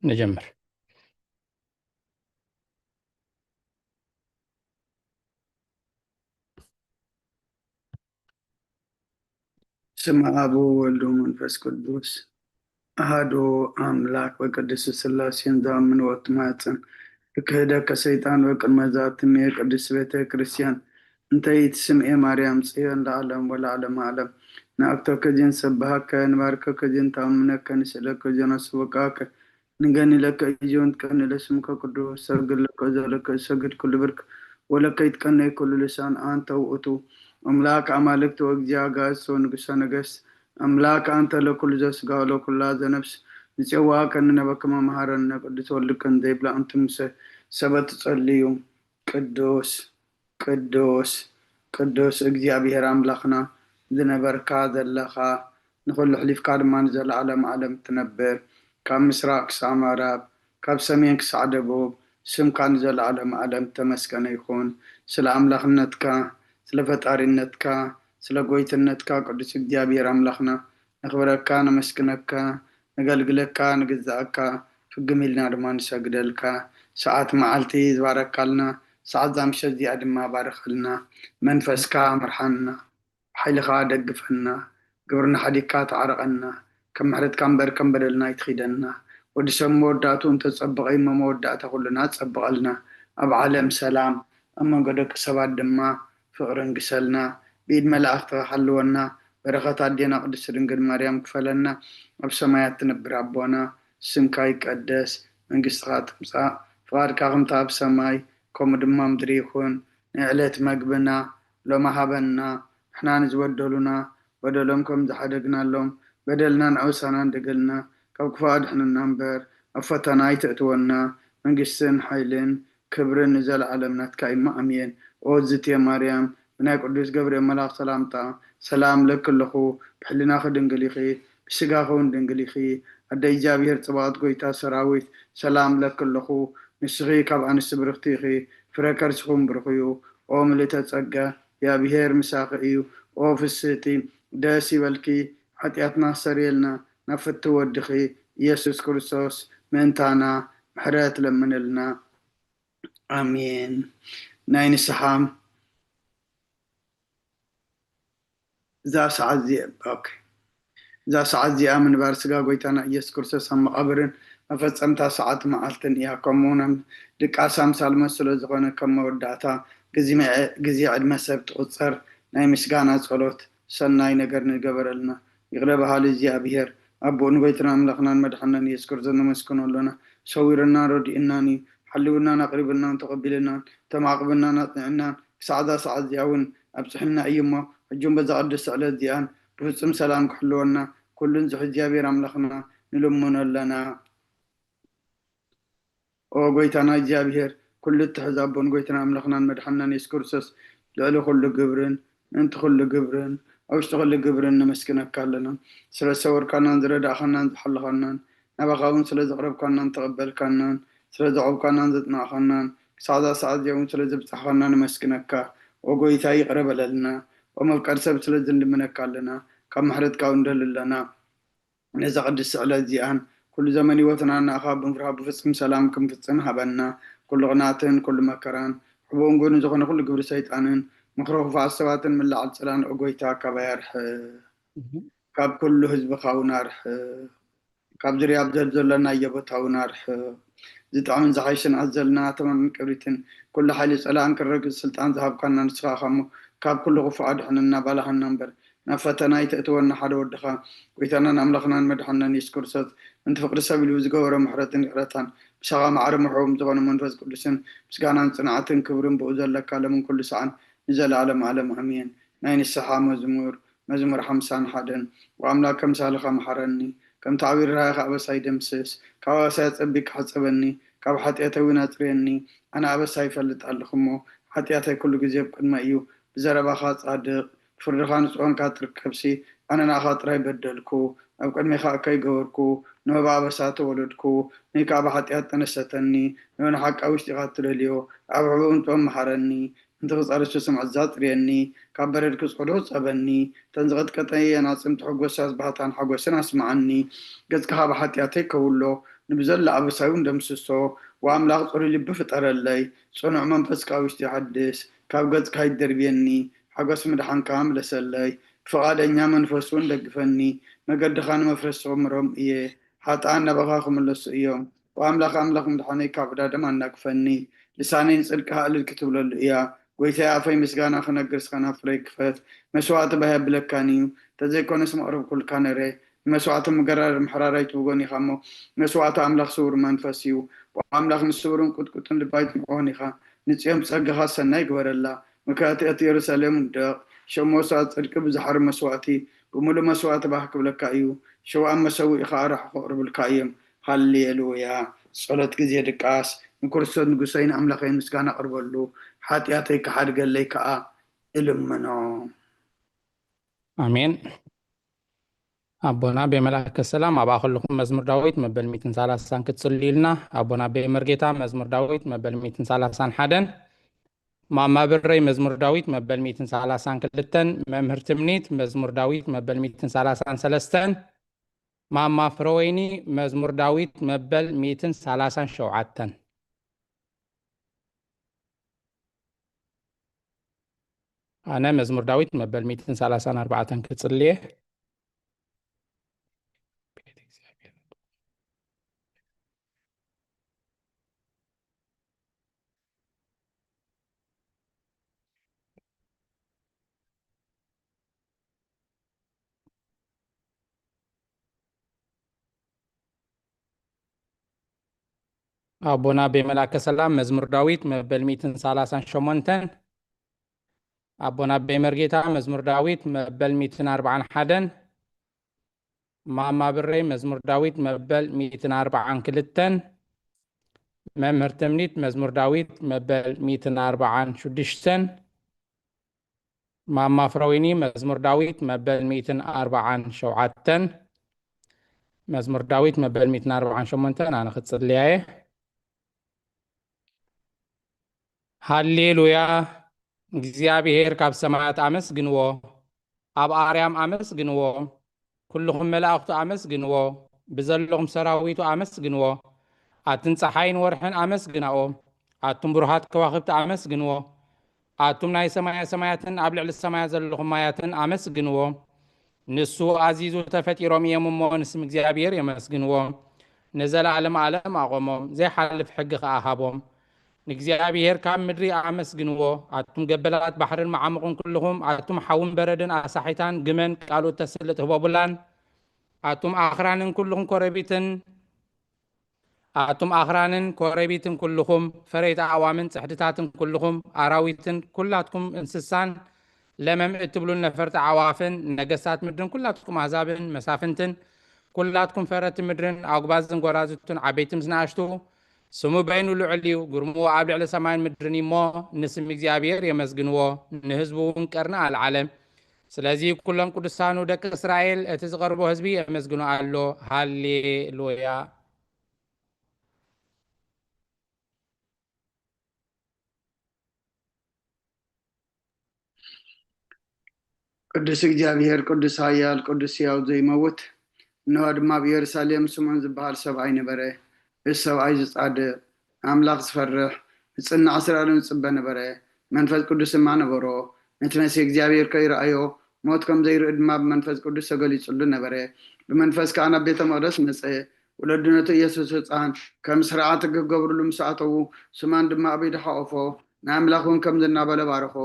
ንጀምር። ስም ኣብ ወወልድ ወመንፈስ ቅዱስ ኣሃዱ ኣምላክ በቅድስት ስላሴን ዝኣምን ወትማጽን ክክህደከ ሰይጣን በቅድመ ዛትምየ ቅድስት ቤተ ክርስቲያን እንተ ኢትስምኤ ማርያም ጽዮን ለዓለም ወለዓለም ዓለም። ንኣክተከ ጀን ሰብሃከ ንባርከከ ጀን ተኣምነከ ንስእለከ ጀን ኣስወቃከ ንገኒ ለከ እዮን ትቀኒ ለስምከ ቅዱስ ሰግድ ለከ ዘለከ ሰግድ ኩሉ ብርክ ወለከ ይትቀነይ ኩሉ ልሳን ኣንተ ውእቱ ኣምላክ ኣማልክት ወእግዚአ ጋእስት ወንጉሰ ነገስት ኣምላክ ኣንተ ለኩሉ ዘስጋ ወለኩላ ዘነፍስ ንጼዋከ ንነበከ መምሃረነ ቅዱስ ወልድከ ዘይብላ ኣንቱም ሙሰ ሰበት ትጸልዩ ቅዱስ ቅዱስ ቅዱስ እግዚኣብሔር ኣምላኽና ዝነበርካ ዘለኻ ንኹሉ ኣሕሊፍካ ድማ ንዘለዓለም ዓለም ትነብር ካብ ምስራቅ ክሳዕ ምዕራብ ካብ ሰሜን ክሳዕ ደቡብ ስምካ ንዘለዓለም ዓለም ተመስገነ ይኹን ስለ ኣምላኽነትካ ስለ ፈጣሪነትካ ስለ ጎይትነትካ ቅዱስ እግዚኣብሔር ኣምላኽና ነኽብረካ ነመስግነካ ነገልግለካ ንግዛእካ ፍግም ኢልና ድማ ንሰግደልካ ሰዓት መዓልቲ ዝባረካልና ሰዓት ዛምሸት እዚኣ ድማ ባርኸልና መንፈስካ ምርሓና ሓይልኻ ደግፈና ግብርና ሓዲግካ ተዓረቐና ከም ምሕረትካ እምበር ከም በደልና ኣይትኺደና ወዲ ሰብ መወዳእቱ እንተጸብቐ እሞ መወዳእታ ኩልና ጸብቐልና ኣብ ዓለም ሰላም ኣብ መንጎ ደቂ ሰባት ድማ ፍቕርን ግሰልና ብኢድ መላእኽትኻ ሓልወና በረኸት ኣዴና ቅድስቲ ድንግል ማርያም ክፈለና ኣብ ሰማያት ትነብር ኣቦና ስምካ ይቀደስ መንግስትኻ ትምፃእ ፍቓድካ ከምታ ኣብ ሰማይ ከምኡ ድማ ምድሪ ይኹን ንዕለት መግብና ሎማ ሃበና ንሕና ንዝበደሉና በደሎም ከም ዝሓደግናሎም በደልናን ኣውሳናን ደገልና ካብ ክፉእ ኣድሕንና እምበር ኣብ ፈተና ኣይተእትወና መንግስትን ሓይልን ክብርን ንዘለዓለም ናትካ እዩ ኣሜን። ኦ ዝትየ ማርያም ብናይ ቅዱስ ገብርኤል መልኣኽ ሰላምታ ሰላም እለኪ ኣለኹ፣ ብሕልናኺ ድንግል ኢኺ፣ ብስጋኺ እውን ድንግል ኢኺ። ኣደ እግዚኣብሔር ጽብቕቲ ጐይታ ሰራዊት ሰላም እለኪ ኣለኹ፣ ንስኺ ካብ ኣንስቲ ብርኽቲ ኢኺ፣ ፍረ ከርስኺ እውን ብሩኽ እዩ። ኦ ምልእተ ጸጋ እግዚኣብሔር ምሳኺ እዩ። ኦ ፍስህቲ ደስ ይበልኪ፣ ሓጢኣትና ክሰርየልና ናብ ፍትው ወድኺ ኢየሱስ ክርስቶስ ምእንታና ምሕረት ለምንልና። ኣሜን። ናይ ንስሓ እዛ ሰዓት እዚኣ ኦኬ። እዛ ሰዓት እዚኣ ምንባር ስጋ ጎይታና ኢየሱስ ክርስቶስ ኣብ መቓብርን መፈጸምታ ሰዓት መዓልትን እያ። ከምኡ እውን ድቃስ ኣምሳል መስሎ ዝኾነ ከም መወዳእታ ግዜ ዕድመ ሰብ ትቑጸር ናይ ምስጋና ጸሎት ሰናይ ነገር ንገበረልና። ይቕረ በሃሊ እግዚኣብሔር ኣቦኡ ንጎይትና ኣምላኽናን መድሓናን ኢየሱስ ክርስቶስ ነመስግኖ ኣሎና። ሰዊርናን ረዲኡናን እዩ። ሓልውናን ኣቕሪብናን ተቐቢልናን ተማዕቕብናን ኣጽኒዕናን ክሳዕ እዛ ሰዓት እዚኣ እውን ኣብጽሕና እዩ እሞ ሕጂ እውን በዛ ቅድስቲ ዕለት እዚኣን ብፍጹም ሰላም ክሕልወና ኩሉን ዝሕ እግዚኣብሔር ኣምላኽና ንልምኖ ኣለና። ኦ ጎይታና እግዚኣብሔር ኩሉ እትሕዝ ኣቦን ጎይታና ኣምላኽናን መድሓናን የሱስ ክርስቶስ ልዕሊ ኩሉ ግብርን ምእንቲ ኩሉ ግብርን ኣብ ውሽጢ ኩሉ ግብርን ነመስግነካ ኣለና። ስለ ዝሰወርካናን ዝረዳእኻናን ዝሓለኻናን ናባኻ እውን ስለ ዘቕረብካናን ተቐበልካናን ስለ ዘቖምካናን ዘጽናዕኻናን ክሳዕ እዛ ሰዓት እዚኣ እውን ስለ ዘብጻሕኻና ነመስግነካ። ኦ ጎይታ ይቕረ በለልና። ኦ መፍቀሪ ሰብ ስለ ዝንልምነካ ኣለና። ካብ ምሕረትካ እውን ንደሊ ኣለና። ነዛ ቅድስቲ ዕለት እዚኣን ኩሉ ዘመን ህይወትና ንኣኻ ብምፍራህ ብፍጹም ሰላም ክንፍጽም ሃበና። ኩሉ ቅንኣትን ኩሉ መከራን ሕቡእን ግኑን ዝኾነ ኩሉ ግብሪ ሰይጣንን ምኽሪ ክፉኣት ሰባትን ምልዓል ጽላን ኦ ጎይታ ካባይ ኣርሕቕ። ካብ ኩሉ ህዝብኻ እውን ኣርሕቕ። ካብ ዙርያ ኣብ ዘሎናዮ ቦታ እውን ኣርሕቕ። ዝጥዕምን ዝሓይሽን ኣዘልና ተማምን ቅብሪትን ኩሉ ሓይሊ ጸላእን ክረግጽ ስልጣን ዝሃብካና ንስኻ ኢኻ እሞ ካብ ኩሉ ክፉእ ኣድሕነና ባልሃና እምበር ናብ ፈተና ኣይተእትወና ሓደ ወድኻ ጎይታናን ኣምላኽናን መድሓንናን የሱስ ክርስቶስ ምእንቲ ፍቕሪ ሰብ ኢሉ ብዝገበሮ ምሕረትን ይቕረታን ምሳኻ ማዕረ ምሕዎም ዝኾነ መንፈስ ቅዱስን ምስጋናን ጽንዓትን ክብርን ብኡ ዘለካ ለምን ኩሉ ሰዓን ንዘለኣለም ኣለም ኣሜን። ናይ ንስሓ መዝሙር መዝሙር ሓምሳን ሓደን። ወኣምላክ ከምሳልኻ መሓረኒ፣ ከምቲ ዓብዪ ርህራሄኻ ኣበሳይ ደምስስ፣ ካብ ኣበሳይ ኣጸቢቅካ ሕጸበኒ፣ ካብ ሓጢኣተይ እውን ኣጽርየኒ። ኣነ ኣበሳይ ይፈልጥ ኣለኹ እሞ፣ ሓጢኣተይ ኩሉ ግዜ ኣብ ቅድመይ እዩ። ብዘረባኻ ጻድቕ፣ ብፍርድኻ ንጹህ ኾንካ ትርከብሲ፣ ኣነ ንኣኻ ጥራይ በደልኩ፣ ኣብ ቅድሜኻ እከይ ገበርኩ፣ ንሆ ብኣበሳ ተወለድኩ፣ ንእይ ከኣ ብሓጢኣት ጠነሰተኒ፣ ንሆ ንሓቂ ኣብ ውሽጢኻ እትደልዮ፣ ኣብ ሕቡእ ንጹህ መሓረኒ። ምእንቲ ክጸርሱ ስምዒት ኣጽርየኒ፣ ካብ በረድ ክጽዕዱ ጸበኒ። እተን ዝቐጥቀጠየን ኣዕጽምቲ ሕጎሳስ ባህታን ሓጎስን ኣስምዓኒ። ገጽካ ካብ ሓጢኣተይ ከውሎ፣ ንብዘሎ ኣበሳይ እውን ደምስሶ። ወኣምላኽ ጽሩይ ልቢ ፍጠረለይ፣ ጽኑዕ መንፈስ ካብ ውሽጢ ሓድስ። ካብ ገጽካ ይደርብየኒ፣ ሓጎስ ምድሓንካ ምለሰለይ። ብፍቓደኛ መንፈስ እውን ደግፈኒ፣ መገድኻ ንመፍረስ ክምሮም እየ። ሓጥኣን ናባኻ ክምለሱ እዮም። ወኣምላኽ ኣምላኽ ምድሓነይ ካብ ዕዳ ደም ኣናግፈኒ። ልሳነይ ንጽድቅኻ እልል ክትብለሉ እያ። ጎይታይ ኣፈይ ምስጋና ክነግር ስኸና ፍረይ ክፈት። መስዋእቲ ባህ የብለካን እዩ። ተዘይኮነስ መቕረብኩልካ ነረ። ንመስዋእቲ ምገራር ምሕራር ኣይትብጎን ኢኻ እሞ፣ መስዋእቲ ኣምላኽ ስውር መንፈስ እዩ። ብኣምላኽ ንስውርን ቁጥቁጥን ልቢ ኣይትንቅሆን ኢኻ። ንጽዮን ብጸጋኻ ሰናይ ግበረላ። ምክንያቱ እቲ የሩሳሌም ውደቕ። ሸም መስዋእቲ ጽድቂ ብዝሓሪ መስዋእቲ ብምሉእ መስዋእቲ ባህ ክብለካ እዩ። ሽውኣን መሰውኢ ኸኣ ራሕኹ ክቕርብልካ እዮም። ሃሌሉያ። ጸሎት ግዜ ድቃስ። ንክርስቶስ ንጉሰይ ንኣምላኸይ ምስጋና ኣቕርበሉ፣ ሓጢኣተይ ክሓድገለይ ከኣ እልምኖ። ኣሜን። ኣቦና ቤመልኣከ ሰላም ኣብኣ ከለኹም መዝሙር ዳዊት መበል ሚእትን ሰላሳን ክትጽልዩልና። ኣቦና ቤመርጌታ መዝሙር ዳዊት መበል ሚእትን ሰላሳን ሓደን። ማማ ብረይ መዝሙር ዳዊት መበል ሚእትን ሰላሳን ክልተን። መምህር ትምኒት መዝሙር ዳዊት መበል ሚእትን ሰላሳን ሰለስተን። ማማ ፍረወይኒ መዝሙር ዳዊት መበል ሚእትን ሰላሳን ሸውዓተን። ኣነ መዝሙር ዳዊት መበል ሚእትን ሰላሳን ኣርባዕተን ክጽልየ። ኣቦና ቤመላከ ሰላም መዝሙር ዳዊት መበል ሚእትን ሰላሳን ሸሞንተን። ኣቦና ቤመርጌታ መዝሙር ዳዊት መበል ሚእትን ኣርባዓን ሓደን። ማማ ብረይ መዝሙር ዳዊት መበል ሚእትን ኣርባዓን ክልተን። መምህር ትምኒት መዝሙር ዳዊት መበል ሚእትን ኣርባዓን ሽዱሽተን። ማማ ፍረዊኒ መዝሙር ዳዊት መበል ሚእትን ኣርባዓን ሸውዓተን። መዝሙር ዳዊት መበል ሚእትን ኣርባዓን ሸሞንተን ኣነ ክጽልያ እየ። ሃሌሉያ። እግዚኣብሔር ካብ ሰማያት ኣመስግንዎ፣ ኣብ ኣርያም ኣመስግንዎ፣ ኩልኹም መላእኽቱ ኣመስግንዎ፣ ብዘለኹም ሰራዊቱ ኣመስግንዎ። ኣትን ጸሓይን ወርሕን ኣመስግናኦ፣ ኣቱም ብሩሃት ከዋኽብቲ ኣመስግንዎ። ኣቱም ናይ ሰማያ ሰማያትን ኣብ ልዕሊ ሰማያት ዘለኹም ማያትን ኣመስግንዎ። ንሱ ኣዚዙ ተፈጢሮም እዮም እሞ ንስም እግዚኣብሔር የመስግንዎ። ንዘለዓለም ዓለም ኣቖሞም፣ ዘይሓልፍ ሕጊ ኸኣ ሃቦም። ንእግዚኣብሔር ካብ ምድሪ ኣመስግንዎ። ኣቱም ገበላት ባሕርን መዓሙቕን ኩልኹም፣ ኣቱም ሓውን በረድን ኣሳሒታን ግመን ቃሉ እተስልጥ ህቦቡላን፣ ኣቱም ኣኽራንን ኩልኹም ኮረቢትን፣ ኣቱም ኣኽራንን ኮረቢትን ኩልኹም፣ ፈረይቲ ኣዕዋምን ጽሕድታትን ኩልኹም፣ ኣራዊትን ኩላትኩም እንስሳን ለመም እትብሉን ነፈርቲ ኣዕዋፍን፣ ነገስታት ምድርን ኩላትኩም ኣህዛብን መሳፍንትን፣ ኩላትኩም ፈረቲ ምድርን ኣጉባዝን ጎራዙትን ዓበይቲ ምስ ንኣሽቱ፣ ስሙ በይኑ ልዑል እዩ፣ ግርምኡ ኣብ ልዕሊ ሰማይን ምድርን እዩ እሞ፣ ንስም እግዚኣብሔር የመስግንዎ፣ ንህዝቡ እውን ቀርኒ ኣልዓለ። ስለዚ ኩሎም ቅዱሳኑ ደቂ እስራኤል፣ እቲ ዝቐርቦ ህዝቢ የመስግኖ ኣሎ። ሃሌሉያ። ቅዱስ እግዚኣብሔር፣ ቅዱስ ኃያል፣ ቅዱስ ሕያው ዘይመውት። እንሆ ድማ ኣብ ኢየሩሳሌም ስምዖን ዝበሃል ሰብኣይ ነበረ። እዚ ሰብኣይ ዝጻድቕ፣ ኣምላኽ ዝፈርሕ፣ ንጽናዕ እስራኤልን ዝጽበ ነበረ። መንፈስ ቅዱስ ድማ ነበሮ። ነቲ መሲሕ እግዚኣብሔር ከይረኣዮ፣ ሞት ከም ዘይርኢ ድማ ብመንፈስ ቅዱስ ተገሊጹሉ ነበረ። ብመንፈስ ከኣ ናብ ቤተ መቕደስ መጸ። ወለዱ ነቲ ኢየሱስ ህጻን ከም ስርዓት ክገብርሉ ምስ ኣተዉ፣ ስምዖን ድማ ኣብ ኢዱ ሓቖፎ፣ ንኣምላኽ እውን ከምዚ እናበለ ባረኾ።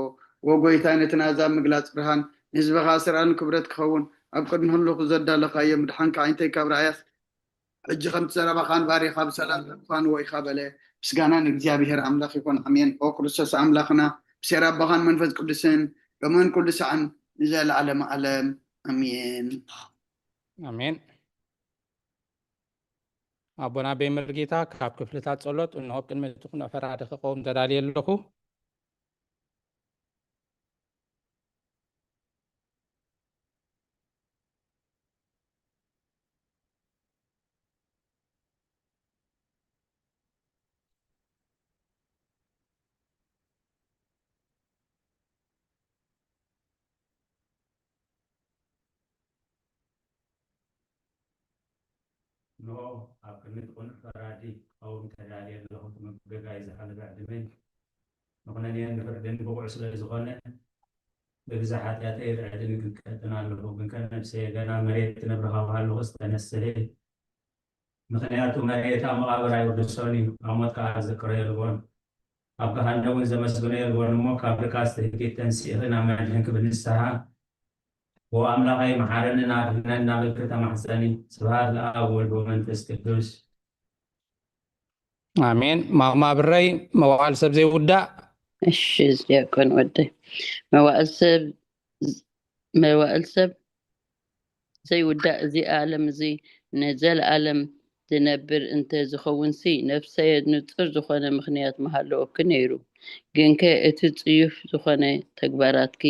ዎ ጐይታይ፣ ነቲ ናዛ ምግላጽ ብርሃን ንህዝብኻ እስራኤል ንክብረት ክኸውን ኣብ ቅድሚ ህሉኽ ዘዳለኻዮ ምድሓንካ ዓይነተይ ካብ ረኣያስ፣ ሕጂ ከምቲ ዘረባኻን ባሪኻ ብሰላም ተፋንዎ ኢኻ በለ። ምስጋና ንእግዚኣብሔር ኣምላኽ ይኹን፣ ኣሜን። ኦ ክርስቶስ ኣምላኽና፣ ብሴር ኣቦኻን መንፈስ ቅዱስን፣ ሎምን ኩሉ ሰዓን ንዘለዓለመ ዓለም፣ ኣሜን። ኣሜን። ኣቦና ቤመርጌታ ካብ ክፍልታት ጸሎት እንሆ ኣብ ቅድሚ እቲ ኩነፈራዲ ክቐውም ተዳልየ ኣለኹ። እንሆ ኣብ ቅድሚ እቲ ቅኑዕ ፈራዲ ክቐውም ተዳልየ ኣለኹ። እቲ ምብጋይ ዝሓለፈ ዕድመይ ንኹነኔን ንፍርድን ብቑዕ ስለ ዝኾነ፣ ብብዝሒ ሓጢኣተይ ይርዕድኒ ክቀጥን ኣለኹ። ግንከ ነፍሰየ ገና መሬት ትነብር ካብ ሃለኹስ ተነስሒ። ምኽንያቱ መሬት ኣብ መቓብር ኣይውድሶን እዩ፣ ኣብ ሞት ከኣ ዝክሮ የልቦን። ኣብ ገሃነም እውን ዘመስግኖ የልቦን እሞ፣ ካብ ድቃስ ትህኪት ተንሲእኺ ናብ መድሕንኪ ብንስሓ፣ "ዎ ኣምላኸይ፣ መሓረንን ኣድሕነን" እናበልኪ ተማሕጸኒ። ስብሐት ለኣብ ወወልድ ወመንፈስ ቅዱስ። ኣሜን። ማማ ብረይ፣ መዋዕል ሰብ ዘይውዳእ። እሺ፣ ዲያቆን ወደይ፣ መዋዕል ሰብ፣ መዋዕል ሰብ ዘይውዳእ እዚ ዓለም እዚ ንዘለኣለም ዝነብር እንተ ዝኸውንሲ፣ ነፍሰየ ንጹር ዝኾነ ምኽንያት ምሃለወኪ ነይሩ። ግንከ እቲ ጽዩፍ ዝኾነ ተግባራትኪ፣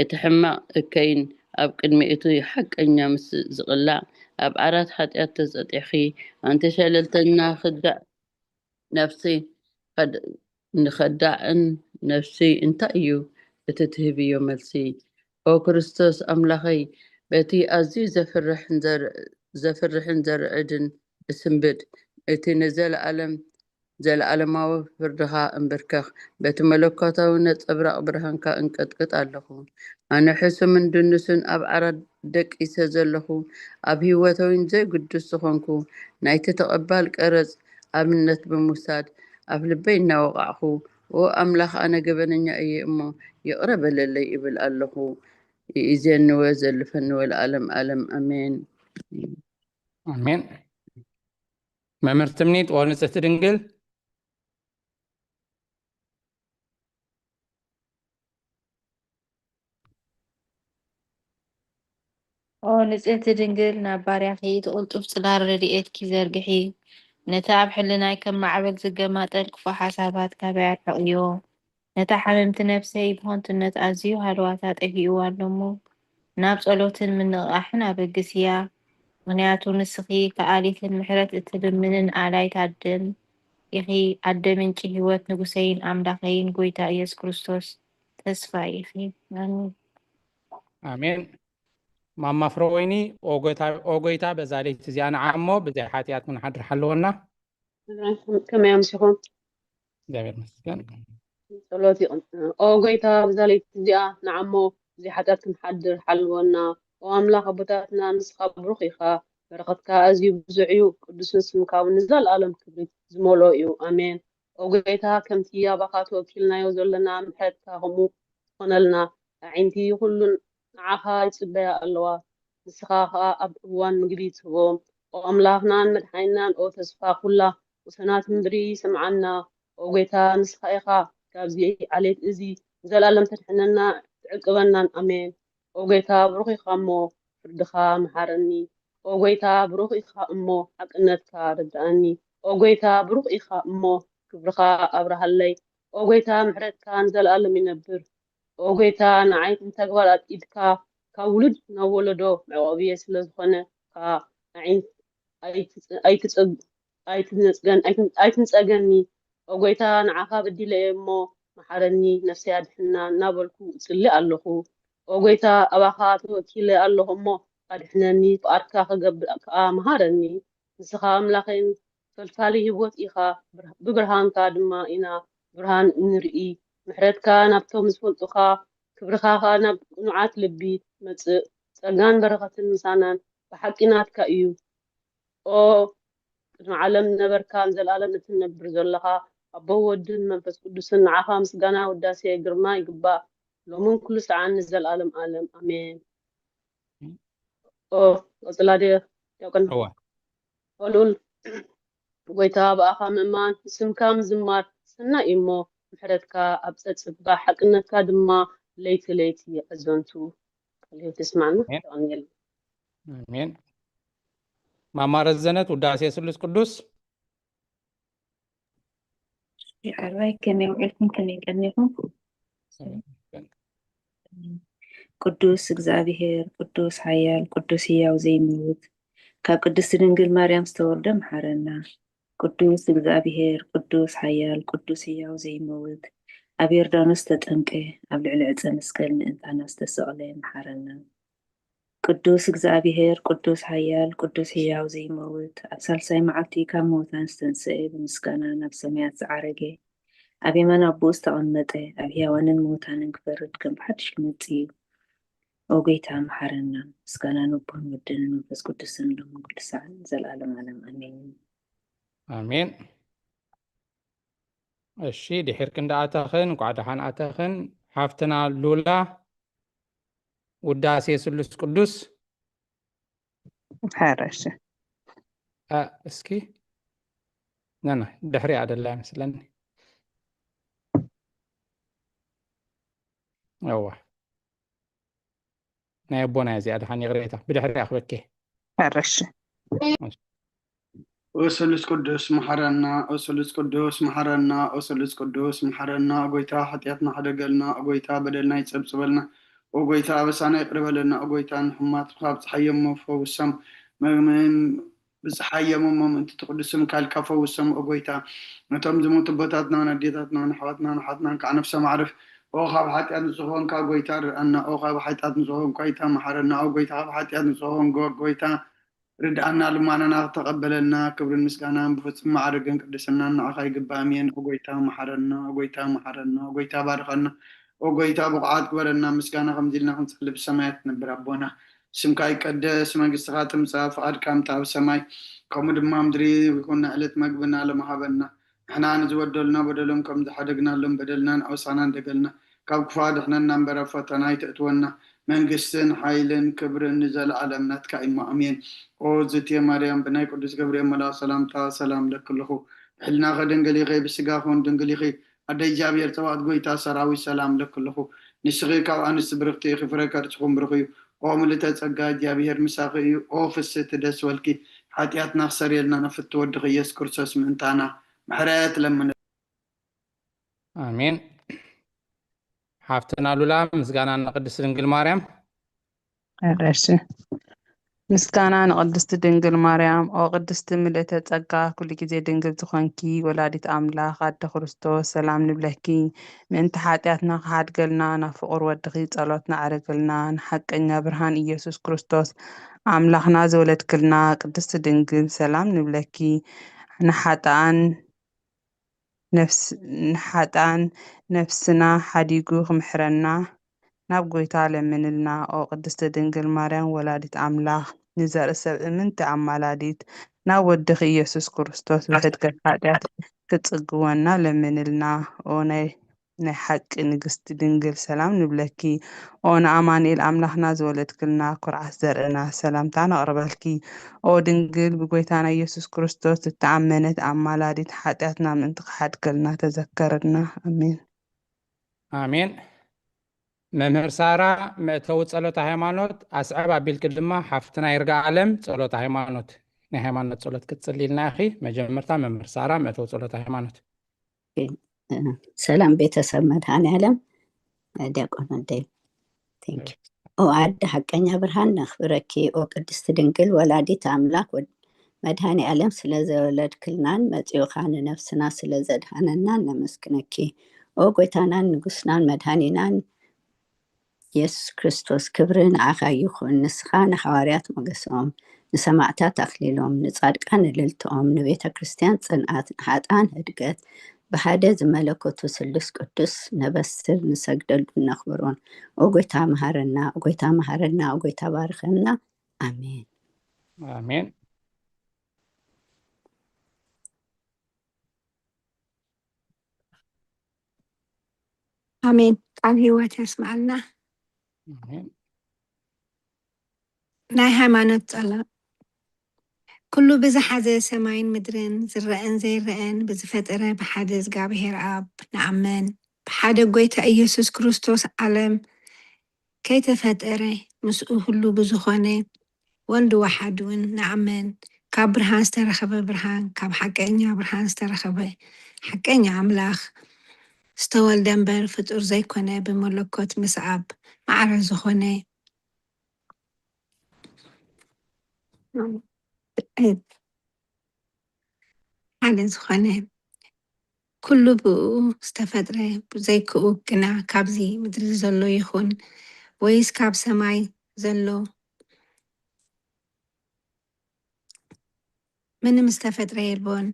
እቲ ሕማቕ እከይን ኣብ ቅድሚ እቲ ሓቀኛ ምስ ዝቕላዕ፣ ኣብ ዓራት ሓጢኣት ተጸጢሕኪ፣ ኣንቲ ሸለልተኛ ክዳዕ ነፍሲ፣ ከድ-፣ ንኸዳዕን ነፍሲ እንታይ እዩ እቲ ትህብዮ መልሲ? ኦ ክርስቶስ ኣምላኸይ፣ በቲ ኣዝዩ ዘፍርሕን ዘር-፣ ዘፍርሕን ዘርዕድን እስንብድ፣ እቲ ንዘለኣለም፣ ዘለኣለማዊ ፍርድኻ እንብርከኽ፣ በቲ መለኮታዊ ነጸብራቕ ብርሃንካ እንቀጥቅጥ ኣለኹ። ኣነ ሕሱምን ድኑስን ኣብ ዓራት ደቂሰ ዘለኹ፣ ኣብ ህይወተይን ዘይግዱስ ዝኾንኩ፣ ናይቲ ተቐባል ቀረጽ ኣብነት ብምውሳድ፣ ኣብ ልበይ እናወቓዕኹ፣ "ኦ ኣምላኽ፣ ኣነ ገበነኛ እየ እሞ ይቕረ በለለይ" እብል ኣለኹ። ይእዜኒ ወዘልፈኒ ወለዓለም ዓለም። ኣሜን። ኣሜን። መምህር ትምኒት፣ ኦ ንጽሕቲ ድንግል። ኦ ንጽህቲ ድንግል፣ ናብ ባርያኺ እቲ ቅልጡፍ ጽላል ረድኤትኪ ዘርግሒ። ነቲ ኣብ ሕልናይ ከም ማዕበል ዝገማጠል ክፉእ ሓሳባት ካባይ ኣርሕቕዮ። ነታ ሓመምቲ ነፍሰይ ብኸንቱነት ኣዝዩ ሃለዋታ ጠፊእዋ ኣሎ እሞ፣ ናብ ጸሎትን ምንቕቓሕን ኣበግስያ። ምኽንያቱ ንስኺ ከኣሊትን ምሕረት እትልምንን ኣላይት ኣደን ኢኺ፣ ኣደ ምንጪ ህይወት፣ ንጉሰይን ኣምላኸይን ጎይታ ኢየሱስ ክርስቶስ ተስፋ ኢኺ። ኣሜን። ኣሜን። ማማ ፍረወይኒ፣ ኦ ጎይታ፣ ኦ ጎይታ፣ በዛ ለይቲ እዚኣ ንዓሞ ብዘይ ሓጢኣት ክንሓድር ሓለወና። ከመይ ኣምሲኹም? እግዚኣብሔር ይመስገን። ጸሎት ይቕን-፣ ኦ ጎይታ፣ በዛ ለይቲ እዚኣ ንዓሞ ብዘይ ሓጢኣት ክንሓድር ሓልወና። ኦ ኣምላኽ ኣቦታትና፣ ንስኻ ብሩኽ ኢኻ፣ በረኸትካ ኣዝዩ ብዙሕ እዩ፣ ቅዱስን ስምካ እውን ንዘለኣለም ክብሪ ዝመልኦ እዩ። ኣሜን። ኦ ጎይታ፣ ከምቲ ኣባኻ ተወኪልናዮ ዘለና ምሕረትካ ከምኡ ትኾነልና። ኣዒንቲ ኩሉን ንዓኻ ይጽበያ ኣለዋ፣ ንስኻ ኸኣ ኣብ እዋን ምግቢ ትህቦም። ኦ ኣምላኽናን መድሓኒናን፣ ኦ ተስፋ ኩላ ወሰናት ምድሪ፣ ስምዓና። ኦ ጎይታ፣ ንስኻ ኢኻ ካብዚ ዓሌት እዚ ንዘለኣለም ተድሕነና ትዕቅበናን። ኣሜን። ኦ ጎይታ፣ ብሩኽ ኢኻ እሞ ፍርድኻ መሓረኒ። ኦ ጎይታ፣ ብሩኽ ኢኻ እሞ ሓቅነትካ ረድኣኒ። ኦ ጎይታ፣ ብሩኽ ኢኻ እሞ ክብርኻ ኣብርሃለይ። ኦ ጎይታ፣ ምሕረትካ ንዘለኣለም ይነብር። ኦ ጎይታ፣ ንዓይ ንተግባር ኢድካ ካብ ውሉድ ናብ ወለዶ መዕቆብየ ስለ ዝኾነ፣ ከኣ ኣዒን-፣ ኣይትጽ-፣ ኣይትጽ-፣ ኣይትነጽገን-፣ ኣይትን-፣ ኣይትንጸገኒ። ኦ ጎይታ፣ ንዓኻ በዲለ እየ እሞ መሓረኒ፣ ነፍሰይ ኣድሕና እናበልኩ እጽሊ ኣለኹ። ኦ ጎይታ፣ ኣባኻ ተወኪለ ኣለኹ እሞ ኣድሕነኒ፣ ፍቓድካ ክገብር ከኣ መሃረኒ። ንስኻ ኣምላኸይን ፈልፋሊ ህይወት ኢኻ፣ ብር-፣ ብብርሃንካ ድማ ኢና ብርሃን እንርኢ። ምሕረትካ ናብቶም ዝፈልጡኻ፣ ክብርኻ ኸኣ ናብ ቅኑዓት ልቢ ትመጽእ። ጸጋን በረኸትን ምሳናን ብሓቂ ናትካ እዩ። ኦ ቅድሚ ዓለም ዝነበርካ፣ ንዘለኣለም እትነብር ዘለኻ፣ ኣቦ ወድን መንፈስ ቅዱስን፣ ንዓኻ ምስጋና፣ ውዳሴ፣ ግርማ ይግባእ፣ ሎምን ኩሉ ሰዓን ንዘለኣለም ዓለም። ኣሜን። ኦ፣ ቀጽላ ድየ? ያው ቀን-፣ እወ። ኦ ልኡል፣ ጎይታ ብኣኻ ምእማን፣ ስምካ ምዝማር ሰናይ እዩ እሞ፣ ምሕረትካ ኣብ ጸጽባ፣ ሓቅነትካ ድማ ለይቲ ለይቲ ኣዘንቱ። ቃል ህይወት የስማዕና። ኣሜን። የቐንየልና። ኣሜን። ማማ ረዘነት፣ ውዳሴ ስሉስ ቅዱስ። ይዓራይ፣ ከመይ ውዒልኩም? ከመይ ቀኒኹም? ቅዱስ እግዚኣብሔር፣ ቅዱስ ሓያል፣ ቅዱስ ህያው ዘይመውት፣ ካብ ቅድስቲ ድንግል ማርያም ዝተወርደ መሓረና። ቅዱስ እግዚኣብሔር፣ ቅዱስ ሓያል፣ ቅዱስ ህያው ዘይመውት፣ ኣብ ዮርዳኖስ ዝተጠምቀ፣ ኣብ ልዕሊ ዕፀ መስቀል ምእንታና ዝተሰቕለ መሓረና። ቅዱስ እግዚኣብሔር፣ ቅዱስ ኃያል፣ ቅዱስ ሕያው ዘይመውት፣ ኣብ ሳልሳይ መዓልቲ ካብ ምዉታን ዝተንስኤ፣ ብምስጋና ናብ ሰማያት ዝዓረገ፣ ኣብ የማን ኣቦኡ ዝተቐመጠ፣ ኣብ ሕያዋንን ምዉታንን ክፈርድ ከም ብሓድሽ ክመጽእ እዩ። ኦ ጐይታ፣ መሓረና። ምስጋና ንኣቦን ወድን መንፈስ ቅዱስን ሎምን ኩሉ ሰዓትን ዘልዓለም ዓለም። ኣሜን። ኣሜን። እሺ፣ ድሒርክን ደኣ ኣተኽን፣ እንኳዕ ደሓን ኣተኽን። ሓፍትና ሉላ፣ ውዳሴ ስሉስ ቅዱስ። ሕረሽ። አ፣ እስኪ፣ ነና፣ ድሕሪኣ ደላ ይመስለኒ። እዋ። ናይ ኣቦና እዚኣ ደሓን ይቕሬታ። ብድሕሪኣ ክበኬ። ሕረሽ። ኦ ስሉስ ቅዱስ መሓረና፣ ኦ ስሉስ ቅዱስ መሓረና፣ ኦ ስሉስ ቅዱስ መሓረና። ኦ ጐይታ፣ ሓጢኣትና ሕደገልና። ኦ ጐይታ፣ በደልና ይጸብጽበልና። ኦ ጐይታ፣ ኣበሳና ይቕረ በለልና። ኦ ጐይታ፣ ንሕሙማትካ ብጽሓዮሞ ፈውሶም። መ-፣ መ-፣ ብጽሓዮሞ ምእንቲ ትቕድስም ካልካ ፈውሶም። ኦ ጐይታ፣ ነቶም ዝሞቱ ኣቦታትናን ኣዴታትናን ኣሕዋትናን ኣሓትናን ከዓ ነፍሶም ኣዕርፍ። ኦ ካብ ሓጢኣት ንጹህ ኾንካ ጐይታ ርድኣና። ኦ ካብ ሓጢኣት ንጹህ ኾንካ ጐይታ መሓረና። ኦ ጐይታ፣ ካብ ሓጢኣት ንጹህ ኾንካ ጐይታ ርድኣና፣ ልማናና ክተቐበለልና ክብርን ምስጋናን ብፍጹም ማዕርግን ቅድስናን ንዓኻ ይግባእ። ኣሜን። ኦ ጐይታ መሓረና፣ ኦ ጐይታ መሓረና፣ ኦ ጐይታ ባርኸና፣ ኦ ጐይታ ብቑዓት ግበረና። ምስጋና ከምዚ ኢልና ክንጸሊ ብሰማያት ትነብር ኣቦና፣ ስምካ ይቀደስ፣ መንግስትኻ ትምጻእ፣ ፍቓድካ ከምቲ ኣብ ሰማይ ከምኡ ድማ ኣብ ምድሪ ይኹን። ዕለት መግብና ሎሚ ሃበና። ንሕና ንዝበደሉና በደሎም ከም ዝሓደግናሎም በደልናን ኣበሳናን ደገልና፣ ካብ ክፉእ ኣድሕነና እምበር ኣብ ፈተና ኣይተእትወና። መንግስትን ሓይልን ክብርን ንዘለኣለም ናትካ እዩ። ኣሜን። ኦ ዝትየ ማርያም፣ ብናይ ቅዱስ ገብርኤል መልኣኽ ሰላምታ ሰላም እለኪ ኣለኹ። ብሕልናኺ ድንግል ኢኺ፣ ብስጋኺ እውን ድንግል ኢኺ። ኣደ እግዚኣብሔር ጸባኦት ጐይታ ሰራዊት ሰላም እለኪ ኣለኹ። ንስኺ ካብ ኣንስቲ ብርኽቲ ኢኺ፣ ፍረ ከርስኺ እውን ብሩኽ እዩ። ኦ ምልእተ ጸጋ እግዚኣብሔር ምሳኺ እዩ። ኦ ፍስህቲ ደስ በልኪ፣ ሓጢኣትና ክሰርየልና ናብ ፍትው ወድኺ ኢየሱስ ክርስቶስ ምእንታና ምሕረት ለምንልና። ኣሜን። ሓፍትና ሉላ፣ ምስጋና ንቅድስት ድንግል ማርያም። እሺ። ምስጋና ንቅድስት ድንግል ማርያም። ኦ ቅድስቲ ምልእተ ጸጋ፣ ኩሉ ግዜ ድንግል ዝኾንኪ ወላዲት ኣምላኽ ኣደ ክርስቶስ፣ ሰላም ንብለኪ። ምእንቲ ሓጢኣትና ክሓድገልና ናብ ፍቁር ወድኺ ጸሎት ነዕርግልና። ንሓቀኛ ብርሃን ኢየሱስ ክርስቶስ ኣምላኽና ዘወለድክልና ቅድስት ድንግል፣ ሰላም ንብለኪ። ንሓጥኣን ነፍስ-፣ ንሓጥኣን ነፍስና ሓዲጉ ክምሕረና ናብ ጐይታ ለምንልና። ኦ ቅድስቲ ድንግል ማርያም ወላዲት ኣምላኽ፣ ንዘርኢ ሰብ እምንቲ ኣማላዲት፣ ናብ ወድኺ ኢየሱስ ክርስቶስ ብሕድገት ሓጢኣት ክትጽግወና ለምንልና። ኦ ናይ፣ ናይ ሓቂ ንግስቲ ድንግል፣ ሰላም ንብለኪ። ኦ ንኣማኑኤል ኣምላኽና ዝወለድክልና፣ ኩርዓት ዘርእና፣ ሰላምታ ነቕርበልኪ። ኦ ድንግል፣ ብጐይታና ኢየሱስ ክርስቶስ ዝተኣመነት ኣማላዲት፣ ሓጢኣትና ምእንቲ ክሓድገልና ተዘከርና። ኣሜን። ኣሜን። መምህር ሳራ፣ መእተዊ ጸሎተ ሃይማኖት ኣስዕብ ኣቢልኪ ድማ ሓፍትና ይርጋ ኣለም ጸሎተ ሃይማኖት፣ ናይ ሃይማኖት ጸሎት ክትጽልይልና ኢኺ። መጀመርታ መምህር ሳራ፣ መእተዊ ጸሎተ ሃይማኖት። ሰላም ቤተሰብ መድኃኔዓለም፣ ዲያቆን ወደይ። Thank you። ኦ ኣደ ሓቀኛ ብርሃን ነኽብረኪ፣ ኦ ቅድስቲ ድንግል ወላዲት ኣምላኽ፣ ወድ-፣ መድኃኔዓለም ስለ ዘወለድክልናን መጺኡኻ ንነፍስና ስለ ዘድኃነናን ነመስግነኪ። ኦ ጐይታናን ንጉስናን መድኃኒናን ኢየሱስ ክርስቶስ፣ ክብሪ ንዓኻ ይኹን። ንስኻ ንሓዋርያት ሞገሶም፣ ንሰማዕታት ኣኽሊሎም፣ ንጻድቃን እልልትኦም፣ ንቤተ ክርስቲያን ጽንዓት፣ ንሓጥኣን ህድገት፣ ብሓደ ዝመለኮቱ ስሉስ ቅዱስ ነበስር ንሰግደሉን ነኽብሮን። ኦ ጐይታ መሃረና፣ ኦ ጐይታ መሃረና፣ ኦ ጐይታ ባርኸና። ኣሜን። ኣሜን። ኣሜን። ቃል ህይወት ያስምዓልና። ኣሜን። ናይ ሃይማኖት ጸሎት። ኩሉ ብዝሓዘ ሰማይን ምድርን ዝረአን ዘይረአን ብዝፈጠረ ብሓደ እግዚኣብሔር ኣብ ንኣምን። ብሓደ ጐይታ ኢየሱስ ክርስቶስ ዓለም ከይተፈጠረ ምስኡ ሁሉ ብዝኾነ ወልድ ወሓድ እውን ንኣምን። ካብ ብርሃን ዝተረኸበ ብርሃን፣ ካብ ሓቀኛ ብርሃን ዝተረኸበ ሓቀኛ ኣምላኽ ዝተወልደ እምበር ፍጡር ዘይኮነ፣ ብመለኮት ምስ ኣብ ማዕረ ዝኾነ ሓደ ዝኾነ፣ ኩሉ ብእኡ ዝተፈጥረ፣ ብዘይክኡ ግና ካብዚ ምድሪ ዘሎ ይኹን ወይስ ካብ ሰማይ ዘሎ ምንም ዝተፈጥረ የልቦን።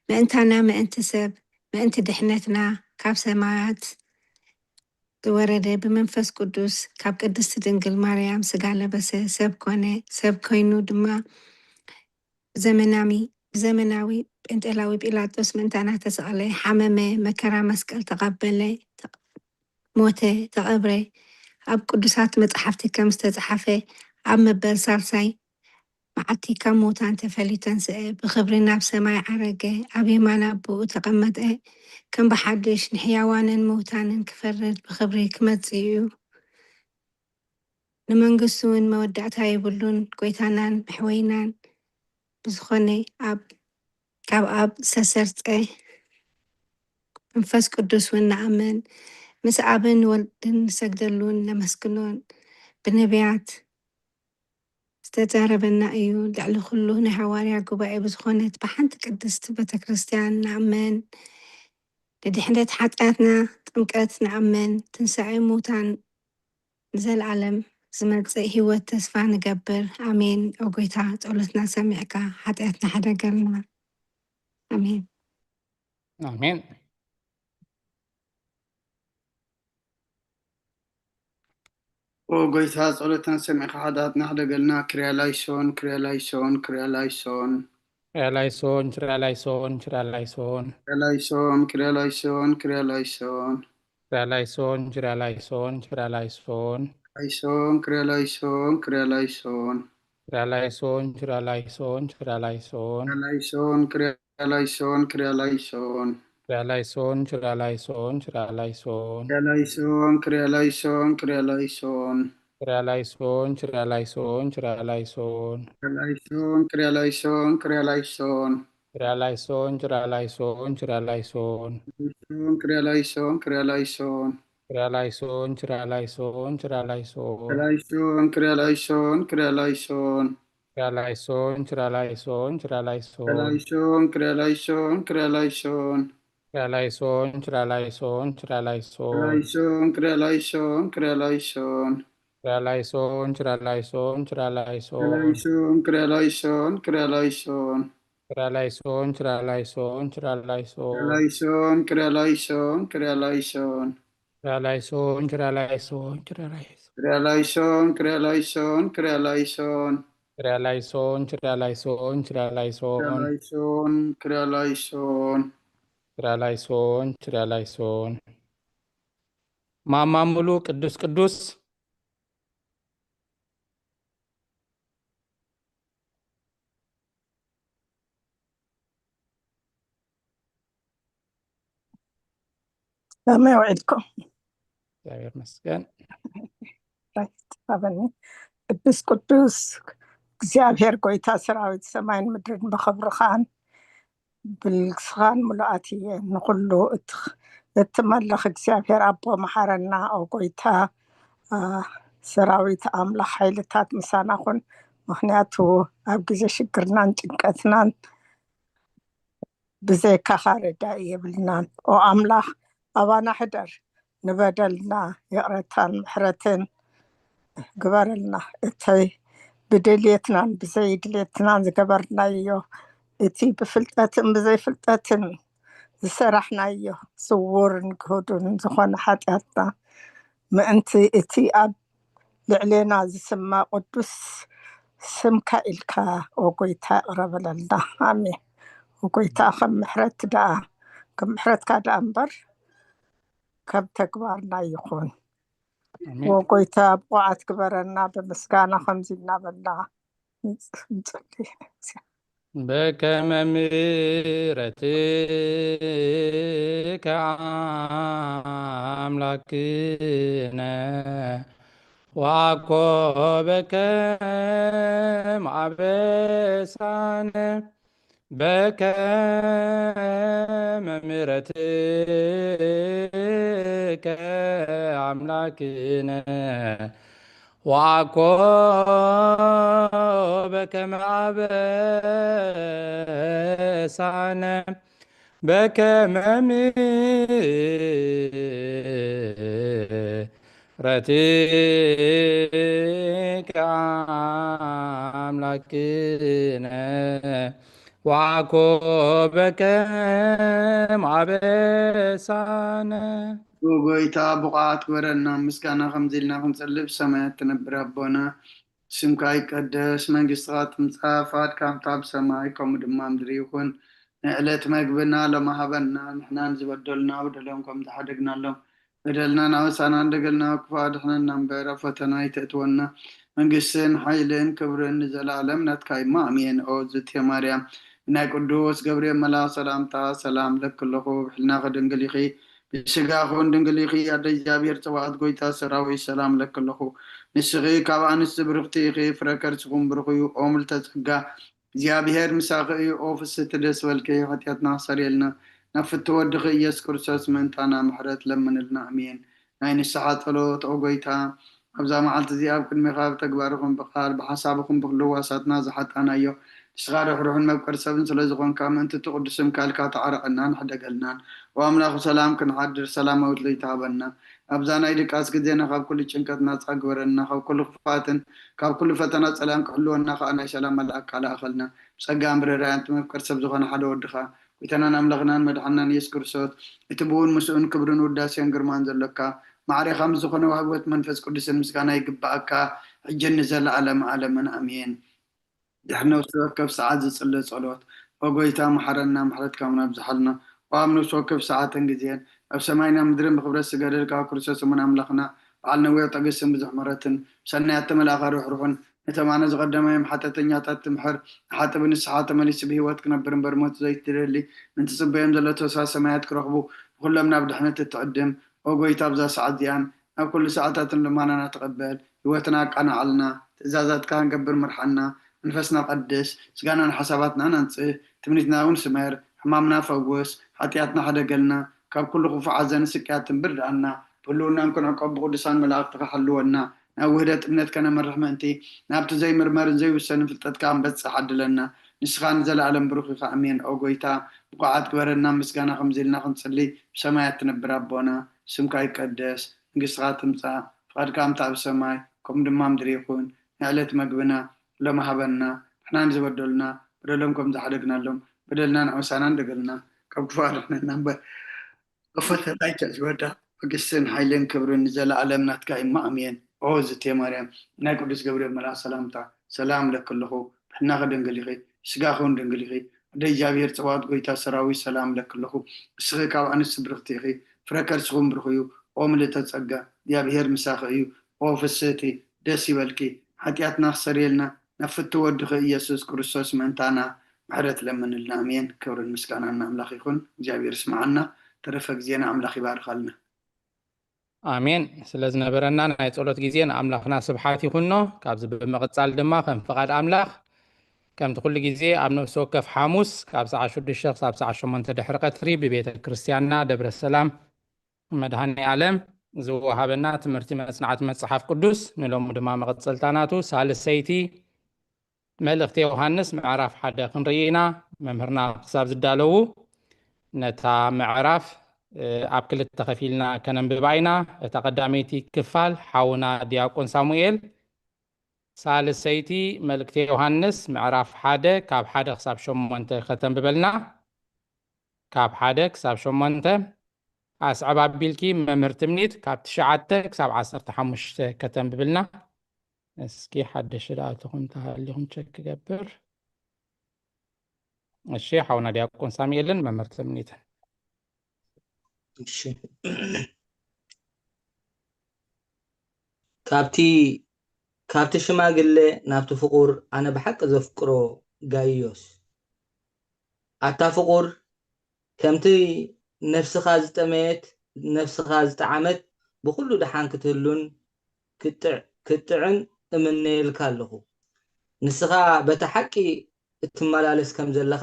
ምእንታና፣ ምእንቲ ሰብ፣ ምእንቲ ድሕነትና ካብ ሰማያት ዝወረደ ብመንፈስ ቅዱስ ካብ ቅድስቲ ድንግል ማርያም ስጋ ለበሰ፣ ሰብ ኮነ። ሰብ ኮይኑ ድማ ዘመናዊ ብዘመናዊ ጴንጤላዊ ጲላጦስ ምእንታና ተሰቕለ፣ ሓመመ፣ መከራ መስቀል ተቐበለ፣ ተ- ሞተ፣ ተቐብረ። ኣብ ቅዱሳት መጻሕፍቲ ከም ዝተጻሕፈ ኣብ መበል ሳልሳይ መዓልቲ ካብ ሙታን ተፈልዩ ተንስአ፣ ብኽብሪ ናብ ሰማይ ዓረገ፣ ኣብ የማን ኣቦኡ ተቐመጠ። ከም ብሓድሽ ንሕያዋንን ምውታንን ክፈርድ ብኽብሪ ክመጽእ እዩ። ንመንግስቱ እውን መወዳእታ የብሉን። ጎይታናን መሕወይናን ብዝኾነ ኣብ ካብ ኣብ ዝተሰርጸ መንፈስ ቅዱስ እውን ንኣምን። ምስ ኣብን ወልድን ንሰግደሉን ነመስግኖን። ብነቢያት ዝተዛረበና እዩ። ልዕሊ ኩሉ ናይ ሃዋርያ ጉባኤ ብዝኾነት ብሓንቲ ቅድስቲ ቤተ ክርስቲያን ንኣምን። ንድሕነት ሓጢኣትና ጥምቀት ንኣምን። ትንሳኤ ሙታን ንዘለኣለም ዝመጽእ ህይወት ተስፋ ንገብር። ኣሜን። ኦ ጎይታ፣ ጸሎትና ሰሚዕካ ሓጢኣትና ሕደገልና። ኣሜን። ኣሜን። ኦ ጎይታ፣ ጸሎትና ሰሚዕካ ሓጢኣትና ሕደገልና። ክርያ ላይሶን፣ ክርያ ላይሶን፣ ክርያ ላይሶን። ክርያ ላይሶን፣ ክርያ ላይሶን፣ ክርያ ላይሶን። ክርያ ላይሶን፣ ክርያ ላይሶን፣ ክርያ ላይሶን። ክርያ ላይሶን፣ ክርያ ላይሶን፣ ክርያ ላይሶን። ላይሶን፣ ክርያ ላይሶን፣ ክርያ ላይሶን። ክርያ ላይሶን፣ ክርያ ላይሶን፣ ክርያ ላይሶን። ክርያ ላይሶን፣ ክርያ ላይሶን፣ ክርያ ላይሶን። ክርያ ላይሶን፣ ክርያ ላይሶን፣ ክርያ ላይሶን። ክርያ ላይሶን፣ ክርያ ላይሶን፣ ክርያ ላይሶን። ክርያ ላይሶን፣ ክርያ ላይሶን፣ ክርያ ላይሶን። ክርያ ላይሶን፣ ክርያ ላይሶን፣ ክርያ ላይሶን። ክርያ ላይሶን፣ ክርያ ላይሶን፣ ክርያ ላይሶን። ላይሶን፣ ክርያ ላይሶን፣ ክርያ ላይሶን። ክርያ ላይሶን፣ ክርያ ላይሶን፣ ክርያ ላይሶን። ክርያ ላይሶን፣ ክርያ ላይሶን፣ ክርያ ላይሶን። ክርያ ላይሶን፣ ክርያ ላይሶን፣ ክርያ ላይሶን። ክርያ ላይሶን፣ ክርያ ላይሶን፣ ክርያ ላይሶን። ክርያ ላይሶን፣ ክርያ ላይሶን፣ ክርያ ላይሶን። ላይሶን፣ ክርያ ላይሶን፣ ክርያ ላይሶን። ክርያ ላይሶን፣ ክርያ ላይሶን፣ ክርያ ላይሶን። ላይሶን፣ ክርያ ላይሶን፣ ክርያ ላይሶን። ክርያ ላይሶን፣ ክርያ ላይሶን፣ ክርያ ላይሶን። ላይሶን፣ ክርያ ላይሶን፣ ክርያ ላይሶን። ክርያ ላይሶን፣ ክርያ ላይሶን፣ ክርያ ላይሶን። ክርያ ላይሶን፣ ክርያ ላይሶን፣ ክርያ ላይሶን። ክርያ ላይሶን፣ ክርያ ላይሶን፣ ክርያ ላይሶን። ላይሶን፣ ክርያ ላይሶን። ክርያ ላይሶን፣ ክርያ ላይሶን። ማማ ሙሉ ቅዱስ ቅዱስ። ከመይ ውዒልኩም? እግዚኣብሔር ይመስገን። ራይት፣ ኣበኒ። ቅዱስ ቅዱስ እግዚኣብሔር ጎይታ ሰራዊት ሰማይን ምድርን ብኽብርኻን ብልግስኻን ምሉኣት እየ። ንኹሉ እትኽ-፣ እትመልኽ እግዚኣብሔር ኣቦ መሓረና። ኦ ጎይታ፣ አ፣ ሰራዊት ኣምላኽ ሓይልታት ምሳና ኩን። ምኽንያቱ ኣብ ግዜ ሽግርናን ጭንቀትናን ብዘይካኻ ረዳኢ የብልናን። ኦ ኣምላኽ ኣባና ሕደር፣ ንበደልና ይቕረታን ምሕረትን ግበረልና። እቲ ብድልየትናን ብዘይድልየትናን ዝገበርናዮ፣ እቲ ብፍልጠትን ብዘይፍልጠትን ዝሰራሕናዮ፣ ስውርን ግሁድን ዝኾነ ሓጢኣትና፣ ምእንቲ እቲ ኣብ ልዕሌና ዝስማ ቅዱስ ስምካ ኢልካ፣ ኦ ጎይታ፣ ይቕረ በለልና። ኣሜን። ኦ ጎይታ፣ ከም ምሕረት ደኣ፣ ከም ምሕረትካ ደኣ እምበር፣ ከም ተግባርና ይኹን። ኣሜን። ኦ ጎይታ፣ ብቑዓት ግበረና፣ ብምስጋና ከምዚ እናበልና ንጽ-፣ ንጽሊ። በከመ ምሕረትከ ኣምላክነ፣ ወአኮ በከመ አበሳነ፣ በከመ ምሕረትከ ኣምላክነ፣ ወአኮ በከመ አበሳነ፣ በከመ ምሕረትከ አምላክነ፣ ወዓኮ በከም ኣበሳነ። ጎይታ ብቑዓት ግበረና፣ ምስጋና ከምዚ ኢልና ክንጽሊ፣ ብሰማያት ትነብር ኣቦና፣ ስምካ ይቀደስ፣ መንግስትኻ ትምጻእ፣ ፍቓድካ ከምታ ኣብ ሰማይ ከምኡ ድማ ምድሪ ይኹን። ንዕለት መግብና ሎሚ ሃበና፣ ንሕና ንዝበደሉና በደሎም ከም ዝሓደግናሎም፣ በደልና ናወሳና እንደገልና ክፉ ኣድሕነና እምበር፣ ኣብ ፈተና ኣይተእትወና። መንግስትን ሓይልን ክብርን ንዘለኣለም ናትካ እማ፣ ኣሜን። ኦ ዝቴ ማርያም፣ ናይ ቅዱስ ገብርኤል መልኣኽ ሰላምታ ሰላም ለኪ ኣለኹ። ብሕልናኺ ድንግል ኢኺ፣ ብስጋኹን ድንግል ኢኺ። ኣደ እግዚኣብሔር ጸባኦት፣ ጎይታ ሰራዊት፣ ሰላም ለኪ ኣለኹ። ንስኺ ካብ ኣንስቲ ብርኽቲ ኢኺ፣ ፍረ ከርስኹም ብሩኽ እዩ። ኦ ምልዕተ ጸጋ፣ እግዚኣብሔር ምሳኺ እዩ። ኦ ፍስሕቲ ደስ በልኪ፣ ሓጢኣትና ኣስተሰርየልና፣ ናብ ፍትው ወድኺ ኢየሱስ ክርስቶስ ምእንታና ምሕረት ለምንልና። ኣሜን። ናይ ንስሓ ጸሎት። ኦ ጎይታ፣ ኣብዛ መዓልቲ እዚኣ ኣብ ቅድሜኻ ብተግባር ይኹን ብቓል፣ ብሓሳብ ይኹን ብኹሉ ህዋሳትና ዝሓጣናዮ፣ ንስኻ ርሕሩሕን መፍቀሪ ሰብን ስለ ዝኾንካ፣ ምእንቲ እቲ ቅዱስ ስምካ ኢልካ ተዓረቐናን ሕደገልናን። ኦ ኣምላኽ፣ ብሰላም ክንሓድር ሰላማዊት ለይቲ ሃበና። ኣብዛ ናይ ድቃስ ግዜና ካብ ኩሉ ጭንቀት ናጻ ግበረና፣ ካብ ኩሉ ክፍኣትን ካብ ኩሉ ፈተና ጸላም ክሕልወና ከኣ ናይ ሰላም መልኣክ ኣለኣኸልና። ብጸጋን ብርህራሄን እቲ መፍቀሪ ሰብ ዝኾነ ሓደ ወድኻ፣ ጎይታናን ኣምላኽናን መድሓንናን ኢየሱስ ክርስቶስ፣ እቲ ብእውን ምስኡን ክብርን ውዳሴን ግርማን ዘሎካ፣ ማዕሬኻ ምስ ዝኾነ ዋህቢ ሕይወት መንፈስ ቅዱስን ምስጋና ይግብኣካ፣ ሕጅን ንዘለኣለም ዓለምን ኣሜን። ድሕሪ ነፍሲ ወከፍ ሰዓት ዝጽለ ጸሎት። ኦ ጎይታ፣ መሓረና፣ ምሕረትካ እውን ኣብዝሓልና። ኦ ኣብ ነፍሲ ወከፍ ሰዓትን ግዜን፣ ኣብ ሰማይን ኣብ ምድርን ብኽብረት ዝገደልካ፣ ኣብ ክርስቶስ እሙን ኣምላኽና፣ በዓል ነዊሕ ትዕግስትን ብዙሕ ምሕረትን፣ ብሰናያት ተመልኣኻ ርሕሩሕን፣ ነቶም ኣነ ዝቐደማዮም ሓጢኣተኛታት ትምሕር፣ ንሓጥእ ብንስሓ ተመሊሱ ብህይወት ክነብር እምበር ሞት ዘይትደሊ፣ ምእንቲ ጽበዮም ዘሎ ተስፋ ሰማያት ክረኽቡ፣ ንኹሎም ናብ ድሕነት እትዕድም። ኦ ጎይታ፣ ኣብዛ ሰዓት እዚኣን ኣብ ኩሉ ሰዓታትን ልማናና ተቐበል። ህይወትና ኣቃንዓልና፣ ትእዛዛትካ ክንገብር ምርሓና። መንፈስና ቀድስ፣ ስጋናን ሓሳባትናን ኣንጽህ፣ ትምኒትና እውን ስመር፣ ሕማምና ፈውስ፣ ሓጢኣትና ሕደገልና፣ ካብ ኩሉ ክፉእ ሓዘንን ስቅያትን ብርድኣና። ብህልውናን ክንዕቆብ ብቅዱሳን መላእኽትኻ ሓልወና። ናብ ውህደት እምነት ከነምርሕ ምእንቲ፣ ናብቲ ዘይምርመርን ዘይውሰንን ፍልጠትካ ክንበጽሕ ዓድለና። ንስኻ ንዘለኣለም ብሩኽ ኢኻ። ኣሜን። ኦ ጎይታ፣ ብቑዓት ግበረና፣ ምስጋና ከምዚ ኢልና ክንጽሊ፣ ብሰማያት ትነብር ኣቦና፣ ስምካ ይቀደስ፣ መንግስትኻ ትምጻእ፣ ፍቓድካ ከምቲ ኣብ ሰማይ፣ ከምኡ ድማ ምድሪ ይኹን። ንዕለት መግብና ሎሚ ሃበና፣ ንሕና ንዝበደሉና፣ በደሎም ከም ዝሓደግናሎም፣ በደልና ንዕውሳና እንደገልና፣ ካብ ክፉእ ኣድሕነና እምበር፣ ኣብ ፈተና ኣይተእትወና። መንግስትን ሓይልን ክብርን ንዘለኣለም ናትካ እማ፣ ኣሜን። ኦ ዝቴ ማርያም፣ ናይ ቅዱስ ገብርኤል መልኣኽ ሰላምታ፣ ሰላም እለኪ ኣለኹ። ብሕልናኺ ድንግል ኢኺ፣ ስጋኺ እውን ድንግል ኢኺ። ኣደ እግዚኣብሔር ጸባኦት፣ ጎይታ ሰራዊት፣ ሰላም እለኪ ኣለኹ። ንስኺ ካብ ኣንስቲ ብርኽቲ ኢኺ፣ ፍረ ከርስኺ እውን ብሩኽ እዩ። ኦ ምልእተ ጸጋ፣ እግዚኣብሔር ምሳኺ እዩ። ኦ ፍስህቲ፣ ደስ ይበልኪ። ሓጢኣትና ክሰርየልና፣ ናብ ፍትው ወድኺ ኢየሱስ ክርስቶስ ምእንታና ምሕረት ለምንልና። ኣሜን። ክብርን ምስጋናን ንኣምላኽ ይኹን። እግዚኣብሔር ይስምዓና። ተረፈ ግዜና ኣምላኽ ይባርኸልና። ኣሜን። ስለ ዝነበረና ናይ ጸሎት ግዜ ንኣምላኽና ስብሓት ይኹኖ። ካብዚ ብምቕጻል ድማ ከም ፍቓድ ኣምላኽ፣ ከምቲ ኩሉ ግዜ ኣብ ነፍሲ ወከፍ ሓሙስ ካብ ሰዓት ሽዱሽተ ክሳብ ሰዓት ሸሞንተ ድሕሪ ቀትሪ ብቤተ ክርስቲያንና ደብረ ሰላም መድኃኔ ዓለም ዝወሃበና ትምህርቲ መጽናዕቲ መጽሓፍ ቅዱስ፣ ንሎሚ ድማ መቐጸልታ ናቱ ሳልሰይቲ መልእኽቲ ዮሃንስ ምዕራፍ ሓደ ክንርኢ ኢና። መምህርና ክሳብ ዝዳለዉ ነታ ምዕራፍ፣ እ፣ ኣብ ክልተ ከፊልና ከነንብባ ኢና። እታ ቀዳመይቲ ክፋል ሓውና ዲያቆን ሳሙኤል ሳልሰይቲ መልእኽቲ ዮሃንስ ምዕራፍ ሓደ ካብ ሓደ ክሳብ ሸሞንተ ከተንብበልና። ካብ ሓደ ክሳብ ሸሞንተ። ኣስዕብ ኣቢልኪ መምህር ትምኒት ካብ ትሽዓተ ክሳብ ዓሰርተ ሓሙሽተ ከተንብብልና። እስኪ ሓደሽ ደኣ ትኹን ተሃሊኹም ቸክ ክገብር። እሺ፣ ሓውና ዲያቆን ሳሙኤልን መምህር ትምኒትን። እሺ። ካብቲ፣ ካብቲ ሽማግለ ናብቲ ፍቑር ኣነ ብሓቂ ዘፍቅሮ ጋይዮስ። ኣታ ፍቑር፣ ከምቲ ነፍስኻ ዝጠመየት፣ ነፍስኻ ዝጠዓመት ብኹሉ ደሓን ክትህሉን ክትጥዕ-፣ ክትጥዕን እምነየልካ ኣለኹ። ንስኻ በታ ሓቂ እትመላለስ ከም ዘለኻ፣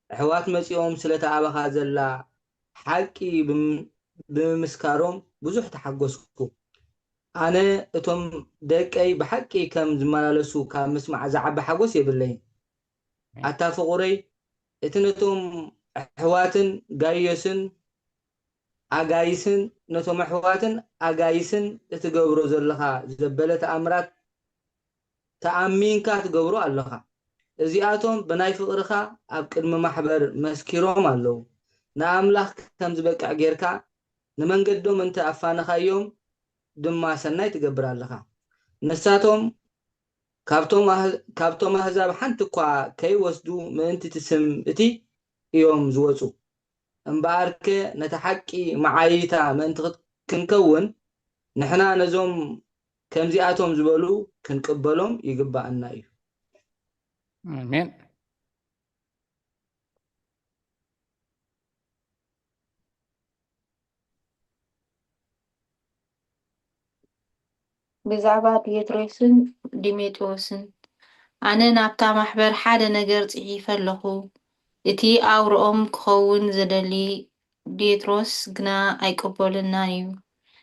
ኣሕዋት መጺኦም ስለታ ኣባኻ ዘላ ሓቂ ብም-፣ ብምምስካሮም ብዙሕ ተሓጎስኩ። ኣነ እቶም ደቀይ ብሓቂ ከም ዝመላለሱ ካብ ምስማዕ ዝዓቢ ሓጎስ የብለይን። ኣታ ፍቑረይ፣ እቲ ነቶም ኣሕዋትን ጋይዮስን ኣጋይስን፣ ነቶም ኣሕዋትን ኣጋይስን እትገብሮ ዘለኻ ዘበለ ተኣምራት ተኣሚንካ ትገብሮ ኣለኻ። እዚኣቶም ብናይ ፍቕርኻ ኣብ ቅድሚ ማሕበር መስኪሮም ኣለዉ። ንኣምላኽ ከም ዝበቅዕ ጌርካ ንመንገዶም እንተ ኣፋነኻዮም ድማ ሰናይ ትገብር ኣለኻ። ንሳቶም ካብቶም ኣህ-፣ ካብቶም ኣህዛብ ሓንቲ እኳ ከይወስዱ ምእንቲ እቲ ስም እቲ እዮም ዝወጹ። እምበኣርከ ነቲ ሓቂ መዓይይታ ምእንቲ ክት-፣ ክንከውን ንሕና ነዞም ከምዚኣቶም ዝበሉ ክንቅበሎም ይግባኣና እዩ። ኣሜን። ብዛዕባ ዲሜጥሮስን ዲሜጥሮስን ኣነ ናብታ ማሕበር ሓደ ነገር ጽሒፈ ኣለኹ። እቲ ኣውርኦም ክኸውን ዝደሊ ዲሜጥሮስ ግና ኣይቅበለናን እዩ።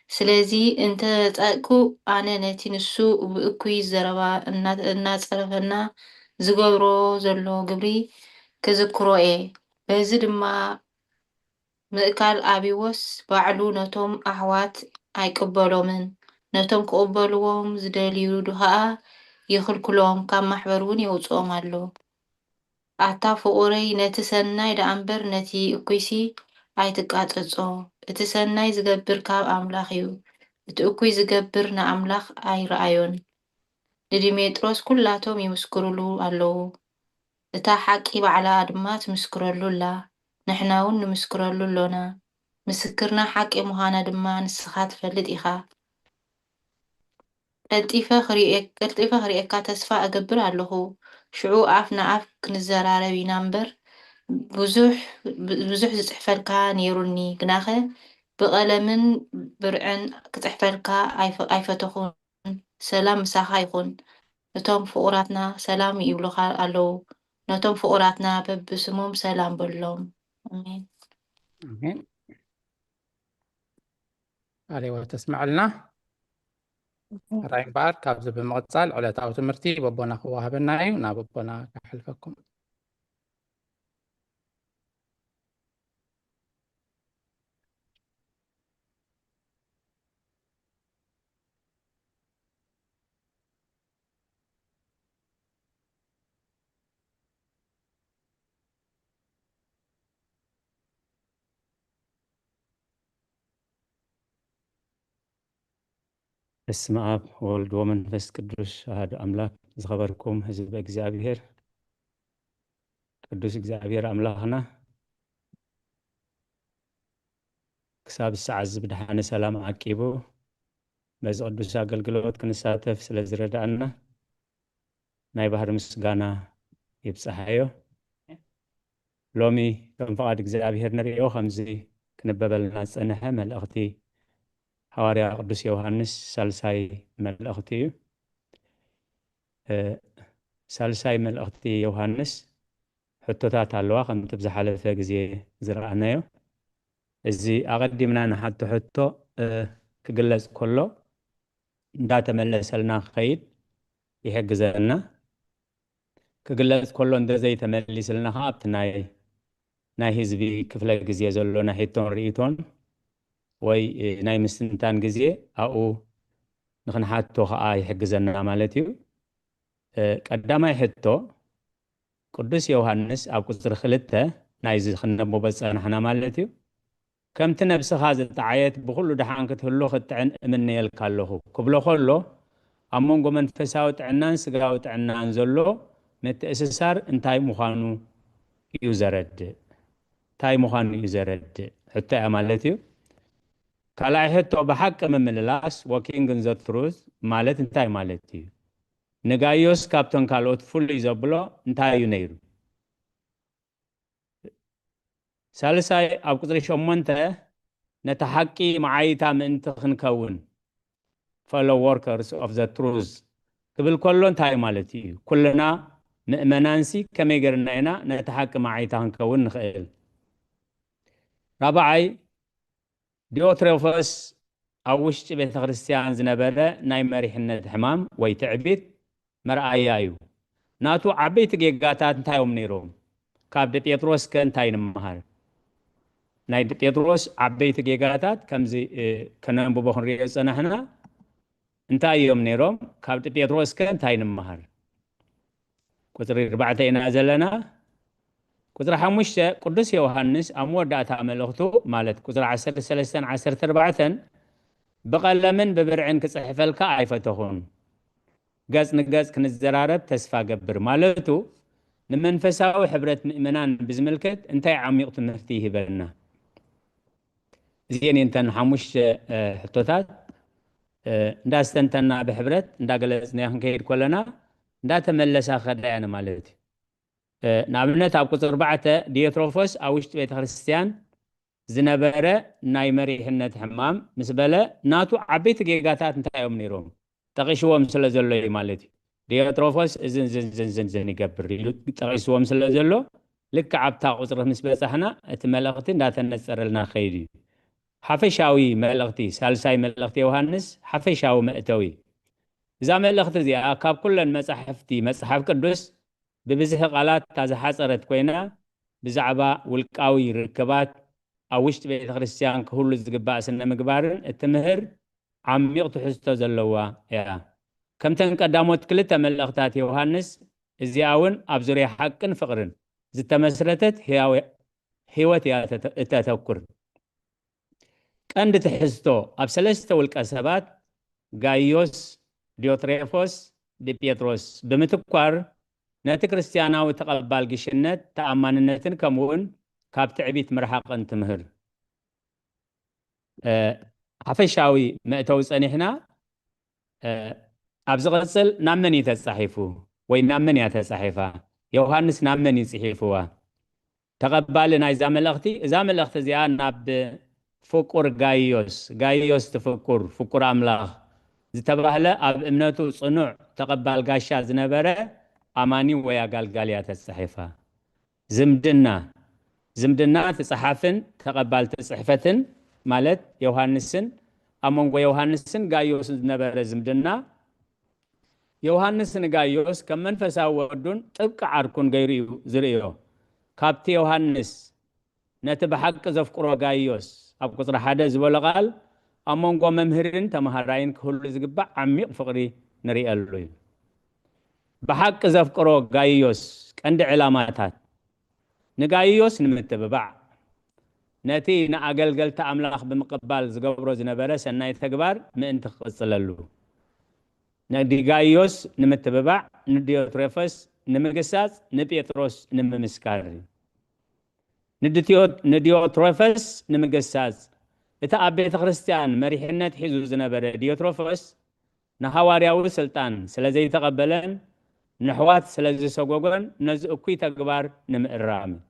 ስለዚ እንተ ጸቅኩ ኣነ ነቲ ንሱ ብእኩይ ዘረባ እና-፣ እናጸረፈና ዝገብሮ ዘሎ ግብሪ ክዝክሮ እየ። በዚ ድማ ምእካል ኣቢዎስ ባዕሉ ነቶም ኣሕዋት ኣይቅበሎምን፣ ነቶም ክቕበልዎም ዝደልዩ ከኣ ይኽልክሎም፣ ካብ ማሕበር እውን የውጽኦም ኣሎ። ኣታ ፍቑረይ፣ ነቲ ሰናይ ደኣ እምበር ነቲ እኩይሲ ኣይትቃጸጾ። እቲ ሰናይ ዝገብር ካብ ኣምላኽ እዩ፣ እቲ እኩይ ዝገብር ንኣምላኽ ኣይረኣዮን። ንዲሜጥሮስ ኩላቶም ይምስክሩሉ ኣለዉ፣ እታ ሓቂ ባዕላ ድማ ትምስክረሉ ኣላ፣ ንሕና እውን ንምስክረሉ ኣሎና፣ ምስክርና ሓቂ ምዃና ድማ ንስኻ ትፈልጥ ኢኻ። ቀልጢፈ ክርእየ-፣ ቀልጢፈ ክርእየካ ተስፋ እገብር ኣለኹ። ሽዑ ኣፍ ንኣፍ ክንዘራረብ ኢና እምበር፣ ብዙሕ፣ ብዙሕ ዝጽሕፈልካ ነይሩኒ፣ ግናኸ ብቐለምን ብርዕን ክጽሕፈልካ ኣይፈ-፣ ኣይፈተኹን። ሰላም ምሳኻ ይኹን። እቶም ፍቑራትና ሰላም ይብሉኻ ኣለዉ። ነቶም ፍቑራትና በብስሞም ሰላም በሎም። ኣሜን። ኣሜን። ቃለ ሕይወት ተስምዐልና። ሕራይ እምበኣር፣ ካብዚ ብምቕጻል ዕለታዊ ትምህርቲ በቦና ክወሃበና እዩ። ናብ በቦና ከሕልፈኩም። በስመ ኣብ ወወልድ ወመንፈስ ቅዱስ ኣሐዱ ኣምላክ። ዝኸበርኩም ህዝበ እግዚኣብሔር፣ ቅዱስ እግዚኣብሔር ኣምላኽና ክሳብ ሰዓት እዚ ብድሓነ ሰላም ዓቂቡ በዚ ቅዱስ ኣገልግሎት ክንሳተፍ ስለ ዝረዳእና ናይ ባህሪ ምስጋና ይብጻሓዮ። ሎሚ ከም ፍቓድ እግዚኣብሔር ንርእዮ ከምዚ ክንበበልና ዝጸንሐ መልእኽቲ ሃዋርያ ቅዱስ ዮሃንስ ሳልሳይ መልእኽቲ እዩ። እ፣ ሳልሳይ መልእኽቲ ዮሃንስ ሕቶታት ኣለዋ፣ ከምቲ ብዝሓለፈ ግዜ ዝረኣናዮ። እዚ ኣቐዲምና ንሓቶ ሕቶ፣ እ፣ ክግለጽ ከሎ እንዳተመለሰልና ክኸይድ ይሕግዘና። ክግለጽ ከሎ እንተዘይተመሊስልና ኸዓ ኣብቲ ናይ፣ ናይ ህዝቢ ክፍለ ግዜ ዘሎ ናይ ሕቶን ርእይቶን ወይ፣ እ፣ ናይ ምስትንታን ግዜ ኣብኡ ንኽንሓቶ ኸዓ ይሕግዘና ማለት እዩ። እ፣ ቀዳማይ ሕቶ፣ ቅዱስ ዮሃንስ ኣብ ቁጽሪ ክልተ ናይዚ ክነንብቦ ዝጸናሕና ማለት እዩ። ከምቲ ነብስኻ ዝጠዓየት ብኹሉ ደሓን ክትህሉ ክትጥዕን እምነየልካ ኣለኹ ክብሎ ከሎ፣ ኣብ መንጎ መንፈሳዊ ጥዕናን ስጋዊ ጥዕናን ዘሎ ምትእስሳር እንታይ ምዃኑ እዩ ዘረድእ። እንታይ ምዃኑ እዩ ዘረድእ ሕቶ እያ ማለት እዩ። ካልኣይ ሕቶ፣ ብሓቂ ምምልላስ፣ walking in the truth ማለት እንታይ ማለት እዩ? ንጋይዮስ ካብተን ካልኦት ፍሉይ ዘብሎ እንታይ እዩ ነይሩ? ሳልሳይ፣ ኣብ ቁጽሪ ሸሞንተ፣ ነቲ ሓቂ መዓይታ ምእንቲ ክንከውን፣ fellow workers of the truth ክብል ከሎ እንታይ ማለት እዩ? ኩልና ምእመናንሲ ከመይ ገርና ኢና ነቲ ሓቂ መዓይታ ክንከውን ንኽእል? ራብዓይ፣ ዲዮትሮፎስ ኣብ ውሽጢ ቤተ ክርስቲያን ዝነበረ ናይ መሪሕነት ሕማም ወይ ትዕቢት መርኣያ እዩ። ናቱ ዓበይቲ ጌጋታት እንታይ እዮም ነይሮም? ካብ ዲጴጥሮስ ከ እንታይ ንምሃር? ናይ ዲጴጥሮስ ዓበይቲ ጌጋታት ከምዚ፣ እ፣ ከነንብቦ ክንሪኦ ዝጸናሕና እንታይ እዮም ነይሮም? ካብ ዲጴጥሮስ ከ እንታይ ንምሃር? ቁፅሪ ኣርባዕተ ኢና ዘለና። ቁፅሪ ሓሙሽተ፣ ቅዱስ ዮሃንስ ኣብ መወዳእታ መልእኽቱ፣ ማለት ቁፅሪ ዓሰርተ ሰለስተን ዓሰርተ ኣርባዕተን፣ "ብቐለምን ብብርዕን ክጽሕፈልካ ኣይፈተኹን፣ ገጽ ንገጽ ክንዘራረብ ተስፋ ገብር" ማለቱ፣ ንመንፈሳዊ ሕብረት ምእመናን ብዝምልከት እንታይ ዓሚቕ ትምህርቲ ይህበና? እዚኤን እየን እተን ሓሙሽተ፣ እ፣ ሕቶታት፣ እ፣ እንዳስተንተና ብሕብረት እንዳገለጽናዮ ክንከይድ ከለና እንዳተመለሳ ክኸዳ እየን ማለት እዩ። እ፣ ንኣብነት ኣብ ቁጽሪ ኣርባዕተ፣ ዲዮትሮፎስ ኣብ ውሽጢ ቤተ ክርስቲያን ዝነበረ ናይ መሪሕነት ሕማም ምስ በለ፣ ናቱ ዓበይቲ ጌጋታት እንታይ እዮም ነይሮም? ጠቒስዎም ስለ ዘሎ እዩ ማለት እዩ። ዲዮትሮፎስ እዝን ዝን ዝን ዝን ዝን ይገብር ኢሉ ጠቒስዎም ስለ ዘሎ፣ ልክዕ ኣብታ ቁጽሪ ምስ በጻሕና፣ እቲ መልእኽቲ እንዳተነጸረልና ከይድ እዩ። ሓፈሻዊ መልእኽቲ፣ ሳልሳይ መልእኽቲ ዮሃንስ፣ ሓፈሻዊ መእተዊ። እዛ መልእኽቲ እዚኣ ካብ ኩለን መጻሕፍቲ መጽሓፍ ቅዱስ ብብዝሒ ቃላት እታ ዝሓጸረት ኮይና፣ ብዛዕባ ውልቃዊ ርክባት ኣብ ውሽጢ ቤተ ክርስቲያን ክህሉ ዝግባእ ስነ ምግባርን እትምህር ዓሚቕ ትሕዝቶ ዘለዋ እያ። ከምተን ቀዳሞት ክልተ መልእኽታት ዮሃንስ፣ እዚኣ እውን ኣብ ዙርያ ሓቅን ፍቕርን ዝተመስረተት ህያው ህይወት እያ ተተ-፣ እተተኩር። ቀንዲ ትሕዝቶ ኣብ ሰለስተ ውልቀ ሰባት፣ ጋይዮስ፣ ዲዮትሬፎስ፣ ዲጴጥሮስ፣ ብምትኳር፣ ነቲ ክርስትያናዊ ተቐባል ግሽነት፣ ተኣማንነትን ከምኡውን ካብ ትዕቢት ምርሓቕን ትምህር። እ፣ ሓፈሻዊ መእተዊ ጸኒሕና። እ፣ ኣብ ዝቐጽል ናብ መን እዩ ተጻሒፉ? ወይ ናብ መን እያ ተጻሒፋ? ዮሃንስ ናብ መን እዩ ጽሒፍዋ? ተቐባሊ ናይዛ መልእኽቲ፣ እዛ መልእኽቲ እዚኣ ናብ ፍቁር ጋይዮስ፣ ጋይዮስ እቲ ፍቁር፣ ፍቁር ኣምላኽ ዝተባህለ ኣብ እምነቱ ጽኑዕ ተቐባል ጋሻ ዝነበረ ኣማኒ ወይ ኣጋልጋሊ እያ ተጻሒፋ። ዝምድና፣ ዝምድና እቲ ጸሓፍን ተቐባልቲ ጽሕፈትን፣ ማለት ዮሃንስን ኣብ መንጎ ዮሃንስን ጋይዮስን ዝነበረ ዝምድና፣ ዮሃንስ ንጋይዮስ ከም መንፈሳዊ ወዱን ጥብቂ ዓርኩን ገይሩ እዩ ዝርእዮ። ካብቲ ዮሃንስ ነቲ ብሓቂ ዘፍቅሮ ጋይዮስ ኣብ ቁጽሪ ሓደ ዝበሎ ቃል፣ ኣብ መንጎ መምህርን ተመሃራይን ክህሉ ዝግባእ ዓሚቕ ፍቕሪ ንርእየሉ እዩ። ብሓቂ ዘፍቅሮ ጋይዮስ ቀንዲ ዕላማታት፣ ንጋይዮስ ንምትብባዕ፣ ነቲ ንኣገልገልቲ ኣምላኽ ብምቕባል ዝገብሮ ዝነበረ ሰናይ ተግባር ምእንቲ ክቕጽለሉ፣ ንጋይዮስ ንምትብባዕ፣ ንዲዮትሬፈስ ንምግሳጽ፣ ንጴጥሮስ ንምምስካር እዩ። ንድትዮ-፣ ንዲዮትሮፈስ ንምግሳጽ፣ እቲ ኣብ ቤተ ክርስቲያን መሪሕነት ሒዙ ዝነበረ ዲዮትሮፈስ ንሃዋርያዊ ስልጣን ስለ ዘይተቐበለን ንሕዋት ስለ ዝሰጎጎን ነዚ እኩይ ተግባር ንምእራም እዩ።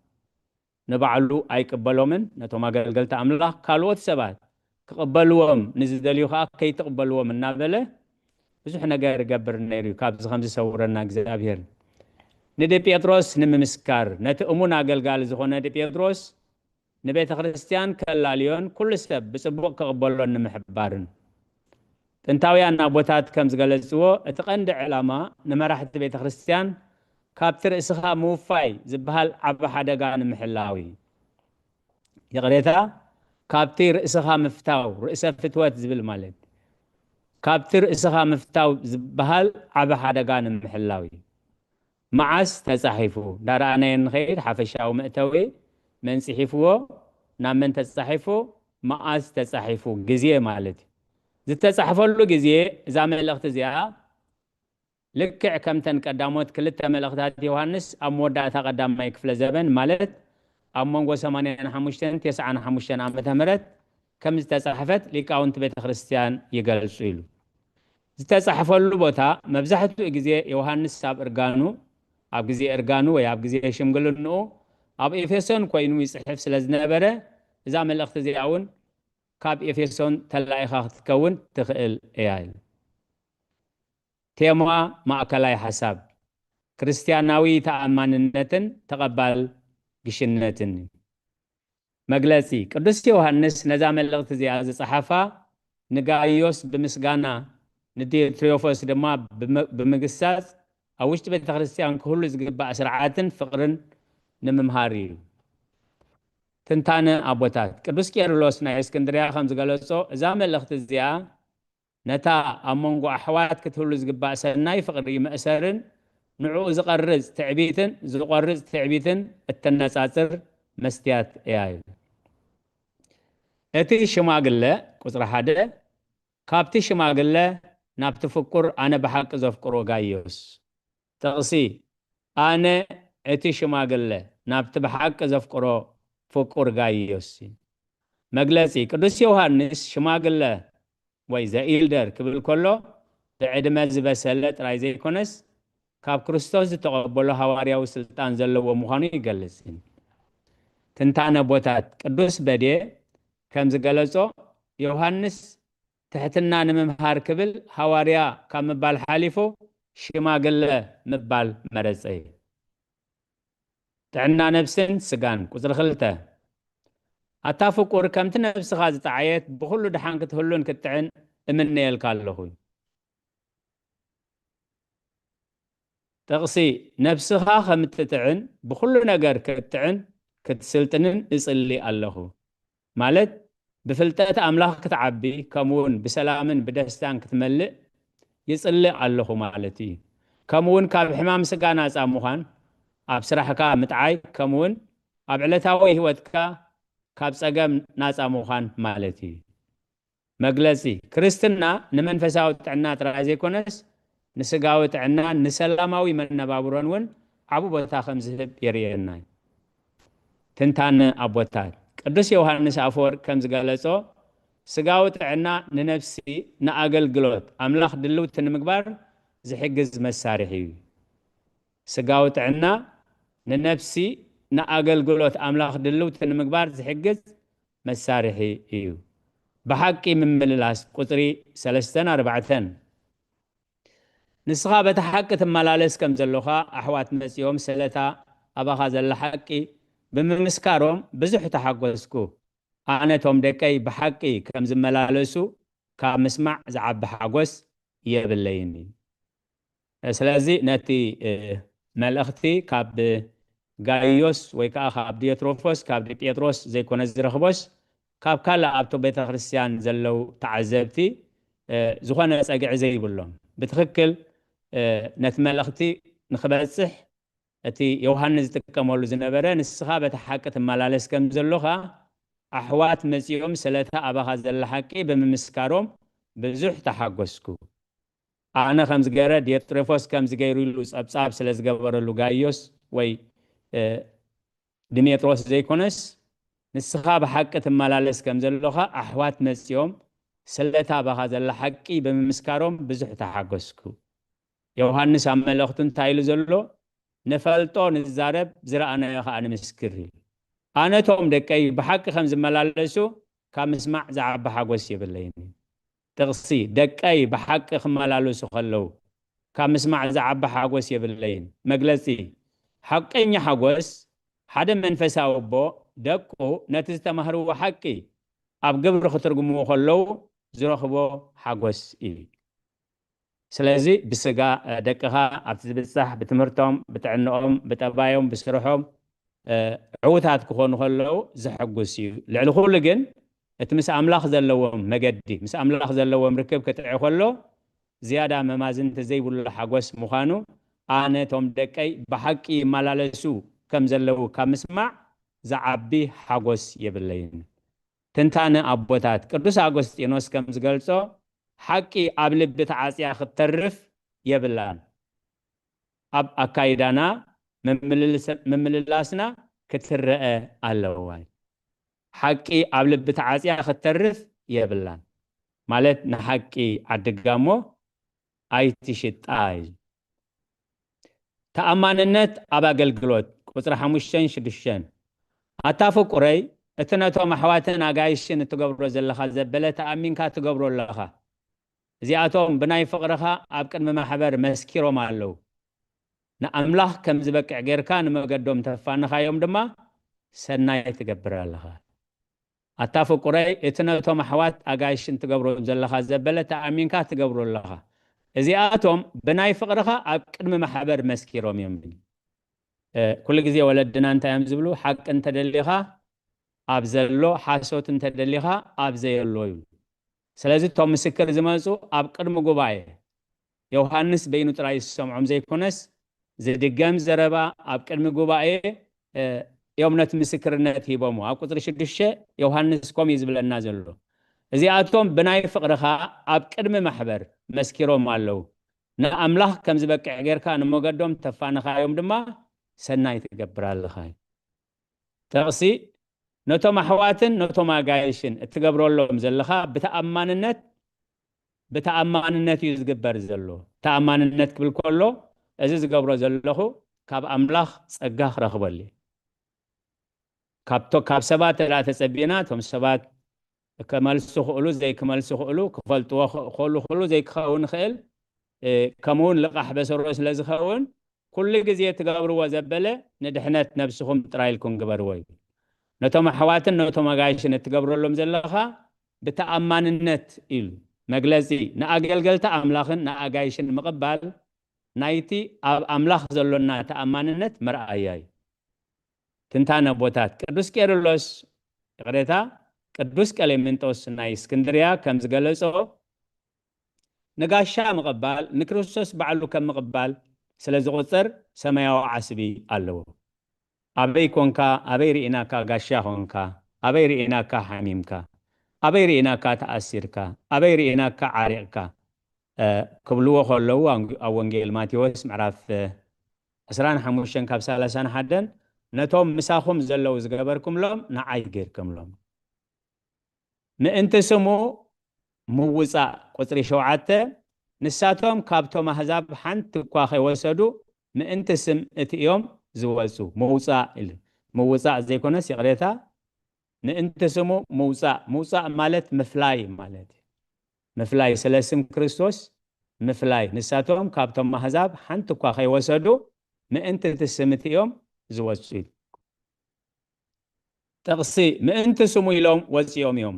ንባዕሉ ኣይቅበሎምን፣ ነቶም ኣገልገልቲ ኣምላኽ ካልኦት ሰባት ክቕበልዎም ንዝደልዩ ኸኣ ከይትቕበልዎም እናበለ ብዙሕ ነገር ይገብር ነይሩ እዩ። ካብዚ ከም ዝሰውረና እግዚኣብሔር። ንዲጴጥሮስ ንምምስካር፣ ነቲ እሙን ኣገልጋሊ ዝኾነ ዲጴጥሮስ ንቤተ ክርስቲያን ከላልዮን ኩሉ ሰብ ብጽቡቕ ክቕበሎን ንምሕባርን። ጥንታውያን ኣቦታት ከም ዝገለጽዎ፣ እቲ ቀንዲ ዕላማ ንመራሕቲ ቤተ ክርስቲያን ካብቲ ርእስኻ ምውፋይ ዝበሃል ዓቢ ሓደጋ ንምሕላው እዩ። ይቕሬታ፣ ካብቲ ርእስኻ ምፍታው፣ ርእሰ ፍትወት ዝብል ማለት፣ ካብቲ ርእስኻ ምፍታው ዝበሃል ዓቢ ሓደጋ ንምሕላው እዩ። መዓስ ተጻሒፉ? እንዳረኣናዮ ንኸይድ፣ ሓፈሻዊ መእተዊ መን ጽሒፍዎ፣ ናብ መን ተጻሒፉ፣ መዓስ ተጻሒፉ፣ ግዜ ማለት እዩ። ዝተጻሕፈሉ ግዜ፣ እዛ መልእኽቲ እዚኣ ልክዕ ከምተን ቀዳሞት ክልተ መልእኽታት ዮሃንስ ኣብ መወዳእታ ቀዳማይ ክፍለ ዘበን፣ ማለት ኣብ መንጎ ሰማንያን ሓሙሽተን ተስዓን ሓሙሽተን ዓመተ ምህረት ከም ዝተጻሕፈት ሊቃውንቲ ቤተ ክርስቲያን ይገልጹ ኢሉ። ዝተጻሕፈሉ ቦታ መብዛሕትኡ ግዜ ዮሃንስ ኣብ እርጋኑ፣ ኣብ ግዜ እርጋኑ ወይ ኣብ ግዜ ሽምግልንኡ ኣብ ኤፌሶን ኮይኑ ይጽሕፍ ስለ ዝነበረ፣ እዛ መልእኽቲ እዚኣ እውን ካብ ኤፌሶን ተላኢኻ ክትከውን ትኽእል እያ ኢሉ። ቴማ ማእከላይ ሓሳብ፣ ክርስትያናዊ ተኣማንነትን ተቐባል ግሽነትን። መግለጺ፣ ቅዱስ ዮሃንስ ነዛ መልእኽቲ እዚኣ ዝጸሓፋ ንጋይዮስ ብምስጋና፣ ንዲዮትሪዮፎስ ድማ ብም-፣ ብምግሳጽ፣ ኣብ ውሽጢ ቤተ ክርስቲያን ክህሉ ዝግባእ ስርዓትን ፍቕርን ንምምሃር እዩ። ትንታነ ኣቦታት፣ ቅዱስ ቄርሎስ ናይ እስክንድርያ ከም ዝገለጾ፣ እዛ መልእኽቲ እዚኣ ነታ ኣብ መንጎ ኣሕዋት ክትህሉ ዝግባእ ሰናይ ፍቕሪ መእሰርን ንዕኡ ዝቐርጽ ትዕቢትን ዝቖርጽ ትዕቢትን እተነጻጽር መስትያት እያ እዩ። እቲ ሽማግለ፣ ቁጽሪ ሓደ፣ ካብቲ ሽማግለ ናብቲ ፍቁር ኣነ ብሓቂ ዘፍቅሮ ጋይዮስ። ጥቕሲ፣ ኣነ እቲ ሽማግለ ናብቲ ብሓቂ ዘፍቅሮ ፍቁር ጋይዮስ። መግለጺ፣ ቅዱስ ዮሃንስ ሽማግለ ወይ ዘኢልደር ክብል ከሎ ብዕድመ ዝበሰለ ጥራይ ዘይኮነስ ካብ ክርስቶስ ዝተቐበሎ ሃዋርያዊ ስልጣን ዘለዎ ምዃኑ ይገልጽ። ትንታነ ቦታት፣ ቅዱስ በድየ ከም ዝገለጾ ዮሃንስ ትሕትና ንምምሃር ክብል ሃዋርያ ካብ ምባል ሓሊፉ ሽማግለ ምባል መረጸ። ጥዕና ነብስን ስጋን። ቁጽሪ ክልተ፣ ኣታ ፍቁር ከምቲ ነብስኻ ዝጠዓየት ብኹሉ ደሓን ክትህሉን ክትጥዕን እምነየልካ ኣለኹ። ጥቕሲ፣ ነብስኻ ከም እትጥዕን ብኹሉ ነገር ክትጥዕን ክትስልጥንን እጽሊ ኣለኹ። ማለት ብፍልጠት ኣምላኽ ክትዓቢ፣ ከምኡውን ብሰላምን ብደስታን ክትመልእ ይጽሊ ኣለኹ ማለት እዩ። ከምኡውን ካብ ሕማም ስጋ ናጻ ምዃን፣ ኣብ ስራሕካ ምጥዓይ፣ ከምኡውን ኣብ ዕለታዊ ህይወትካ ካብ ጸገም ናጻ ምዃን ማለት እዩ። መግለጺ፣ ክርስትና ንመንፈሳዊ ጥዕና ጥራይ ዘይኮነስ ንስጋዊ ጥዕና ንሰላማዊ መነባብሮን እውን ዓቢ ቦታ ከም ዝህብ የርእየና እዩ። ትንታነ ኣቦታት፣ ቅዱስ ዮሃንስ ኣፈወርቅ ከም ዝገለጾ ስጋዊ ጥዕና ንነፍሲ ንኣገልግሎት ኣምላኽ ድልውቲ ንምግባር ዝሕግዝ መሳርሒ እዩ። ስጋዊ ጥዕና ንነፍሲ ንኣገልግሎት ኣምላኽ ድልውቲ ንምግባር ዝሕግዝ መሳርሒ እዩ። ብሓቂ ምምልላስ፣ ቁጽሪ ሰለስተን ኣርባዕተን። ንስኻ በቲ ሓቂ ትመላለስ ከም ዘሎኻ ኣሕዋት መጺኦም ስለታ ኣባኻ ዘላ ሓቂ ብምምስካሮም ብዙሕ ተሓጎስኩ። ኣነ እቶም ደቀይ ብሓቂ ከም ዝመላለሱ ካብ ምስማዕ ዝዓቢ ሓጎስ የብለይን። ስለዚ ነቲ መልእኽቲ ካብ ጋይዮስ ወይ ከዓ ካብ ዲዮትሮፎስ ካብ ዲጴጥሮስ ዘይኮነ ዝረኽቦስ ካብ ካልእ ኣብቶ ቤተ ክርስቲያን ዘለዉ ተዓዘብቲ ዝኾነ ጸግዒ ዘይብሎም ብትኽክል ነቲ መልእኽቲ ንኽበጽሕ እቲ ዮሃንስ ዝጥቀመሉ ዝነበረ ንስኻ በቲ ሓቂ ትመላለስ ከም ዘሎኻ ኣሕዋት መጺኦም ስለታ ኣባኻ ዘላ ሓቂ ብምምስካሮም ብዙሕ ተሓጎስኩ። ኣነ ከም ዝገረ ዲዮጥሬፎስ ከም ዝገይሩ ኢሉ ጸብጻብ ስለ ዝገበረሉ ጋይዮስ ወይ ድሜጥሮስ ዘይኮነስ ንስኻ ብሓቂ ትመላለስ ከም ዘሎኻ ኣሕዋት መጺኦም ስለታ ኣባኻ ዘላ ሓቂ ብምምስካሮም ብዙሕ ተሓጎስኩ። ዮሃንስ ኣብ መልእኽቱ እንታይ ኢሉ ዘሎ? ንፈልጦ ንዛረብ ዝረኣናዮ ኸኣ ንምስክር ኢሉ። ኣነ እቶም ደቀይ ብሓቂ ከም ዝመላለሱ ካብ ምስማዕ ዝዓቢ ሓጎስ የብለይን። ጥቕሲ፣ ደቀይ ብሓቂ ክመላለሱ ከለዉ ካብ ምስማዕ ዝዓቢ ሓጎስ የብለይን። መግለጺ፣ ሓቀኛ ሓጎስ ሓደ መንፈሳዊ ኣቦ ደቁ ነቲ ዝተማህርዎ ሓቂ ኣብ ግብሪ ክትርጉምዎ ከለዉ ዝረኽቦ ሓጎስ እዩ። ስለዚ ብስጋ ደቅኻ ኣብቲ ዝብጻሕ ብትምህርቶም ብጥዕንኦም ብጠባዮም ብስርሖም ዕዉታት ክኾኑ ከለዉ ዘሐጉስ እዩ። ልዕሊ ኩሉ ግን እቲ ምስ ኣምላኽ ዘለዎም መገዲ ምስ ኣምላኽ ዘለዎም ርክብ ክጥዒ ከሎ ዝያዳ መማዝንቲ ዘይብሉ ሓጎስ ምዃኑ ኣነ እቶም ደቀይ ብሓቂ ይመላለሱ ከም ዘለዉ ካብ ምስማዕ ዝዓቢ ሓጎስ የብለይን። ትንታነ ኣቦታት ቅዱስ ኣጎስጢኖስ ከም ዝገልጾ ሓቂ ኣብ ልቢ ተዓጽያ ክትተርፍ የብላን። ኣብ ኣካይዳና ምምልላስና ክትረአ ኣለዋ። ሓቂ ኣብ ልቢ ተዓጽያ ክትተርፍ የብላን ማለት ንሓቂ ዓድጋሞ ኣይትሽጣ እዩ። ተኣማንነት ኣብ ኣገልግሎት ቁጽሪ ሓሙሽተን ሽዱሽተን ኣታ ፍቁረይ እቲ ነቶም ኣሕዋትን ኣጋይሽን እትገብሮ ዘለኻ ዘበለ ተኣሚንካ ትገብሮ ኣለኻ። እዚኣቶም ብናይ ፍቕርኻ ኣብ ቅድሚ ማሕበር መስኪሮም ኣለዉ። ንኣምላኽ ከም ዝበቅዕ ጌርካ ንመገዶም ተፋንኻዮም ድማ ሰናይ ትገብር ኣለኻ። ኣታ ፍቁረይ እቲ ነቶም ኣሕዋት ኣጋይሽን ትገብሮም ዘለኻ ዘበለ ተኣሚንካ ትገብሮ ኣለኻ። እዚኣቶም ብናይ ፍቕርኻ ኣብ ቅድሚ ማሕበር መስኪሮም እዮም። ኩሉ ግዜ ወለድና እንታይ እዮም ዝብሉ? ሓቂ እንተደሊኻ ኣብ ዘሎ፣ ሓሶት እንተደሊኻ ኣብ ዘየሎ እዩ። ስለዚ እቶም ምስክር ዝመፁ ኣብ ቅድሚ ጉባኤ ዮሃንስ በይኑ ጥራይ ዝሰምዖም ዘይኮነስ ዝድገም ዘረባ ኣብ ቅድሚ ጉባኤ እዮም ነቲ ምስክርነት ሂቦምዎ። ኣብ ቁፅሪ ሽዱሽተ ዮሃንስ ከምኡ እዩ ዝብለና ዘሎ፣ እዚኣቶም ብናይ ፍቕርኻ ኣብ ቅድሚ ማሕበር መስኪሮም ኣለዉ። ንኣምላኽ ከም ዝበቅዕ ጌርካ ንመገዶም ተፋንኻዮም ድማ ሰናይ ትገብር ኣለኻ። ጥቕሲ፣ ነቶም ኣሕዋትን ነቶም ኣጋይሽን እትገብረሎም ዘለኻ ብተኣማንነት ብተኣማንነት እዩ ዝግበር ዘሎ። ተኣማንነት ክብል ከሎ፣ እዚ ዝገብሮ ዘለኹ ካብ ኣምላኽ ጸጋ ክረኽበሉ እዩ። ካብ ሰባት ተላ ተጸቢና፣ እቶም ሰባት ከመልሱ ክእሉ ዘይክመልሱ ክእሉ፣ ክፈልጥዎ ክእሉ ክእሉ ዘይክኸውን ይኽእል። ከምኡውን ልቓሕ በሰሮ ስለ ዝኸውን፣ ኩሉ ግዜ ትገብርዎ ዘበለ ንድሕነት ነብስኹም ጥራይ ኢልኩም ግበርዎ እዩ። ነቶም ኣሕዋትን ነቶም ኣጋይሽን እትገብረሎም ዘለኻ ብተኣማንነት ኢሉ መግለጺ፣ ንኣገልገልቲ ኣምላኽን ንኣጋይሽን ምቕባል ናይቲ ኣብ ኣምላኽ ዘሎና ተኣማንነት መርኣያ እዩ። ትንታነ ኣቦታት፣ ቅዱስ ቄርሎስ፣ ይቕሬታ፣ ቅዱስ ቀሌምንጦስ ናይ እስክንድርያ ከም ዝገለጾ፣ ንጋሻ ምቕባል ንክርስቶስ ባዕሉ ከም ምቕባል ስለ ዝቑጸር ሰማያዊ ዓስቢ ኣለዎ። ኣበይ ኮንካ፣ ኣበይ ርኢናካ ጋሻ ኮንካ፣ ኣበይ ርኢናካ ሓሚምካ፣ ኣበይ ርኢናካ ተኣሲርካ፣ ኣበይ ርኢናካ ዓሪቕካ ክብልዎ ከለዉ፣ ኣብ ወንጌል ማቴዎስ ምዕራፍ ዕስራን ሓሙሽተን ካብ ሰላሳን ሓደን፣ ነቶም ምሳኹም ዘለዉ ዝገበርኩምሎም ንዓይ ጌርኩምሎም። ምእንቲ ስሙ ምውጻእ፣ ቁጽሪ ሸውዓተ፣ ንሳቶም ካብቶም ኣህዛብ ሓንቲ እኳ ከይወሰዱ ምእንቲ ስም እቲ እዮም ዝወጹ። ምውጻእ ኢሉ፣ ምውጻእ ዘይኮነስ፣ ይቕሬታ፣ ምእንቲ ስሙ ምውጻእ። ምውጻእ ማለት ምፍላይ ማለት እዩ። ምፍላይ፣ ስለ ስም ክርስቶስ ምፍላይ። ንሳቶም ካብቶም ኣህዛብ ሓንቲ እኳ ከይወሰዱ ምእንቲ እቲ ስም እቲ እዮም ዝወጹ ኢሉ። ጥቕሲ፣ ምእንቲ ስሙ ኢሎም ወጺኦም እዮም።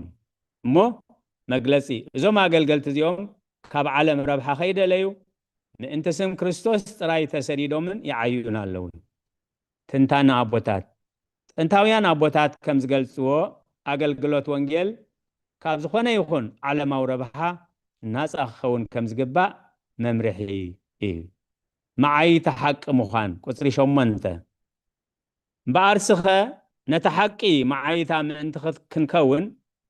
እሞ መግለጺ፣ እዞም ኣገልገልቲ እዚኦም ካብ ዓለም ረብሓ ከይደለዩ ምእንቲ ስም ክርስቶስ ጥራይ ተሰዲዶምን ይዓዩን ኣለዉ። ትንታነ ኣቦታት፣ ጥንታውያን ኣቦታት ከም ዝገልጽዎ፣ ኣገልግሎት ወንጌል ካብ ዝኾነ ይኹን ዓለማዊ ረብሓ ናጻ ክኸውን ከም ዝግባእ መምርሒ እዩ። መዓይቲ ሓቂ ምዃን፣ ቁጽሪ ሸሞንተ። እምበኣርስኸ ነቲ ሓቂ መዓይታ ምእንቲ ክት-፣ ክንከውን፣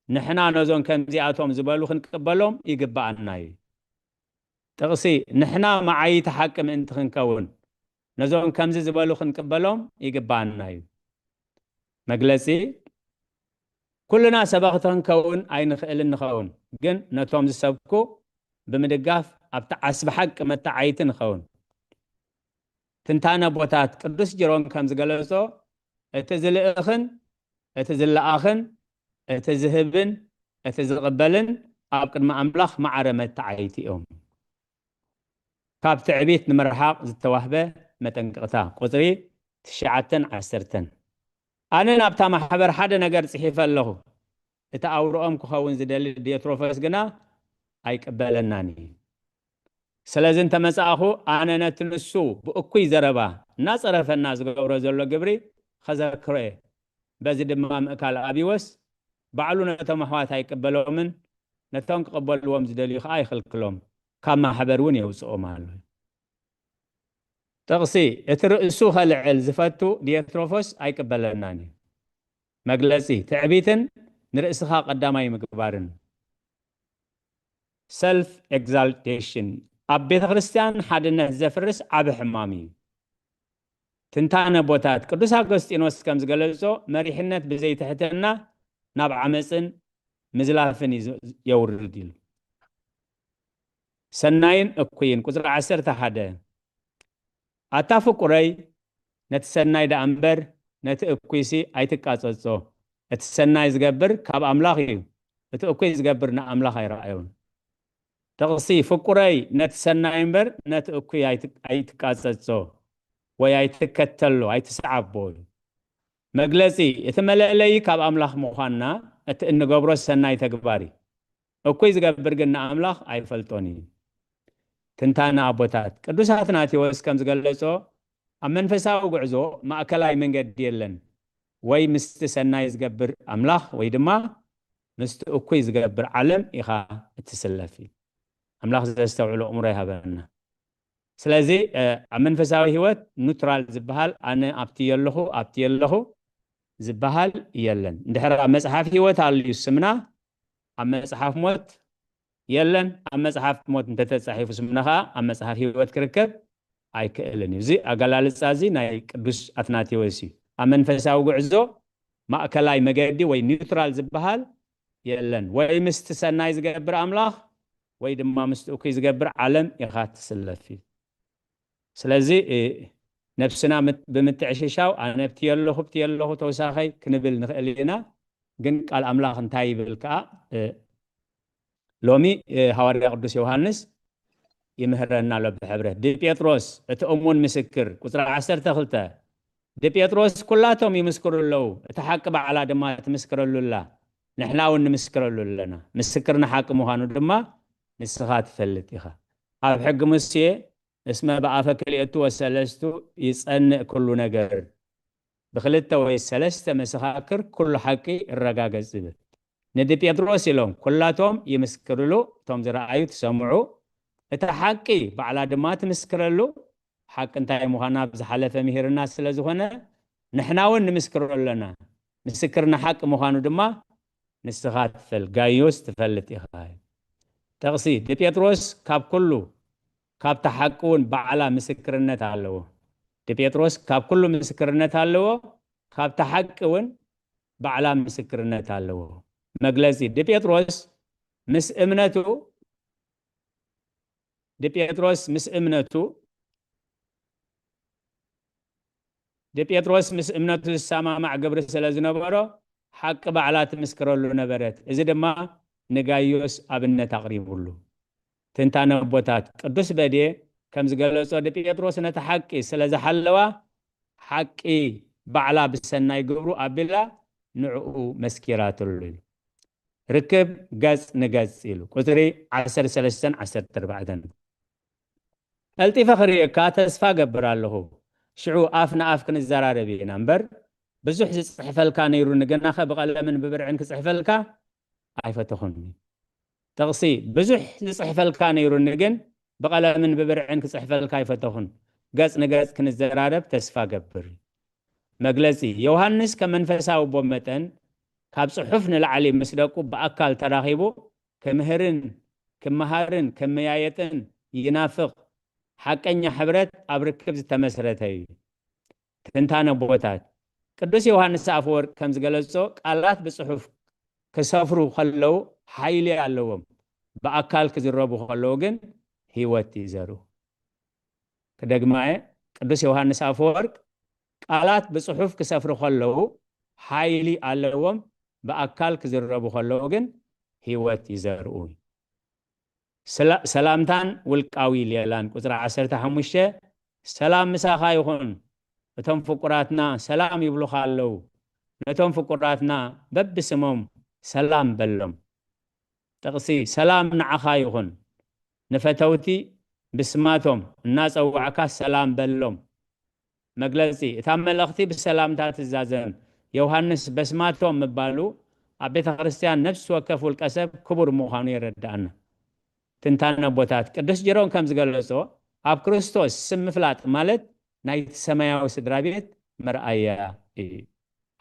ንሕና ነዞም ከምዚኣቶም ዝበሉ ክንቅበሎም ይግብኣና እዩ። ጥቕሲ፣ ንሕና መዓይቲ ሓቂ ምእንቲ ክንከውን፣ ነዞም ከምዚ ዝበሉ ክንቅበሎም ይግብኣና እዩ። መግለጺ፣ ኩልና ሰበኽቲ ክንከውን ኣይንኽእልን ንኸውን፣ ግን ነቶም ዝሰብኩ ብምድጋፍ ኣብቲ ዓስቢ ሓቂ መተዓይቲ ንኸውን። ትንታነ ኣቦታት፣ ቅዱስ ጅሮም ከም ዝገለጾ፣ እቲ ዝልእኽን እቲ ዝለኣኽን፣ እቲ ዝህብን እቲ ዝቕበልን ኣብ ቅድሚ ኣምላኽ ማዕረ መተዓይቲ እዮም። ካብ ትዕቢት ንምርሓቕ ዝተዋህበ መጠንቀቕታ፣ ቁጽሪ ትሽዓተን ዓሰርተን። ኣነ ናብታ ማሕበር ሓደ ነገር ጽሒፈ ኣለኹ። እቲ ኣውርኦም ክኸውን ዝደሊ ዲዮትሮፈስ ግና ኣይቅበለናን እዩ። ስለዚ እንተመጻእኹ፣ ኣነ ነቲ ንሱ ብእኩይ ዘረባ እናጸረፈና ዝገብሮ ዘሎ ግብሪ ኸዘክሮ እየ። በዚ ድማ ምእካል ኣቢዎስ ባዕሉ ነቶም ኣሕዋት ኣይቅበሎምን፣ ነቶም ክቕበልዎም ዝደልዩ ኸኣ ይኽልክሎም፣ ካብ ማሕበር እውን የውጽኦም ኣሎ። ጥቕሲ፣ እቲ ርእሱ ኸልዕል ዝፈቱ ዲዮትሮፎስ ኣይቅበለናን እዩ። መግለጺ፣ ትዕቢትን ንርእስኻ ቀዳማይ ምግባርን። ሰልፍ ኤግዛልቴሽን ኣብ ቤተ ክርስቲያን ሓድነት ዘፍርስ ዓቢ ሕማም እዩ። ትንታነ ኣቦታት፣ ቅዱስ ኣጎስጢኖስ ከም ዝገለጾ፣ መሪሕነት ብዘይ ትሕትና ናብ ዓመጽን ምዝላፍን እዩ ዝ-፣ የውርድ ኢሉ። ሰናይን እኩይን፣ ቁጽሪ ዓሰርተ ሓደ። ኣታ ፍቁረይ፣ ነቲ ሰናይ ደኣ እምበር ነቲ እኩይሲ ኣይትቃጸጾ። እቲ ሰናይ ዝገብር ካብ ኣምላኽ እዩ፣ እቲ እኩይ ዝገብር ንኣምላኽ ኣይረኣዮን። ጥቕሲ፣ ፍቁረይ፣ ነቲ ሰናይ እምበር ነቲ እኩይ ኣይት-፣ ኣይትቃጸጾ ወይ ኣይትከተሎ፣ ኣይትስዓቦ እዩ። መግለጺ፣ እቲ መለለዪ ካብ ኣምላኽ ምዃንና እቲ እንገብሮ ሰናይ ተግባር እዩ። እኩይ ዝገብር ግን ንኣምላኽ ኣይፈልጦን እዩ። ትንታነ ኣቦታት፣ ቅዱስ ኣትናቴዎስ ከም ዝገለጾ፣ ኣብ መንፈሳዊ ጉዕዞ ማእከላይ መንገዲ የለን። ወይ ምስቲ ሰናይ ዝገብር ኣምላኽ ወይ ድማ ምስቲ እኩይ ዝገብር ዓለም ኢኻ እትስለፍ እዩ። ኣምላኽ ዘስተውዕሎ ኣእምሮ ይሃበና። ስለዚ ኣብ መንፈሳዊ ህይወት ኑትራል ዝበሃል ኣነ ኣብቲ የለኹ ኣብቲ የለኹ ዝበሃል የለን። እንድሕር ኣብ መፅሓፍ ህይወት ኣልዩ ስምና ኣብ መፅሓፍ ሞት የለን። ኣብ መፅሓፍ ሞት እንተተፃሒፉ ስምና ከዓ ኣብ መፅሓፍ ህይወት ክርከብ ኣይክእልን እዩ። እዚ ኣገላልፃ እዚ ናይ ቅዱስ ኣትናቴዎስ እዩ። ኣብ መንፈሳዊ ጉዕዞ ማእከላይ መገዲ ወይ ኒውትራል ዝበሃል የለን። ወይ ምስቲ ሰናይ ዝገብር ኣምላኽ ወይ ድማ ምስቲ እኩይ ዝገብር ዓለም ኢኻ ትስለፍ እዩ። ስለዚ ነብስና ብምትዕሽሻው ኣነ ብቲ የለኹ ብቲ የለኹ ተወሳኸይ ክንብል ንኽእል ኢና። ግን ቃል ኣምላኽ እንታይ ይብል ከዓ ሎሚ ሃዋርያ ቅዱስ ዮሃንስ ይምህረና ኣሎ ብሕብረት። ድጴጥሮስ እቲ እሙን ምስክር፣ ቁፅሪ ዓሰርተ ክልተ፣ ድጴጥሮስ ኩላቶም ይምስክሩ ኣለዉ፣ እቲ ሓቂ ባዕላ ድማ ትምስክረሉ ኣላ፣ ንሕና እውን ንምስክረሉ ኣለና። ምስክርና ሓቂ ምዃኑ ድማ ንስኻ ትፈልጥ ኢኻ። ኣብ ሕጊ ሙሴ እስመ ብኣፈ ክልኤቱ ወሰለስቱ ይጸንእ ኩሉ ነገር፣ ብክልተ ወይ ሰለስተ መሰኻክር ኩሉ ሓቂ ይረጋገጽ ዝብል። ንድጴጥሮስ ኢሎም ኩላቶም ይምስክርሉ፣ እቶም ዝረኣዩ ትሰምዑ፣ እታ ሓቂ ባዕላ ድማ ትምስክረሉ። ሓቂ እንታይ ምዃና ብዝሓለፈ ምሂርና ስለ ዝኾነ ንሕና እውን ንምስክሮ ኣለና። ምስክርና ሓቂ ምዃኑ ድማ ንስኻ ትፈል ጋይዮስ ትፈልጥ ኢኻ። ጥቕሲ ድጴጥሮስ ካብ ኩሉ ካብታ ሓቂ እውን ባዕላ ምስክርነት ኣለዎ። ድጴጥሮስ ካብ ኩሉ ምስክርነት ኣለዎ፣ ካብታ ሓቂ እውን ባዕላ ምስክርነት ኣለዎ። መግለጺ ድጴጥሮስ ምስ እምነቱ ድጴጥሮስ ምስ እምነቱ ድጴጥሮስ ምስ እምነቱ ዝሰማማዕ ግብሪ ስለ ዝነበሮ ሓቂ ባዕላ ትምስክረሉ ነበረት። እዚ ድማ ንጋይዮስ ኣብነት ኣቕሪቡሉ። ትንታነ ኣቦታት ቅዱስ በድየ ከም ዝገለጾ ድጴጥሮስ ነቲ ሓቂ ስለ ዝሓለዋ ሓቂ ባዕላ ብሰናይ ግብሩ ኣቢላ ንዕኡ መስኪራትሉ እዩ። ርክብ ገጽ ንገጽ ኢሉ ቁጽሪ ዓሰርተ ሰለስተን ዓሰርተ ኣርባዕተን። ቀልጢፈ ክርእየካ ተስፋ ገብር ኣለኹ። ሽዑ ኣፍ ንኣፍ ክንዘራረብ ኢና እምበር ብዙሕ ዝጽሕፈልካ ነይሩኒ፣ ግናኸ ብቐለምን ብብርዕን ክጽሕፈልካ ኣይፈተኹን። ጥቕሲ ብዙሕ ዝጽሕፈልካ ነይሩኒ፣ ግን ብቐለምን ብብርዕን ክጽሕፈልካ ኣይፈተኹን። ገጽ ንገጽ ክንዘራረብ ተስፋ ገብር። መግለጺ ዮሃንስ ከም መንፈሳዊ ኣቦ መጠን ካብ ጽሑፍ ንላዕሊ ምስ ደቁ ብኣካል ተራኺቡ ክምህርን ክመሃርን ክመያየጥን ይናፍቕ። ሓቀኛ ሕብረት ኣብ ርክብ ዝተመስረተ እዩ። ትንታነ ኣቦታት ቅዱስ ዮሃንስ ኣፈወርቅ ከም ዝገለጾ ቃላት ብጽሑፍ ክሰፍሩ ከለዉ ሓይሊ ኣለዎም፣ ብኣካል ክዝረቡ ከለዉ ግን ህይወት ይዘርኡ። ክደግማየ፣ ቅዱስ ዮሃንስ ኣፈወርቅ ቃላት ብጽሑፍ ክሰፍሩ ከለዉ ሓይሊ ኣለዎም፣ ብኣካል ክዝረቡ ከለዉ ግን ህይወት ይዘርኡ። ሰላምታን ውልቃዊ ሌላን ቁጽሪ ዓሰርተ ሓሙሽተ፣ ሰላም ምሳኻ ይኹን፣ እቶም ፍቁራትና ሰላም ይብሉኻ ኣለዉ፣ ነቶም ፍቁራትና በብስሞም ሰላም በሎም። ጥቕሲ ሰላም ንዓኻ ይኹን፣ ንፈተውቲ ብስማቶም እናጸዋዕካ ሰላም በሎም። መግለጺ እታ መልእኽቲ ብሰላምታ ትዛዘም። ዮሃንስ በስማቶም ምባሉ ኣብ ቤተ ክርስቲያን ነፍሲ ወከፍ ውልቀ ሰብ ክቡር ምዃኑ የረድኣና። ትንታነ ኣቦታት ቅዱስ ጀሮም ከም ዝገለጾ ኣብ ክርስቶስ ስም ምፍላጥ ማለት ናይቲ ሰማያዊ ስድራ ቤት መርኣያ እዩ።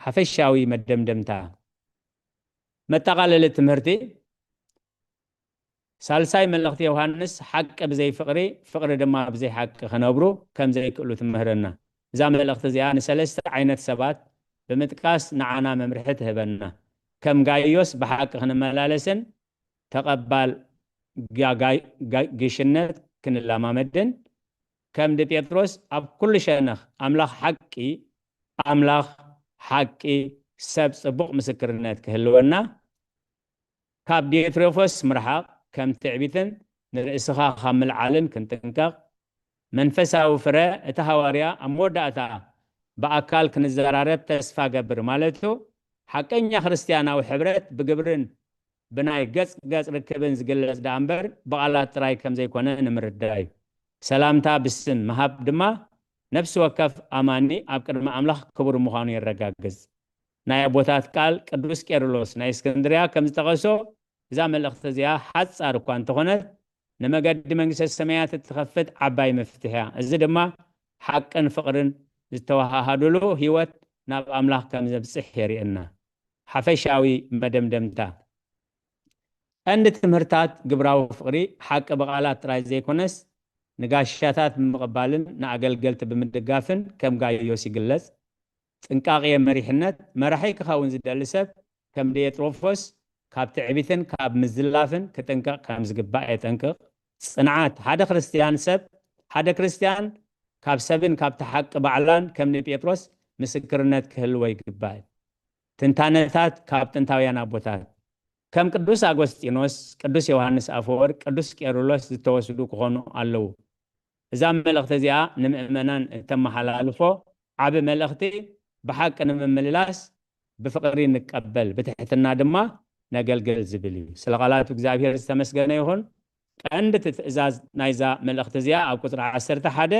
ሓፈሻዊ መደምደምታ መጠቓለሊ ትምህርቲ ሳልሳይ መልእኽቲ ዮሃንስ ሓቂ ብዘይ ፍቕሪ ፍቕሪ ድማ ብዘይ ሓቂ ክነብሩ ከም ዘይክእሉ ትምህረና። እዛ መልእኽቲ እዚኣ ንሰለስተ ዓይነት ሰባት ብምጥቃስ ንዓና መምርሒ ትህበና። ከም ጋይዮስ ብሓቂ ክንመላለስን ተቐባል ግሽነት ክንለማመድን ከም ድጴጥሮስ ኣብ ኩሉ ሸነኽ ኣምላኽ ሓቂ ኣምላኽ ሓቂ ሰብ ጽቡቕ ምስክርነት ክህልወና ካብ ዲዮትሮፎስ ምርሓቕ ከም ትዕቢትን ንርእስኻ ካብ ምልዓልን ክንጥንቀቕ መንፈሳዊ ፍረ እቲ ሃዋርያ ኣብ መወዳእታ ብኣካል ክንዘራረብ ተስፋ ገብር ማለቱ ሓቀኛ ክርስትያናዊ ሕብረት ብግብርን ብናይ ገጽ ገጽ ርክብን ዝግለጽ ደኣ እምበር ብቓላት ጥራይ ከም ዘይኮነ ንምርዳእ እዩ። ሰላምታ ብስም ምሃብ ድማ ነፍሲ ወከፍ ኣማኒ ኣብ ቅድሚ ኣምላኽ ክቡር ምዃኑ የረጋግጽ። ናይ ኣቦታት ቃል ቅዱስ ቄርሎስ ናይ እስክንድርያ ከም ዝጠቐሶ እዛ መልእኽቲ እዚኣ ሓጻር እኳ እንተኾነት ንመገዲ መንግስተ ሰማያት እትኸፍት ዓባይ መፍትሕ እያ። እዚ ድማ ሓቅን ፍቕርን ዝተወሃሃዱሉ ህይወት ናብ ኣምላኽ ከም ዘብጽሕ የርእየና። ሓፈሻዊ መደምደምታ። ቀንዲ ትምህርታት ግብራዊ ፍቕሪ ሓቂ ብቓላት ጥራይ ዘይኮነስ፣ ንጋሻታት ብምቕባልን ንኣገልገልቲ ብምድጋፍን ከም ጋይዮስ ይግለጽ። ጥንቃቄ መሪሕነት፣ መራሒ ክኸውን ዝደሊ ሰብ ከም ዲዮጥሮፎስ ካብ ትዕቢትን ካብ ምዝላፍን ክጥንቀቕ ከም ዝግባእ የጠንቅቕ። ጽንዓት፣ ሓደ ክርስትያን ሰብ፣ ሓደ ክርስትያን ካብ ሰብን ካብቲ ሓቂ ባዕላን ከም ንጴጥሮስ ምስክርነት ክህልዎ ይግባእ። ትንታነታት ካብ ጥንታውያን ኣቦታት፣ ከም ቅዱስ ኣጎስጢኖስ፣ ቅዱስ ዮሃንስ ኣፈወርቅ፣ ቅዱስ ቄርሎስ ዝተወስዱ ክኾኑ ኣለዉ። እዛ መልእኽቲ እዚኣ ንምእመናን እተመሓላልፎ ዓቢ መልእኽቲ፣ ብሓቂ ንምምልላስ ብፍቕሪ ንቀበል፣ ብትሕትና ድማ ነገልግል ዝብል እዩ። ስለ ቃላቱ እግዚኣብሔር ዝተመስገነ ይኹን። ቀንዲ እቲ ትእዛዝ ናይዛ መልእኽቲ እዚኣ ኣብ ቁጽሪ ዓሰርተ ሓደ፣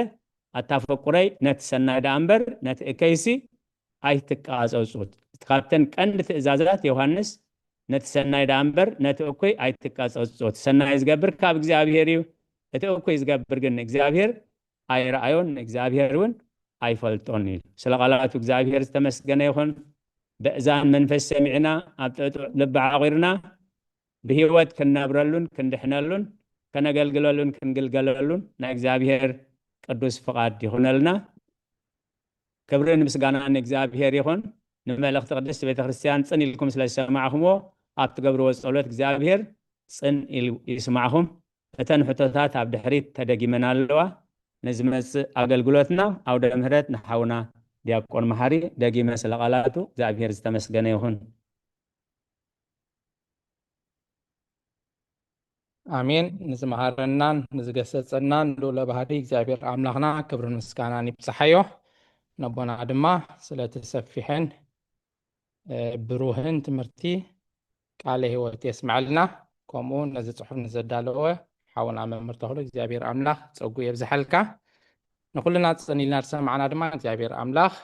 ኣታ ፍቁረይ፣ ነቲ ሰናይ ደኣ እምበር ነቲ እከይሲ ኣይትቃጸጹት። ካብተን ቀንዲ ትእዛዛት ዮሃንስ፣ ነቲ ሰናይ ደኣ እምበር ነቲ እኩይ ኣይትቃጸጹት። ሰናይ ዝገብር ካብ እግዚኣብሔር እዩ፣ እቲ እኩይ ዝገብር ግን ንእግዚኣብሔር ኣይረኣዮን፣ ንእግዚኣብሔር እውን ኣይፈልጦን እዩ። ስለ ቃላቱ እግዚኣብሔር ዝተመስገነ ይኹን። በእዛን መንፈስ ሰሚዕና፣ ኣብ ጥጡዕ ልቢ ዓቑርና፣ ብህይወት ክንነብረሉን ክንድሕነሉን ከነገልግለሉን ክንግልገለሉን ናይ እግዚኣብሔር ቅዱስ ፍቓድ ይኹነልና። ክብርን ምስጋናን ንእግዚኣብሔር ይኹን። ንመልእኽቲ ቅድስት ቤተ ክርስቲያን ጽን ኢልኩም ስለ ዝሰማዕኹምዎ፣ ኣብ ትገብርዎ ጸሎት እግዚኣብሔር ጽን ኢሉ ይስማዕኹም። እተን ሕቶታት ኣብ ድሕሪት ተደጊመን ኣለዋ። ንዝመጽእ ኣገልግሎትና ኣውደ ምህረት ንሓውና ዲያቆን መሓሪ ደጊመ ስለ ቃላቱ እግዚኣብሔር ዝተመስገነ ይኹን። ኣሜን። ንዝመሃረናን ንዝገሰጸናን ልኡለ ባህሪ እግዚኣብሔር ኣምላኽና ክብርን ምስጋናን ይብጽሓዮ። ነቦና ድማ ስለቲ ሰፊሕን ብሩህን ትምህርቲ ቃለ ህይወት የስምዐልና። ከምኡ ነዚ ጽሑፍ ንዘዳለወ ሓውና መምህር ተኽሉ እግዚኣብሔር ኣምላኽ ጸጉ የብዝሐልካ። ንኹልና ጽን ኢልና ዝሰማዕና ድማ እግዚኣብሔር ኣምላኽ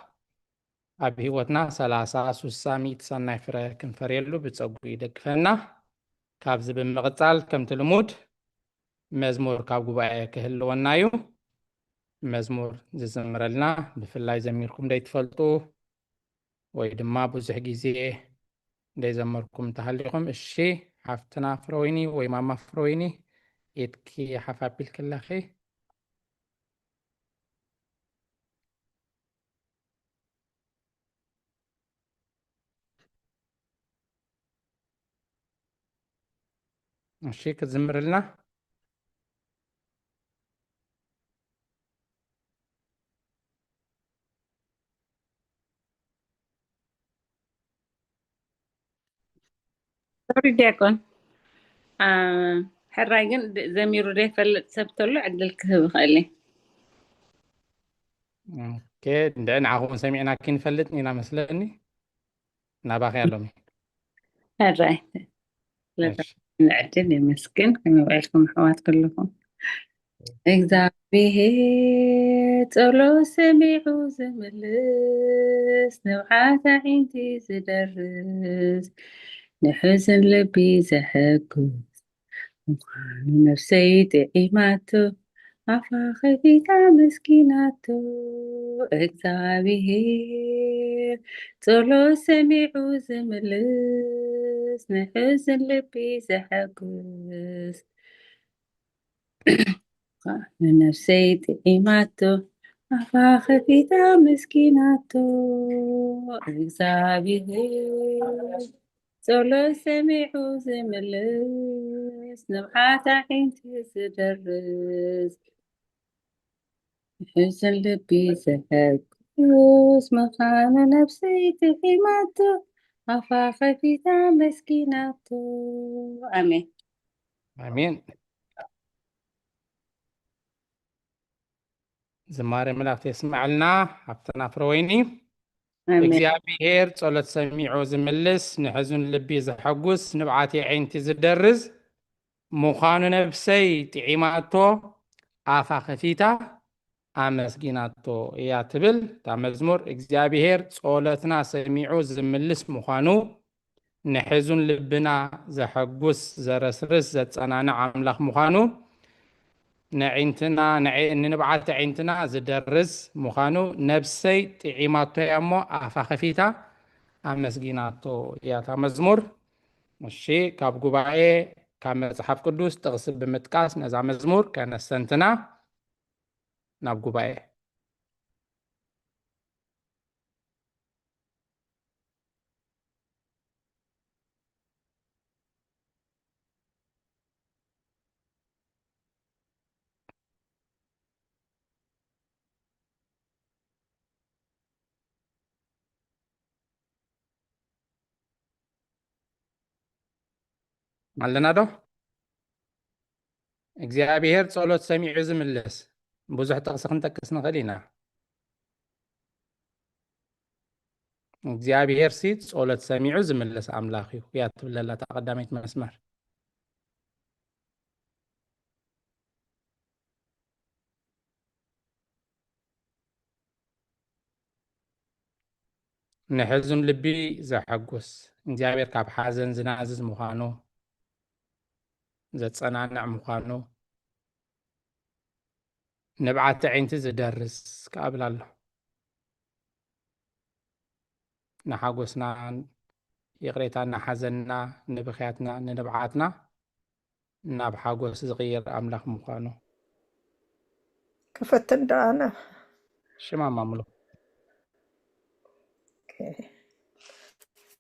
ኣብ ህይወትና ሰላሳ፣ ሱሳ፣ ሚእቲ ሰናይ ፍረ ክንፈርየሉ ብጸጉ ይደግፈና። ካብዚ ብምቕጻል ከምቲ ልሙድ መዝሙር ካብ ጉባኤ ክህልወና እዩ። መዝሙር ዝዝምረልና ብፍላይ ዘሚርኩም ደይትፈልጡ ወይ ድማ ብዙሕ ግዜ ደይዘመርኩም እንተሃሊኹም፣ እሺ፣ ሓፍትና ፍረወይኒ ወይ ማማ ፍረወይኒ ኢድኪ ሓፍ ኣቢልክለኺ። እሺ፣ ክትዝምርልና። ሶሪ ዲያቆን፣ አ፣ ሕራይ ግን ድ-፣ ዘሚሩ ዘይፈልጥ ሰብ ተሎ ዕድል ክህብ ይኽእል እየ። ኦኬ፣ እንድዒ ንዓኹም ሰሚዕናኪ ንፈልጥ ኢና መስለኒ። ናባኺ ኣሎሚ። ሕራይ። ስለዚ ንዕድል የመስግን። ከመይ ውዒልኩም ኣሕዋት ኩልኹም? እግዚኣብሔር ጸሎት ሰሚዑ ዝምልስ፣ ንብዓት ኣዒንቲ ዝደርስ፣ ንሕዝን ልቢ ዘሐጉስ ምዃኑ ነፍሰይ ጥዒማቶ፣ ኣፋ ከፊታ ኣመስጊናቶ። እግዚኣብሔር ጸሎት ሰሚዑ ዝምልስ፣ ንሕዝን ልቢ ዘሐጉስ፣ ንነፍሰይ ጥዒማቶ፣ ኣፋ ከፊታ ኣመስጊናቶ። እግዚኣብሔር ጸሎት ሰሚዑ ዝምልስ፣ ንብዓት ኣዒንቲ ዝደርስ፣ ንሕዝን ልቢ ዘሐጉስ ምዃኑ ነፍሰይ ጥዒማቶ፣ ኣፋ ከፊታ ኣመስጊናቶ። ኣሜን። ኣሜን። ዝማሬ መላእክት የስምዐልና ሓፍትና ፍረወይኒ። ኣሜን። እግዚኣብሔር ጸሎት ሰሚዑ ዝምልስ፣ ንሕዙን ልቢ ዘሐጉስ፣ ንብዓት ኣዒንቲ ዝደርስ ምዃኑ ነፍሰይ ጥዒማቶ፣ ኣፋ ከፊታ ኣመስጊናቶ እያ ትብል እታ መዝሙር። እግዚኣብሔር ጸሎትና ሰሚዑ ዝምልስ ምዃኑ፣ ንሕዙን ልብና ዘሐጉስ፣ ዘረስርስ፣ ዘጸናንዕ ኣምላኽ ምዃኑ ነዒንትና ንንብዓት ኣዒንትና ዝደርስ ምዃኑ ነብሰይ ጥዒማቶ እያ እሞ ኣፋ ከፊታ ኣመስጊናቶ እያ እታ መዝሙር። እሺ፣ ካብ ጉባኤ ካብ መጽሓፍ ቅዱስ ጥቕሲ ብምጥቃስ ነዛ መዝሙር ከነስተንትና ናብ ጉባኤ። ኣለና ዶ? እግዚኣብሔር ጸሎት ሰሚዑ ዝምልስ። ብዙሕ ጥቕሲ ክንጠቅስ ንኽእል ኢና። እግዚኣብሔር ሲ ጸሎት ሰሚዑ ዝምልስ ኣምላኽ እዩ እያ ትብለላ እታ ቀዳመይቲ መስመር። ንሕዙን ልቢ ዘሐጉስ እግዚኣብሔር ካብ ሓዘን ዝናዝዝ ምዃኑ ዘጸናንዕ ምዃኑ ንብዓት ኣዒንቲ ዝደርስ ክኣብላ ኣሎ። ንሓጎስና ይቕሬታ እናሓዘንና ንብኽያትና ንንብዓትና ናብ ሓጎስ ዝቕይር ኣምላኽ ምዃኑ ክፈትን ዶ ኣነ ሽማማ ምሉ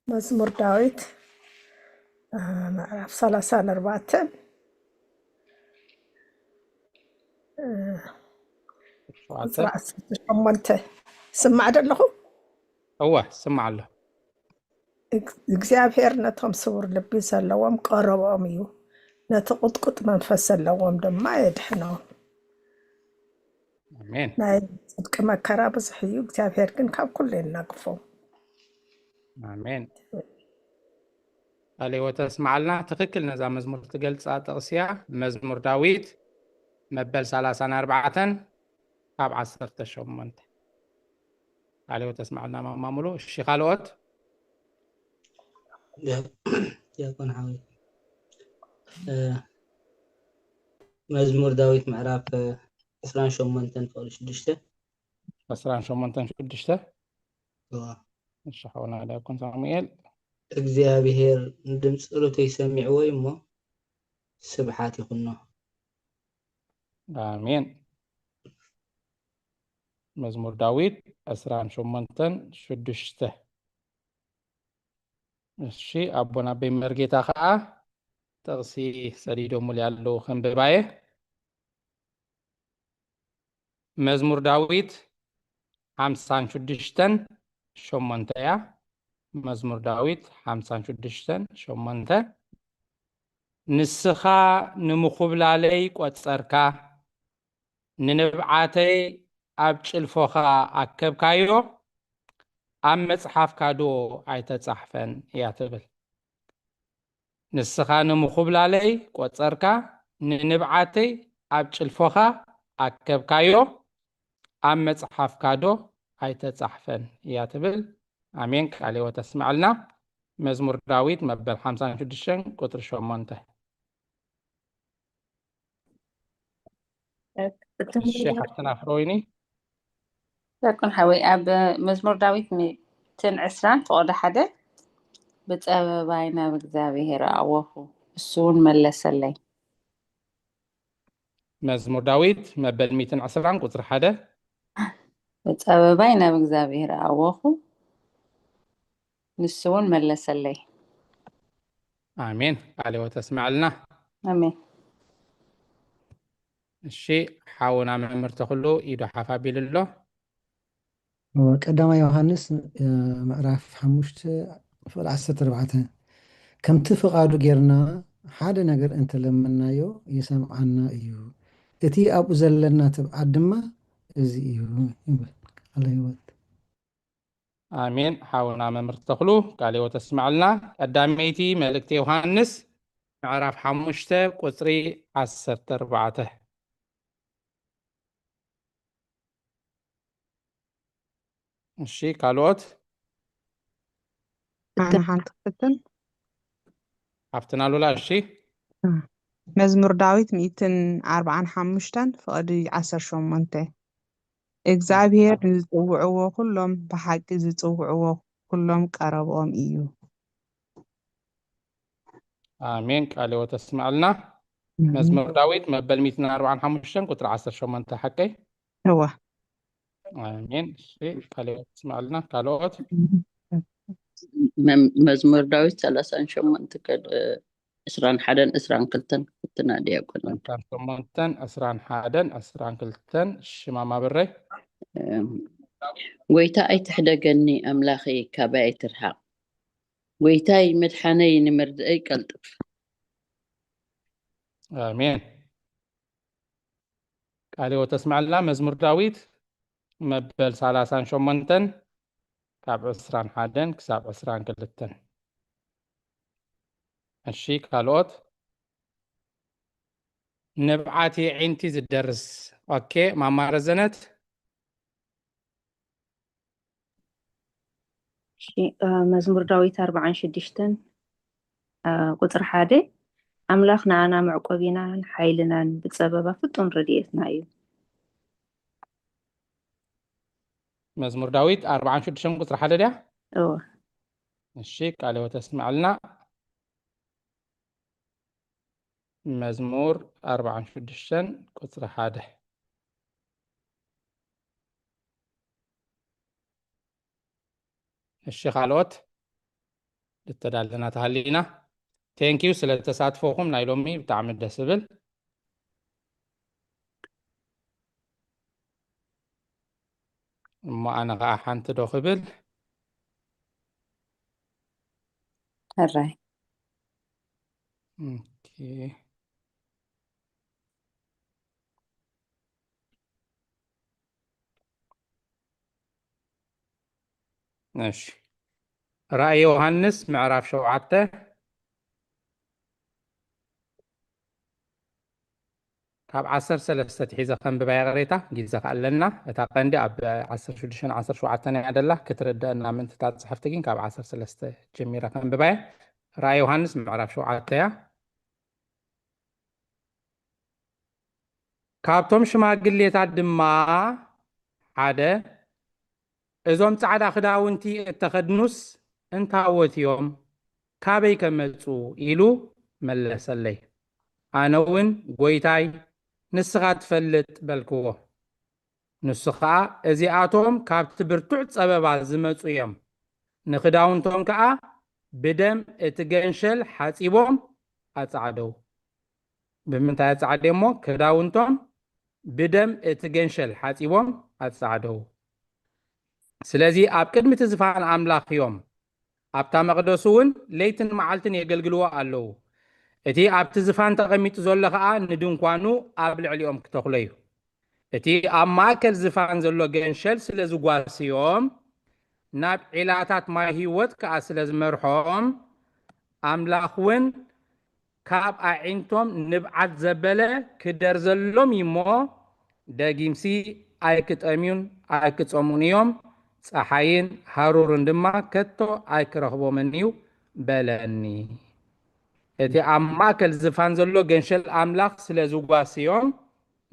መዝሙር ዳዊት ምዕራፍ ሰላሳን ኣርባዕተን ቁፅሪ ዓሰርተ ሸሞንተ ስማዕ ደለኹ። እወ ስማዕ ኣሎ። እግዚኣብሔር ነቶም ስውር ልቢ ዘለዎም ቀረቦም እዩ፣ ነቲ ቁጥቁጥ መንፈስ ዘለዎም ድማ የድሕኖም። ኣሜን። ናይ ጽድቂ መከራ ብዙሕ እዩ፣ እግዚኣብሔር ግን ካብ ኩሉ የናግፎም። ኣሜን። ቃለ ሕይወት ኣስምዓልና። ትኽክል ነዛ መዝሙር ትገልጻ ጥቕሲ እያ። መዝሙር ዳዊት መበል ሰላሳን ኣርባዕተን ካብ ዓሰርተ ሸሞንተ። ቃለ ሕይወት ኣስምዓልና ማማ ሙሉ። እሺ ካልኦት? ዲያቆን ሓወይ መዝሙር ዳዊት ምዕራፍ ዕስራን ሸሞንተን ፍቕዲ ሽዱሽተ። ዕስራን ሸሞንተን ሽዱሽተ። እሺ ሓውና ዲያቆን ሳሙኤል። እግዚኣብሔር ንድምፂ ጸሎተይ ሰሚዕዎ እዩ እሞ ስብሓት ይኹኖ። ኣሜን። መዝሙር ዳዊት ዕስራን ሸሞንተን ሽዱሽተ። እሺ ኣቦና ኣበይ መርጌታ ከዓ ጥቕሲ ሰዲዶሙሉ ያለው ከንብባየ። መዝሙር ዳዊት ሓምሳን ሽዱሽተን ሸሞንተ እያ። መዝሙር ዳዊት ሓምሳን ሽዱሽተን ሸሞንተ። ንስኻ ንምኹብላለይ ቆጸርካ፣ ንንብዓተይ ኣብ ጭልፎኻ ኣከብካዮ፣ ኣብ መጽሓፍካ ዶ ኣይተጻሕፈን እያ ትብል። ንስኻ ንምኹብላለይ ቆጸርካ፣ ንንብዓተይ ኣብ ጭልፎኻ ኣከብካዮ፣ ኣብ መጽሓፍካ ዶ ኣይተጻሕፈን እያ ትብል። ኣሜን። ቃለ ሕይወት ኣስምዓልና። መዝሙር ዳዊት መበል ሓምሳን ሽዱሽተን ቁጽሪ ሸሞንተ። እሺ ሓፍትና ፍሮይኒ። ዲያቆን ሓወይ ኣብ መዝሙር ዳዊት ሚእትን ዕስራን ፍቕዲ ሓደ ብጸበባይ ናብ እግዚኣብሔር ኣወኹ እሱ እውን መለሰለይ። መዝሙር ዳዊት መበል ሚእትን ዕስራን ቁጽሪ ሓደ። ብጸበባይ ናብ እግዚኣብሔር ኣወኹ ንሱ እውን መለሰለይ። ኣሜን። ቃለ ሕይወት ኣስምዓልና። ኣሜን። እሺ ሓውና መምህር ተኽሉ ኢዱ ሓፍ ኣቢሉ ኣሎ። ቀዳማይ ዮሃንስ ምዕራፍ ሓሙሽተ ፍቕዲ ዓሰርተ ኣርባዕተ ከምቲ ፍቓዱ ጌርና ሓደ ነገር እንተለመናዮ ይሰምዓና እዩ፣ እቲ ኣብኡ ዘለና ትብዓት ድማ እዚ እዩ ይብል። ቃለ ሕይወት። ኣሜን። ሓውና መምህር ተኽሉ ቃለ ሕይወት ኣስምዓልና። ቀዳመይቲ መልእክቲ ዮሃንስ ምዕራፍ ሓሙሽተ ቁጽሪ ዓሰርተ ኣርባዕተ። እሺ ካልኦት? ኣነ ሓንቲ ክፍትን ሓፍትና ሉላ። እሺ መዝሙር ዳዊት ሚእትን ኣርባዓን ሓሙሽተን ፍቕዲ ዓሰርተ ሸሞንተ። እግዚኣብሔር ንዝጽውዕዎ ኩሎም ብሓቂ ዝጽውዕዎ ኩሎም ቀረብኦም እዩ። ኣሜን። ቃለ ሕይወት ተስምዐልና። መዝሙር ዳዊት መበል ሚእትን ኣርባዓን ሓሙሽተን ቁጽሪ ዓሰርተ ሸሞንተ ሓቀይ? እወ። ኣሜን። እሺ፣ ቃለ ሕይወት ተስምዐልና። ካልኦት? መም- መዝሙር ዳዊት ሰላሳን ሸሞንተ ከድ ዕስራን ሓደን ዕስራን ክልተን ክፍትና ዲያቆን ዕስራን ሸሞንተን ዕስራን ሓደን ዕስራን ክልተን ሽማማ ብረይ። እም፣ ጎይታ ኣይትሕደገኒ ኣምላኸይ ካባይ ኣይትርሓቕ። ጎይታይ መድሓነይ ንምርድኣይ ቀልጥፍ። ኣሜን። ቃለ ሕይወት ተስምዐልና። መዝሙር ዳዊት መበል ሰላሳን ሸሞንተን ካብ ዕስራን ሓደን ክሳብ ዕስራን ክልተን። እሺ፣ ካልኦት? ንብዓት የዒንቲ ዝደርስ። ኦኬ፣ ማማ ረዘነት? እሺ፣ እ፣ መዝሙር ዳዊት ኣርባዓን ሽዱሽተን፣ እ፣ ቁጽሪ ሓደ። ኣምላኽ ንኣና መዕቆቢናን ሓይልናን ብጸበባ ፍጡን ረድኤትና እዩ። መዝሙር ዳዊት ኣርባዓን ሽዱሽተን ቁጽሪ ሓደ ድያ? እወ። እሺ፣ ቃለ ሕይወት ተስምዐልና። መዝሙር ኣርባዓን ሽዱሽተን ቁጽሪ ሓደ። እሺ፣ ካልኦት ልተዳለና ተሃሊና። ቴንኪዩ ስለ ተሳትፎኹም ናይ ሎሚ ብጣዕሚ ደስ ዝብል። እሞ ኣነ ኸዓ ሓንቲ ዶ ክብል? ሕራይ። ኦኬ። እሺ። ራእይ ዮሃንስ ምዕራፍ ሸውዓተ ካብ ዓሰርተ ሰለስተ ትሒዘ ከንብባ ይቕሬታ፣ ግዜ ከኣ ኣለና። እታ ቀንዲ ኣብ ዓሰርተ ሽዱሽተን ዓሰርተ ሸውዓተን እያ ደላ፣ ክትርደአና ምእንቲ እታ ጽሕፍቲ ግን ካብ ዓሰርተ ሰለስተ ጀሚረ ከንብባ እየ። ራእይ ዮሃንስ ምዕራፍ ሸውዓተ እያ። ካብቶም ሽማግሌታት ድማ ሓደ፣ "እዞም ጻዕዳ ክዳውንቲ እተኸድኑስ እንታዎት እዮም? ካበይ ከ መጹ?" ኢሉ መለሰለይ። ኣነ እውን፣ "ጐይታይ፣ ንስኻ ትፈልጥ" በልክዎ። ንሱ ኸኣ፣ "እዚኣቶም ካብቲ ብርቱዕ ጸበባ ዝመጹ እዮም፣ ንኽዳውንቶም ከኣ ብደም እቲ ገንሸል ሓጺቦም ኣጻዕደው።" ብምንታይ ኣጻዕደሞ? ክዳውንቶም ብደም እቲ ገንሸል ሓጺቦም ኣጻዕደው። ስለዚ ኣብ ቅድሚ እቲ ዝፋን ኣምላኽ እዮም፣ ኣብታ መቕደሱ እውን ለይትን መዓልትን የገልግልዎ ኣለዉ። እቲ ኣብቲ ዝፋን ተቐሚጡ ዘሎ ኸኣ ንድንኳኑ ኣብ ልዕሊኦም ክተኽሎ እዩ። እቲ ኣብ ማእከል ዝፋን ዘሎ ገንሸል ስለ ዝጓስዮም፣ ናብ ዒላታት ማይ ህይወት ከኣ ስለ ዝመርሖም፣ ኣምላኽ እውን ካብ ኣዒንቶም ንብዓት ዘበለ ክደርዘሎም እዩ እሞ፣ ደጊምሲ ኣይክጠምዩን ኣይክጸምኡን እዮም፣ ጸሓይን ሃሩርን ድማ ከቶ ኣይክረኽቦምን እዩ በለኒ። እቲ ኣብ ማእከል ዝፋን ዘሎ ገንሸል ኣምላኽ ስለ ዝጓስዮም፣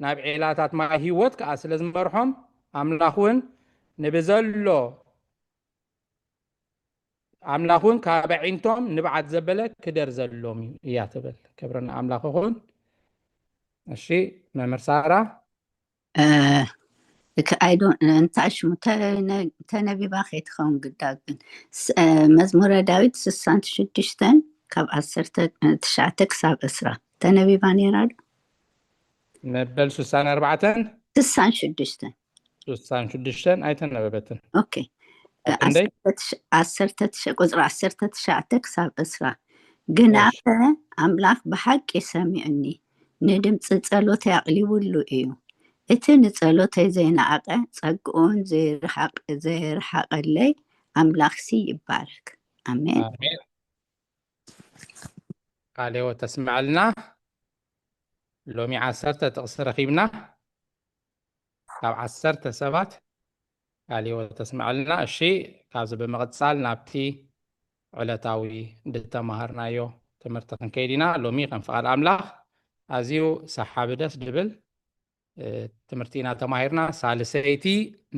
ናብ ዒላታት ማይ ህይወት ከኣ ስለ ዝመርሖም፣ ኣምላኽ እውን ንብዘሎ ኣምላኽ እውን ካብ ኣዒንቶም ንብዓት ዘበለ ክደርዘሎም እዩ እያ ትብል። ክብሪ ንኣምላኽ ይኹን። እሺ፣ መምህር ሳራ። እ፣ እክ-፣ I don't፣ እንታይ ሽሙ ተነ-፣ ተነቢባ ከይትኸውን ግዳ ግን ስ-፣ እ፣ መዝሙረ ዳዊት ስሳን ሽዱሽተን ካብ ዓሰርተ ትሽዓተ ክሳብ ዕስራ ተነቢባ ነይራ ዶ? መበል ስሳን ኣርባዕተን? ስሳን ሽዱሽተን። ስሳን ሽዱሽተን ኣይተነበበትን። ኦኬ። እ፣ ኣብ ክንደይ? ዓሰርተ ትሽ-፣ ዓሰርተ ትሽ-፣ ቁጽሪ ዓሰርተ ትሽዓተ ክሳብ ዕስራ። "ግናኸ ኣምላኽ ብሓቂ ሰሚዑኒ፣ ንድምጺ ጸሎተይ ኣቕሊቡሉ እዩ። እቲ ንጸሎተይ ዘይነዓቐ፣ ጸግኡን ዘይርሓቕ-፣ ዘይርሓቐለይ ኣምላኽሲ ይባረክ። ኣሜን። ኣሜን። ቃለ ሕይወት ተስምዐልና። ሎሚ ዓሰርተ ጥቕሲ ረኺብና። ካብ ዓሰርተ ሰባት ቃለ ሕይወት ተስምዐልና። እሺ፣ ካብዚ ብምቕጻል ናብቲ ዕለታዊ ዝተማሃርናዮ ትምህርቲ ክንከይድ ኢና። ሎሚ ከም ፍቓድ ኣምላኽ ኣዝዩ ሰሓቢ ደስ ድብል ትምህርቲ ኢና ተማሂርና። ሳልሰይቲ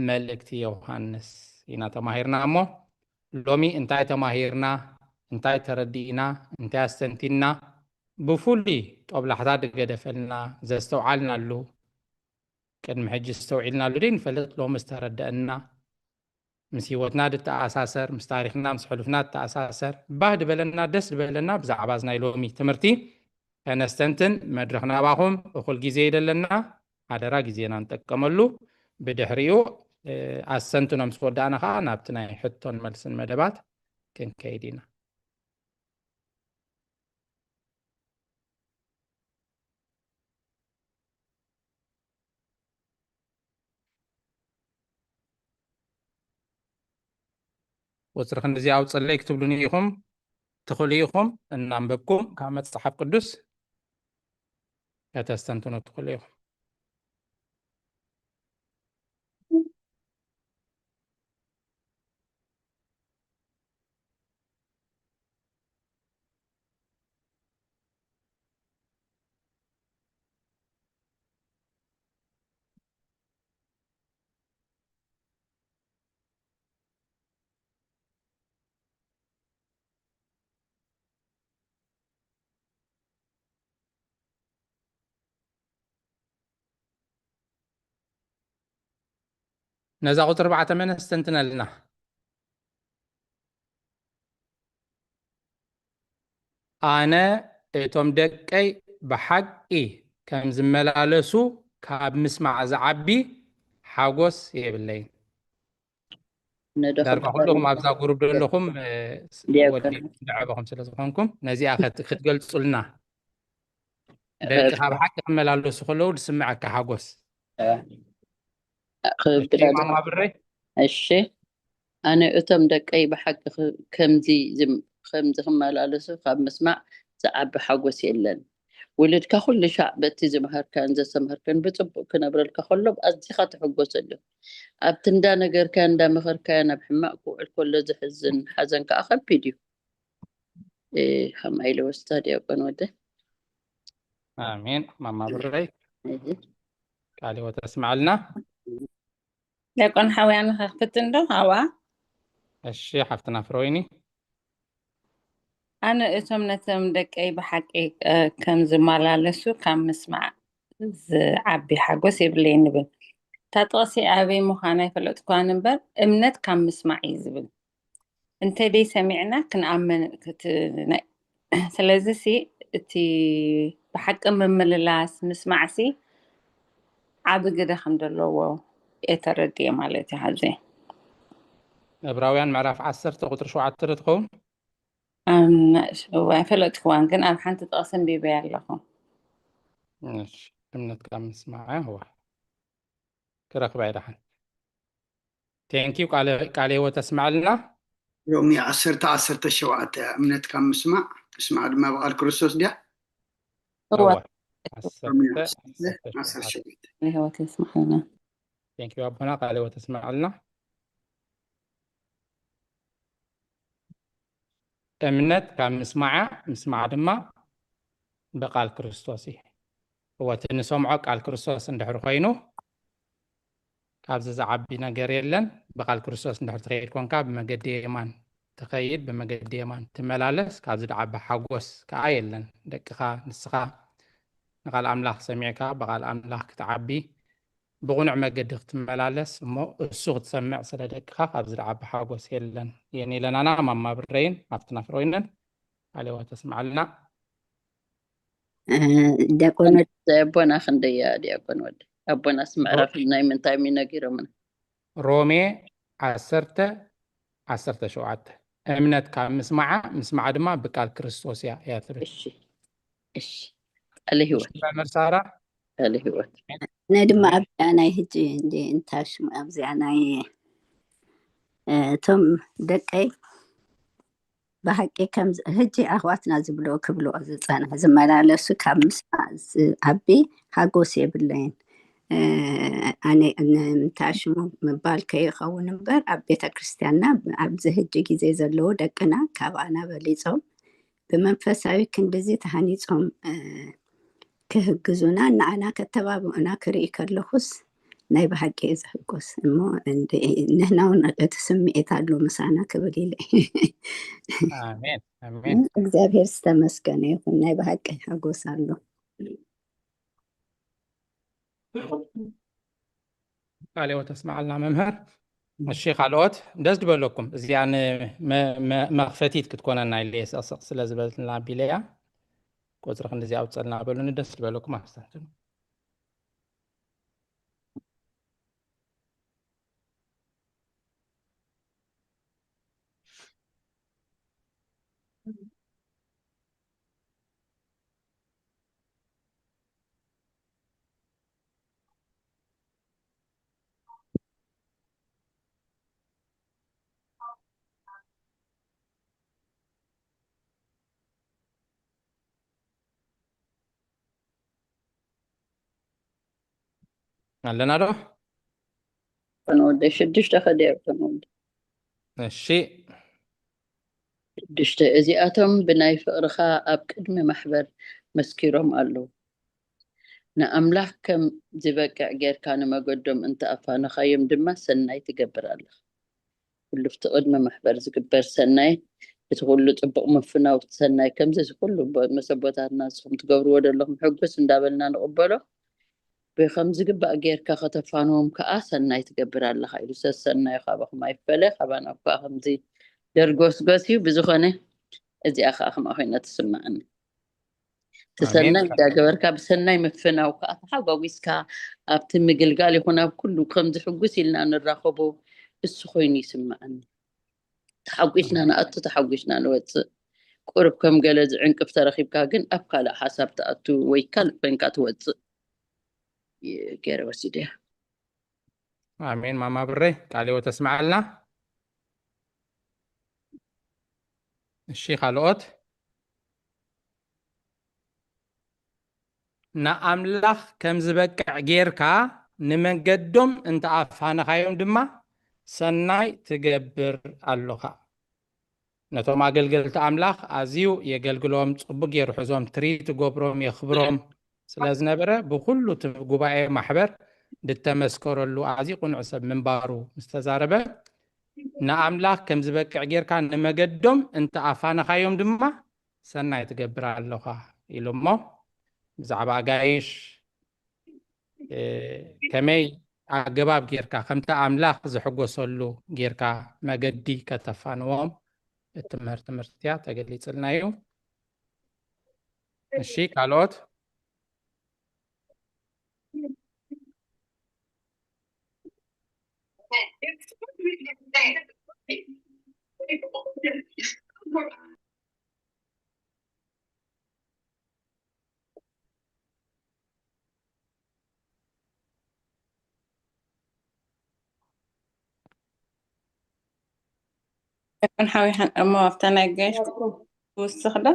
መልእክቲ ዮሃንስ ኢና ተማሂርና። እሞ ሎሚ እንታይ ተማሂርና? እንታይ ተረዲእና? እንታይ ኣስተንቲና? ብፍሉይ ጦብላሕታ ዝገደፈልና፣ ዘስተውዓልናሉ፣ ቅድሚ ሕጂ ዝተውዒልናሉ ዘይንፈልጥ ሎሚ ዝተረደአና፣ ምስ ህይወትና ዝተኣሳሰር፣ ምስ ታሪኽና፣ ምስ ሕሉፍና ዝተኣሳሰር፣ ባህ ዝበለና፣ ደስ ዝበለና ብዛዕባ እዚ ናይ ሎሚ ትምህርቲ ከነስተንትን መድረኽ ናባኹም እኹል ግዜ ይደለና። ሓደራ ግዜና ንጠቀመሉ። ብድሕሪኡ ኣስተንትኖ ምስ ወዳእና ከዓ ናብቲ ናይ ሕቶን መልስን መደባት ክንከይድ ኢና። ወፅሪ ክንድዚ ኣውፅለይ ክትብሉኒ ኢኹም ትኽእሉ ኢኹም። እናንበብኩም ካብ መፅሓፍ ቅዱስ ከተስተንትኑ ትኽእሉ ኢኹም። ነዛ ቁፅሪ ኣርባዕተ መን ኣስተንትነልና? ኣነ እቶም ደቀይ ብሓቂ ከም ዝመላለሱ ካብ ምስማዕ ዝዓቢ ሓጎስ የብለይን። ዳርጋ ኩልኹም ኣብዛ ጉሩብ ዘለኹም ወዲ ዝዓበኹም ስለ ዝኾንኩም ነዚኣ ክትገልፁልና፣ ደቅኻ ብሓቂ ክመላለሱ ከለዉ ዝስምዐካ ሓጎስ። ማማ ብረይ? እሺ፣ ኣነ እቶም ደቀይ ብሓቂ ከምዚ ከምዚ ክመላለሱ ካብ ምስማዕ ዝዓቢ ሓጎስ የለን። ውሉድካ ኩሉ ሻዕ በቲ ዝመሃርካን ዘስተምሃርካን ብጽቡቕ ክነብረልካ ከሎ ኣዚኻ ትሕጎሰሉ። ኣብቲ እንዳ ነገርካዮ እንዳ መኸርካዮ ናብ ሕማቕ ክውዕል ከሎ ዘሕዝን ሓዘን ከኣ ከቢድ እዩ። ከምኣ ኢለ ወስዳ ዲያቆን ወደ። ኣሜን። ማማ ብረይ ቃል ህይወት ኣስምዓልና። ዲያቆን ሓውያ ንኸፍት እንዶ ኣብኣ። እሺ ሓፍትና ፍሮይኒ። ኣነ እቶም ነቶም ደቀይ ብሓቂ ከም ዝመላለሱ ካብ ምስማዕ ዝዓቢ ሓጎስ የብለይን ንብል። እታ ጥቕሲ ኣበይ ምዃና ኣይፈለጥኩዋን እምበር እምነት ካብ ምስማዕ እዩ ዝብል። እንተ ደይ ሰሚዕና ክንኣምን ስለዚ ሲ እቲ ብሓቂ ምምልላስ ምስማዕሲ ዓቢ ግደ ከም ዘለዎ የተረድየ ማለት እዩ። ሓዘ ዕብራውያን ምዕራፍ ዓሰርተ ቁፅሪ ሸውዓተ ዶ ትኸውን? ኣይፈለጥክዋን ግን ኣብ ሓንቲ ጥቕሲ ኣንቢበያ ኣለኹ። እምነት ካብ ምስማዕ ዋ ክረኽባ ይደሓን። ቴንኪዩ ቃለ ህይወት ኣስምዐልና። ሮሜ ዓሰርተ ዓሰርተ ሸውዓተ እምነት ካብ ምስማዕ ምስማዕ ድማ ብቓል ክርስቶስ ድያ? ህይወት የስምዐልና። ቴንኪዩ ኣቦና ቃለ ህይወት ኣስምዐልና። እምነት ካብ ምስማዓ ምስማዕ ድማ ብቃል ክርስቶስ እዩ። እወ እቲ ንሰምዖ ቃል ክርስቶስ እንድሕር ኮይኑ ካብዚ ዝዓቢ ነገር የለን። ብቃል ክርስቶስ እንድሕር ትኸይድ ኮንካ ብመገዲ የማን ትኸይድ ብመገዲ የማን ትመላለስ ካብዚ ዝዓቢ ሓጎስ ከዓ የለን። ደቅኻ ንስኻ ንቃል ኣምላኽ ሰሚዕካ ብቃል ኣምላኽ ክትዓቢ ብቕኑዕ መገዲ ክትመላለስ እሞ እሱ ክትሰምዕ ስለ ደቅኻ ካብዚ ዝዓቢ ሓጎስ የለን። የኔለናና ማማ ብረይን ኣብቲ ናፍሮይነን ኣሌዋ ተስምዓልና። ዲያቆን ኣቦና ክንደያ ዲያቆን ወዲ ኣቦናስ ምዕራፍ ናይ ምንታይ ነጊሮምና? ሮሜ ዓሰርተ ዓሰርተ ሸውዓተ እምነት ካብ ምስማዓ ምስማዓ ድማ ብቃል ክርስቶስ እያ እያ ትብል። እሺ እሺ ቃለ ህይወት መምህር ሳራ ቃለ ህይወት ኣነ ድማ ኣብዚኣ ናይ ህጂ እንዲ እንታይ ሽሙ ኣብዚኣ ናይ እቶም ደቀይ ብሓቂ ከም ህጂ ኣሕዋትና ዝብልኦ ክብልኦ ዝፀንሐ ዝመላለሱ ካብ ምስማዕ ዝዓቢ ሓጎስ የብለይን። ኣነ ንምንታይ ሽሙ ምባል ከይኸውን እምበር ኣብ ቤተ ክርስቲያንና ኣብዚ ህጂ ግዜ ዘለዉ ደቅና ካባና በሊፆም ብመንፈሳዊ ክንድዚ ተሃኒፆም ክህግዙና፣ ንዓና ከተባብዑና ክርኢ ከለኹስ ናይ ብሓቂ እየ ዝሕጎስ። እሞ እንድ-፣ ንሕና እውን እቲ ስምዒት ኣሎ ምሳና ክብል ኢለ። ኣሜን፣ ኣሜን። እግዚኣብሔር ዝተመስገነ ይኹን። ናይ ብሓቂ ሓጎስ ኣሎ። ቃለ ሕይወት ኣስምዓልና መምህር። እሺ፣ ካልኦት ደስ ዝበለኩም፣ እዚኣ ንመ-፣ መ-፣ መኽፈቲት ክትኮነና ኢለ እየ፣ ስቕስቕ ስለ ዝበልና ኣቢለ እያ። ቁፅሪ ክንዲዚ ኣውፀልና በሉኒ፣ ደስ ዝበለኩም ኣስተንትኑ። ኣለና ዶ? ተነወደ ሽዱሽተ ከደር ተነወደ። እሺ። ሽዱሽተ፣ እዚኣቶም ብናይ ፍቕርኻ ኣብ ቅድሚ ማሕበር መስኪሮም ኣለዉ። ንኣምላኽ ከም ዝበቅዕ ጌርካ ንመገዶም እንተ ኣፋነኻዮም ድማ ሰናይ ትገብር ኣለኻ። ኩሉ ኣብቲ ቅድሚ ማሕበር ዝግበር ሰናይ፣ እቲ ኩሉ ጽቡቕ ምፍናው፣ እቲ ሰናይ ከምዚ፣ እዚ ኩሉ ቦ-፣ መሰቦታትና ንስኹም ትገብርዎ ዘለኹም ሕጉስ እንዳበልና ንቕበሎ። ብኸም ዝግባእ ጌርካ ከተፋንዎም ከኣ ሰናይ ትገብር ኣለኻ ኢሉ። ሰሰናዩ ካባኹም ኣይፈለ፣ ካባና እኳ ከምዚ ደርጎስጎስ እዩ። ብዝኾነ እዚኣ ከኣ ከምኣ ኮይና ትስምዓኒ። እቲ ኣሜን። ሰናይ እንዳገበርካ ብሰናይ ምፍናው ከኣ ተሓጓጒስካ ኣብቲ ምግልጋል ይኹን ኣብ ኩሉ ከምዚ ሕጉስ ኢልና ንራኸቦ እሱ ኮይኑ ይስምዓኒ። ተሓጒስና ንኣቱ፣ ተሓጒስና ንወጽእ። ቁሩብ ከም ገለ ዝዕንቅፍ ተረኺብካ ግን ኣብ ካልእ ሓሳብ ትኣቱ ወይ ካልእ ኮይንካ ትወጽእ። ገይረ ወሲደ። ኣሜን። ማማ ብረይ ቃለ ሕይወት ኣስምዓልና። እሺ፣ ካልኦት? ንኣምላኽ ከም ዝበቅዕ ጌርካ ንመንገዶም እንተ ኣፋነኻዮም ድማ ሰናይ ትገብር ኣሎኻ። ነቶም ኣገልገልቲ ኣምላኽ ኣዝዩ የገልግሎም፣ ጽቡቕ ገይሩ ሕዞም፣ ትሪት ይገብሮም፣ የኽብሮም። ስለ ዝነበረ ብኹሉ እቲ ጉባኤ ማሕበር ዝተመስከረሉ ኣዝዩ ቅኑዕ ሰብ ምንባሩ ምስ ተዛረበ፣ ንኣምላኽ ከም ዝበቅዕ ጌርካ ንመገዶም እንተ ኣፋነኻዮም ድማ ሰናይ ትገብር ኣለኻ ኢሉ እሞ፣ ብዛዕባ ኣጋይሽ፣ እ፣ ከመይ ኣገባብ ጌርካ፣ ከምቲ ኣምላኽ ዝሕጎሰሉ ጌርካ መገዲ ከተፋንዎም እትምህር ትምህርቲ እያ፣ ተገሊጽልና እዩ። እሺ፣ ካልኦት? ይኹን ሓዊሓን እሞ ኣብታ ናይ ጋይሽ ክወስኽ ዶ?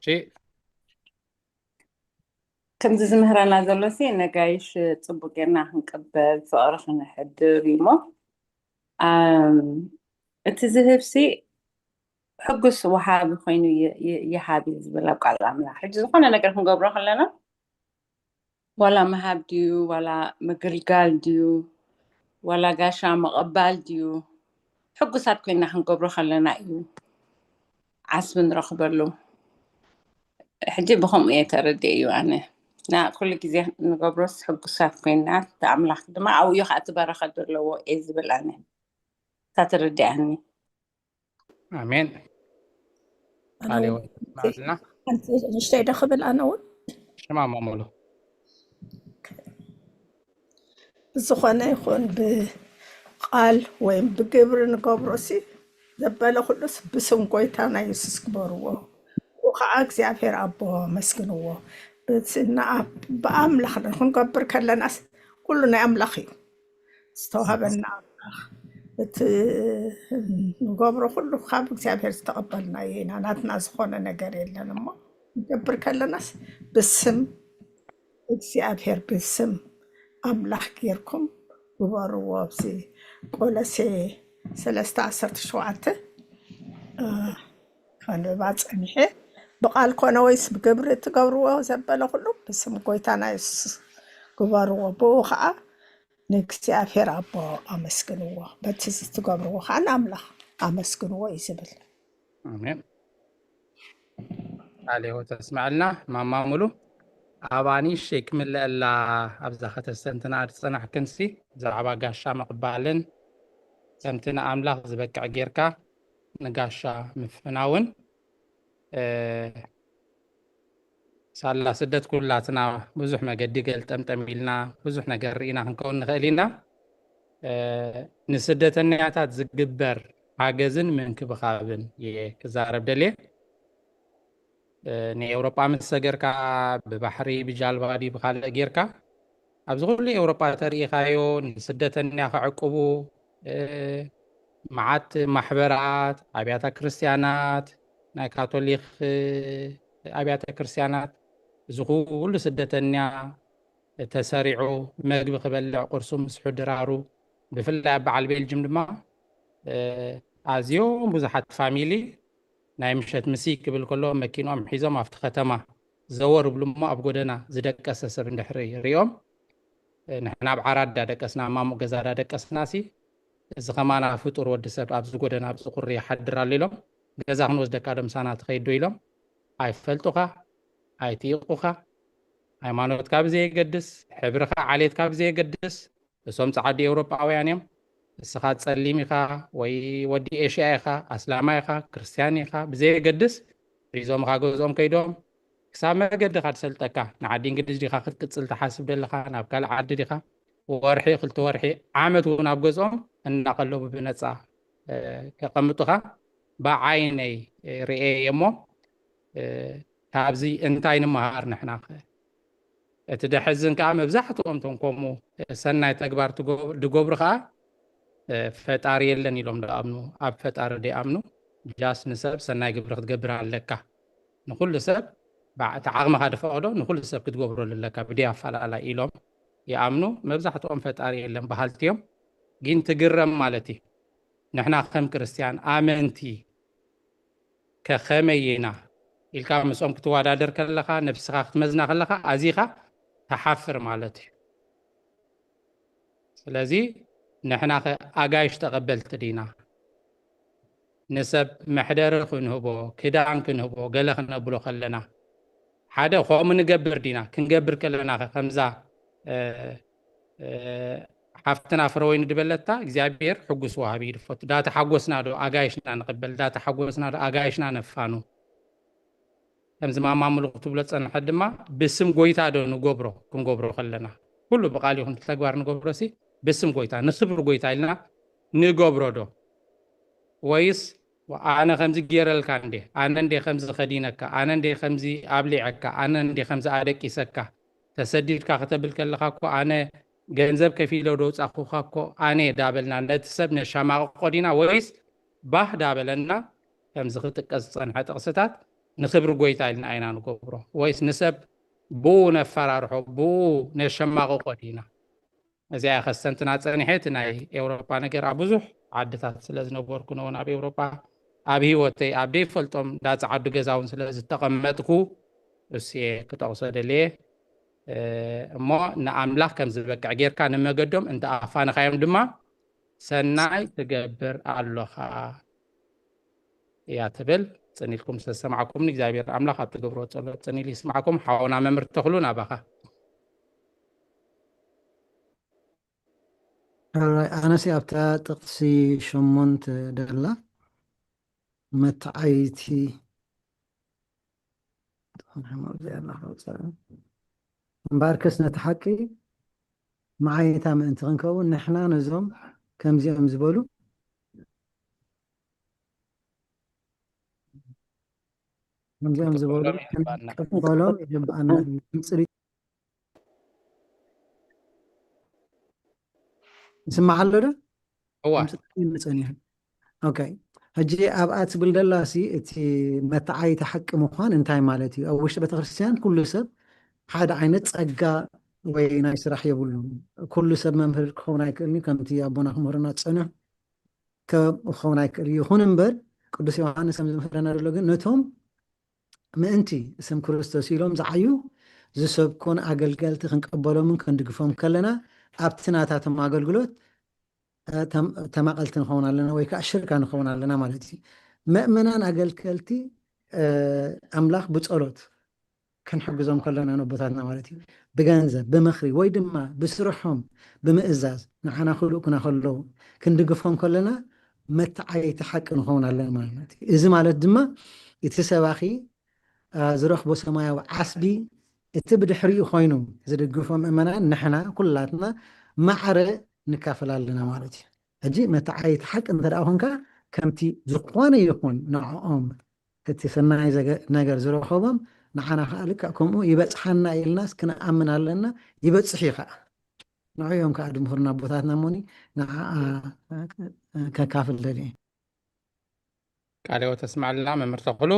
እሺ። ከምዚ ዝምህረና ዘሎ ሲ ነጋይሽ ጽቡቅ ጌርና ክንቅበል፣ ፍቕሪ ክንሕድር እዩ እሞ፣ ኣም፣ እቲ ዝህብ ሲ ሕጉስ ወሃቢ ኮይኑ ይ-፣ ይ-፣ ይሃብ እዩ ዝብል ኣብ ቃል ኣምላኽ። ሕጂ ዝኾነ ነገር ክንገብሮ ከለና፣ ዋላ ምሃብ ድዩ፣ ዋላ ምግልጋል ድዩ፣ ዋላ ጋሻ ምቕባል ድዩ፣ ሕጉሳት ኮይና ክንገብሮ ከለና እዩ ዓስቢ ንረኽበሉ። ሕጂ ብኸምኡ እየ ተረዲኤ እዩ ኣነ። እና ኩሉ ግዜ ንገብሮስ ሕጉሳት ኮይና፣ እቲ ኣምላኽ ድማ ኣብኡ እዩ ከዓ እቲ በረኸት ዘለዎ እየ ዝብል ኣነ። እታ ተረዲኣኒ። ኣሜን። ኣነ ቃል እውን ሕይወት ይስማዕልና። ሓንቲ ንእሽተይ ዶ ክብል ኣነ እውን? ሽማማ ሙሉ። ብዝኾነ ይኹን ብቃል ወይም ብግብሪ ንገብሮ ሲ ዘበለ ኩሉስ ብስም ጎይታና የሱስ ግበርዎ። ብኡ ኸዓ እግዚኣብሔር ኣቦ ኣመስግንዎ። ብስና ኣብ-፣ ብኣምላኽ ክንገብር ከለናስ ኩሉ ናይ ኣምላኽ እዩ። ዝተዋህበና ኣምላኽ፣ እቲ ንገብሮ ኩሉ ካብ እግዚኣብሔር ዝተቐበልናዮ ኢና። ናትና ዝኾነ ነገር የለን እሞ ክንገብር ከለናስ ብስም እግዚኣብሔር፣ ብስም ኣምላኽ ጌርኩም ግበርዎ። ኣብዚ ቆሎሴ ሰለስተ ዓሰርተ ሸውዓተ፣ እ፣ ከንብባ ጸኒሐ። ብቓል ኮነ ወይስ ብግብሪ እትገብርዎ ዘበለ ኩሉ ብስም ጎይታና የሱስ ግበርዎ። ብኡ ኸዓ ንእግዚኣብሔር ኣቦ ኣመስግንዎ። በቲ እትገብርዎ ኸዓ ንኣምላኽ ኣመስግንዎ እዩ ዝብል። ኣሜን። ቃለ ሕይወት ተስምዐልና ማማ ሙሉ። ኣባኒ ሸክ ምለአላ ኣብዛ ከተስተንትና ዝጸናሕክንሲ ብዛዕባ ጋሻ ምቕባልን ከምቲ ንኣምላኽ ዝበቅዕ ጌርካ ንጋሻ ምፍናውን ሳላ ስደት ኩላትና ብዙሕ መገዲ ገልጠምጠም ኢልና ብዙሕ ነገር ርኢና ክንከውን ንኽእል ኢና። ንስደተኛታት ዝግበር ሓገዝን ምንክብኻብን እየ ክዛረብ ደልየ። ንኤውሮጳ ምስ ሰገርካ ብባሕሪ ብጃልባ ድዩ ብካልእ ጌርካ ኣብዚ ኩሉ ኤውሮጳ ተርኢኻዮ ንስደተኛ ከዕቅቡ መዓት ማሕበራት ኣብያተ ክርስቲያናት ናይ ካቶሊክ ኣብያተ ክርስቲያናት እዚ ኩሉ ስደተኛ ተሰሪዑ መግቢ ክበልዕ ቁርሱ ምስ ሕድራሩ ብፍላይ ኣብ በዓል ቤልጅም ድማ ኣዝዮም ብዙሓት ፋሚሊ ናይ ምሸት ምሲ ክብል ከሎ መኪኖም ሒዞም ኣብቲ ከተማ ዘወር ብሉ እሞ ኣብ ጎደና ዝደቀሰ ሰብ እንድሕሪ ሪኦም ንሕና ኣብ ዓራት ዳደቀስና ማሙቕ ገዛ ዳደቀስና ሲ እዚ ከማና ፍጡር ወዲ ሰብ ኣብዚ ጎደና ኣብዚ ቁሪ ይሓድር ኣሎ ኢሎም ገዛ ክንወስደካ ዶ ምሳና ትኸይድ ዶ ኢሎም ኣይፈልጡኻ ኣይትይቑኻ ሃይማኖትካ ብዘየገድስ ሕብርኻ ዓሌትካ ብዘየገድስ እሶም ጸዓዱ ኤውሮጳውያን እዮም። እስኻ ጸሊም ኢኻ ወይ ወዲ ኤሽያ ኢኻ፣ ኣስላማይ ኢኻ፣ ክርስትያን ኢኻ ብዘየገድስ ሒዞምኻ ገዝኦም ከይዶም ክሳብ መገድኻ ዝሰልጠካ ንዓዲ እንግሊዝ ዲኻ ክትቅጽል ትሓስብ ደለኻ ናብ ካልእ ዓዲ ዲኻ ወርሒ ክልተ ወርሒ ዓመት እውን ኣብ ገዝኦም እናቐለቡ ብነጻ ከቐምጡኻ ብዓይነይ ርእየ እየ እሞ ካብዚ እንታይ ንምሃር ንሕና ከ እቲ ደሐዝን ከዓ መብዛሕትኦም ቶም ከምኡ ሰናይ ተግባር ዝገብሩ ከዓ ፈጣሪ የለን ኢሎም ዝኣምኑ ኣብ ፈጣሪ ዘይኣምኑ ጃስ ንሰብ ሰናይ ግብሪ ክትገብር ኣለካ ንኩሉ ሰብ እቲ ዓቕምኻ ዝፈቐዶ ንኩሉ ሰብ ክትገብረሉ ኣለካ ብደይ ኣፈላላይ ኢሎም ይኣምኑ መብዛሕትኦም ፈጣሪ የለን በሃልቲ እዮም ግን ትግረም ማለት እዩ ንሕና ከም ክርስትያን ኣመንቲ ከኸመይ ኢና ኢልካ ምስኦም ክትወዳደር ከለኻ ነብስኻ ክትመዝና ከለኻ ኣዚኻ ትሓፍር ማለት እዩ ስለዚ ንሕና ከ ኣጋይሽ ተቐበልቲ ዲና ንሰብ መሕደሪ ክንህቦ ክዳን ክንህቦ ገለ ክነብሎ ከለና ሓደ ከምኡ ንገብር ዲና ክንገብር ከለና ከምዛ ሓፍትና ፍረወይኒ ድበለታ እግዚኣብሔር ሕጉስ ወሃቢ እዩ ድፈቱ ዳተሓጎስና ዶ ኣጋይሽና ንቕበል ዳተሓጎስና ዶ ኣጋይሽና ነፋኑ ከምዚ ማማ ምሉቕ ትብሎ ጸንሐት ድማ ብስም ጎይታ ዶ ንገብሮ ክንገብሮ ከለና ኩሉ ብቃል ይኹን ተግባር ንገብሮ ሲ ብስም ጎይታ ንክብሪ ጎይታ ኢልና ንገብሮ ዶ ወይስ ኣነ ከምዚ ገይረልካ እንዴ ኣነ እንዴ ከምዚ ከዲነካ ኣነ እንዴ ከምዚ ኣብሊዐካ ኣነ እንዴ ከምዚ ኣደቂሰካ ተሰዲድካ ከተብል ከለኻ እኮ ኣነ ገንዘብ ከፊለ ደውፃኹኻ እኮ ኣነ ዳበልና ነቲ ሰብ ነሻማቕቆ ዲና ወይስ ባህ ዳበለና ከምዚ ክጥቀስ ዝፀንሐ ጥቕስታት ንክብሪ ጎይታ ኢልና ኢና ንገብሮ ወይስ ንሰብ ብኡ ነፈራርሖ ብኡ ነሸማቕቆ ዲና እዚኣ ከስተንትና ፀኒሐ እቲ ናይ ኤውሮጳ ነገር ኣብ ብዙሕ ዓድታት ስለ ዝነበርኩ ነውን ኣብ ኤውሮጳ ኣብ ህይወተይ ኣብ ደይፈልጦም ዳፀዓዱ ገዛ እውን ስለ ዝተቐመጥኩ እሱየ ክጠቕሶ ደልየ እሞ ንኣምላኽ ከም ዝበቅዕ ጌርካ ንመገዶም እንተ ኣፋንኻዮም ድማ ሰናይ ትገብር ኣሎኻ እያ ትብል። ጽን ኢልኩም ዝተሰማዕኩምኒ እግዚኣብሔር ኣምላኽ ኣብ ትገብርዎ ጸሎት ጽን ኢሉ ይስማዕኩም። ሓውና መምህር ተኽሉ ናባኻ። ኣነሲ ኣብታ ጥቕሲ ሸሞንተ ደላ መተዓይቲ እምበኣርከስ ነቲ ሓቂ መዓይነታ ምእንቲ ክንከውን ንሕና ነዞም ከምዚኦም ዝበሉ ከምዚኦም ዝበሉ ክንቀበሎም ይግብኣና እዩ። ድምፂ ይስማዕ ኣሎ ዶ? እዋ። ድምፂ ይመፀኒ እዩ። ኦኬ። ሕጂ ኣብኣ ትብል ደላሲ እቲ መተዓይታ ሓቂ ምዃን እንታይ ማለት እዩ? ኣብ ውሽጢ ቤተክርስትያን ኩሉ ሰብ ሓደ ዓይነት ጸጋ ወይ ናይ ስራሕ የብሉን። ኩሉ ሰብ መምህር ክኸውን ኣይክእልን እዩ። ከምቲ ኣቦና ክምህርና ዝጸንሑ ክኸውን ኣይክእል እዩ። ይኹን እምበር ቅዱስ ዮሃንስ ከም ዝምህረና ዘሎ ግን ነቶም ምእንቲ ስም ክርስቶስ ኢሎም ዝዓዩ ዝሰብኩን ኣገልገልቲ ክንቀበሎምን ክንድግፎም ከለና ኣብቲ ናታቶም ኣገልግሎት ተማቐልቲ ንኸውን ኣለና ወይ ከዓ ሽርካ ንኸውን ኣለና ማለት እዩ። መእመናን ኣገልገልቲ ኣምላኽ ብጸሎት ክንሕግዞም ከለና ነቦታትና ማለት እዩ፣ ብገንዘብ ብምኽሪ ወይ ድማ ብስርሖም ብምእዛዝ ንዓና ክልኡክና ከለዉ ክንድግፎም ከለና መተዓየይቲ ሓቂ ንኸውን ኣለና ማለት እዩ። እዚ ማለት ድማ እቲ ሰባኺ ዝረኽቦ ሰማያዊ ዓስቢ እቲ ብድሕሪኡ ኮይኑ ዝድግፎ ምእመናን ንሕና ኩላትና ማዕረ ንካፈል ኣለና ማለት እዩ። ሕጂ መተዓየይቲ ሓቂ እንተ ደኣ ኮንካ ከምቲ ዝኾነ ይኹን ንዕኦም እቲ ሰናይ ነገር ዝረኸቦም ንዓና ከዓ ልክዕ ከምኡ ይበፅሓና ኢልናስ ክንኣምን ኣለና። ይበፅሕ እዩ ከዓ ንዕኦም ከዓ ድምሁርና ኣቦታትና እሞኒ ንዓ ከካፍል ደልየ። ቃለ ሕይወት ተስማዕልና መምህር ተኽሉ።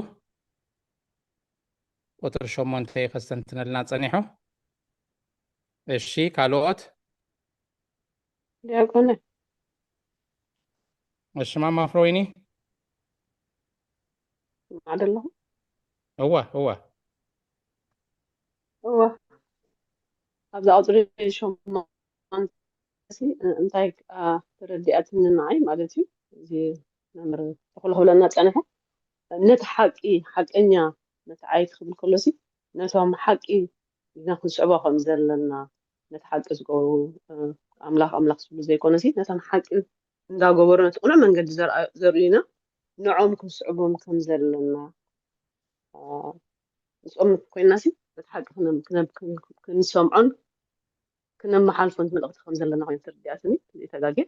ቁፅሪ ሸሞንተ ከስተንትነልና ፀኒሑ። እሺ ካልኦት? ዲያቆነ እሺ ማማ ፍሮይኒ። ኣደለኹ እወ እወ እወ ኣብዛ ቁፅሪ ሸሞንተ እንታይ ተረዲኣትኒ ንዓይ ማለት እዩ። እዚ መምህር ተኽሉ ክብለና ፀንሐ ነቲ ሓቂ ሓቀኛ መተዓየቲ ክብል ከሎሲ ነቶም ሓቂ ኢልና ክንስዕቦ ከም ዘለና ነቲ ሓቂ ዝገብሩ ኣምላኽ ኣምላኽ ዝብሉ ዘይኮነሲ ነቶም ሓቂ እንዳገበሩ ነቲ ቅኑዕ መንገዲ ዘርእዩና ንዖም ክንስዕቦም ከም ዘለና ምስኦም ኮይንናሲ ነቲ ሓቂ ክንሰምዖን ክነመሓልፎ ነቲ መልእኽቲ ከም ዘለና ኮይኑ ተረዲኣትኒ። ዘይተጋጌ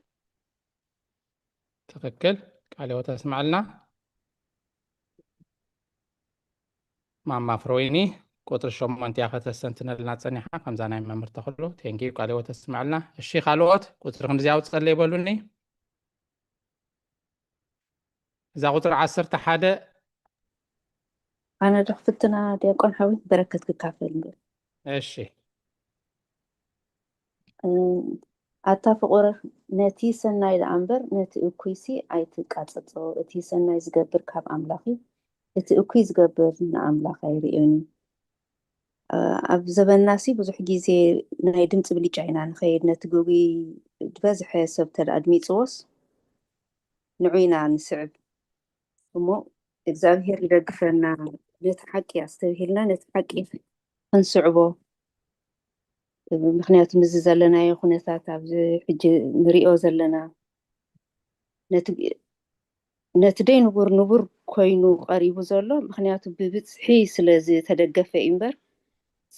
ትኽክል። ቃለ ሕይወት ኣስምዓልና። ማማ ፍሮይኒ ቁፅሪ ሸሞንተ እያ ከተስተንትነልና ፀኒሓ ከምዛ ናይ መምህር ተኽሉ። ቴንኪዩ ቃለ ሕይወት ኣስምዓልና። እሺ ካልኦት ቁፅሪ ክንድዚ ኣውፅኣለይ በሉኒ። እዛ ቁፅሪ ዓሰርተ ሓደ ኣነ ዶ ክፍትና ዲያቆን ሓዊት በረከት ክካፈል ንብል። እሺ ኣታ ፍቑር ነቲ ሰናይ ደኣ እምበር ነቲ እኩይሲ ኣይትቃጸጾ። እቲ ሰናይ ዝገብር ካብ ኣምላኽ እዩ፣ እቲ እኩይ ዝገብር ንኣምላኽ ኣይርእዮን እዩ። ኣብ ዘበንናሲ ብዙሕ ግዜ ናይ ድምፂ ብልጫ ኢና ንኸይድ። ነቲ ግጉይ ዝበዝሐ ሰብ ተድኣ ኣድሚፅዎስ ንዑ ኢና ንስዕብ እሞ እግዚኣብሄር ይደግፈና። ነቲ ሓቂ ኣስተብሂልና ነቲ ሓቂ ክንስዕቦ ምክንያቱ ምስዚ ዘለናዮ ኩነታት ኣብዚ ሕጂ ንሪኦ ዘለና ነቲ ነቲ ደይ ንቡር ንቡር ኮይኑ ቀሪቡ ዘሎ ምክንያቱ ብብፅሒ ስለ ዝተደገፈ እዩ እምበር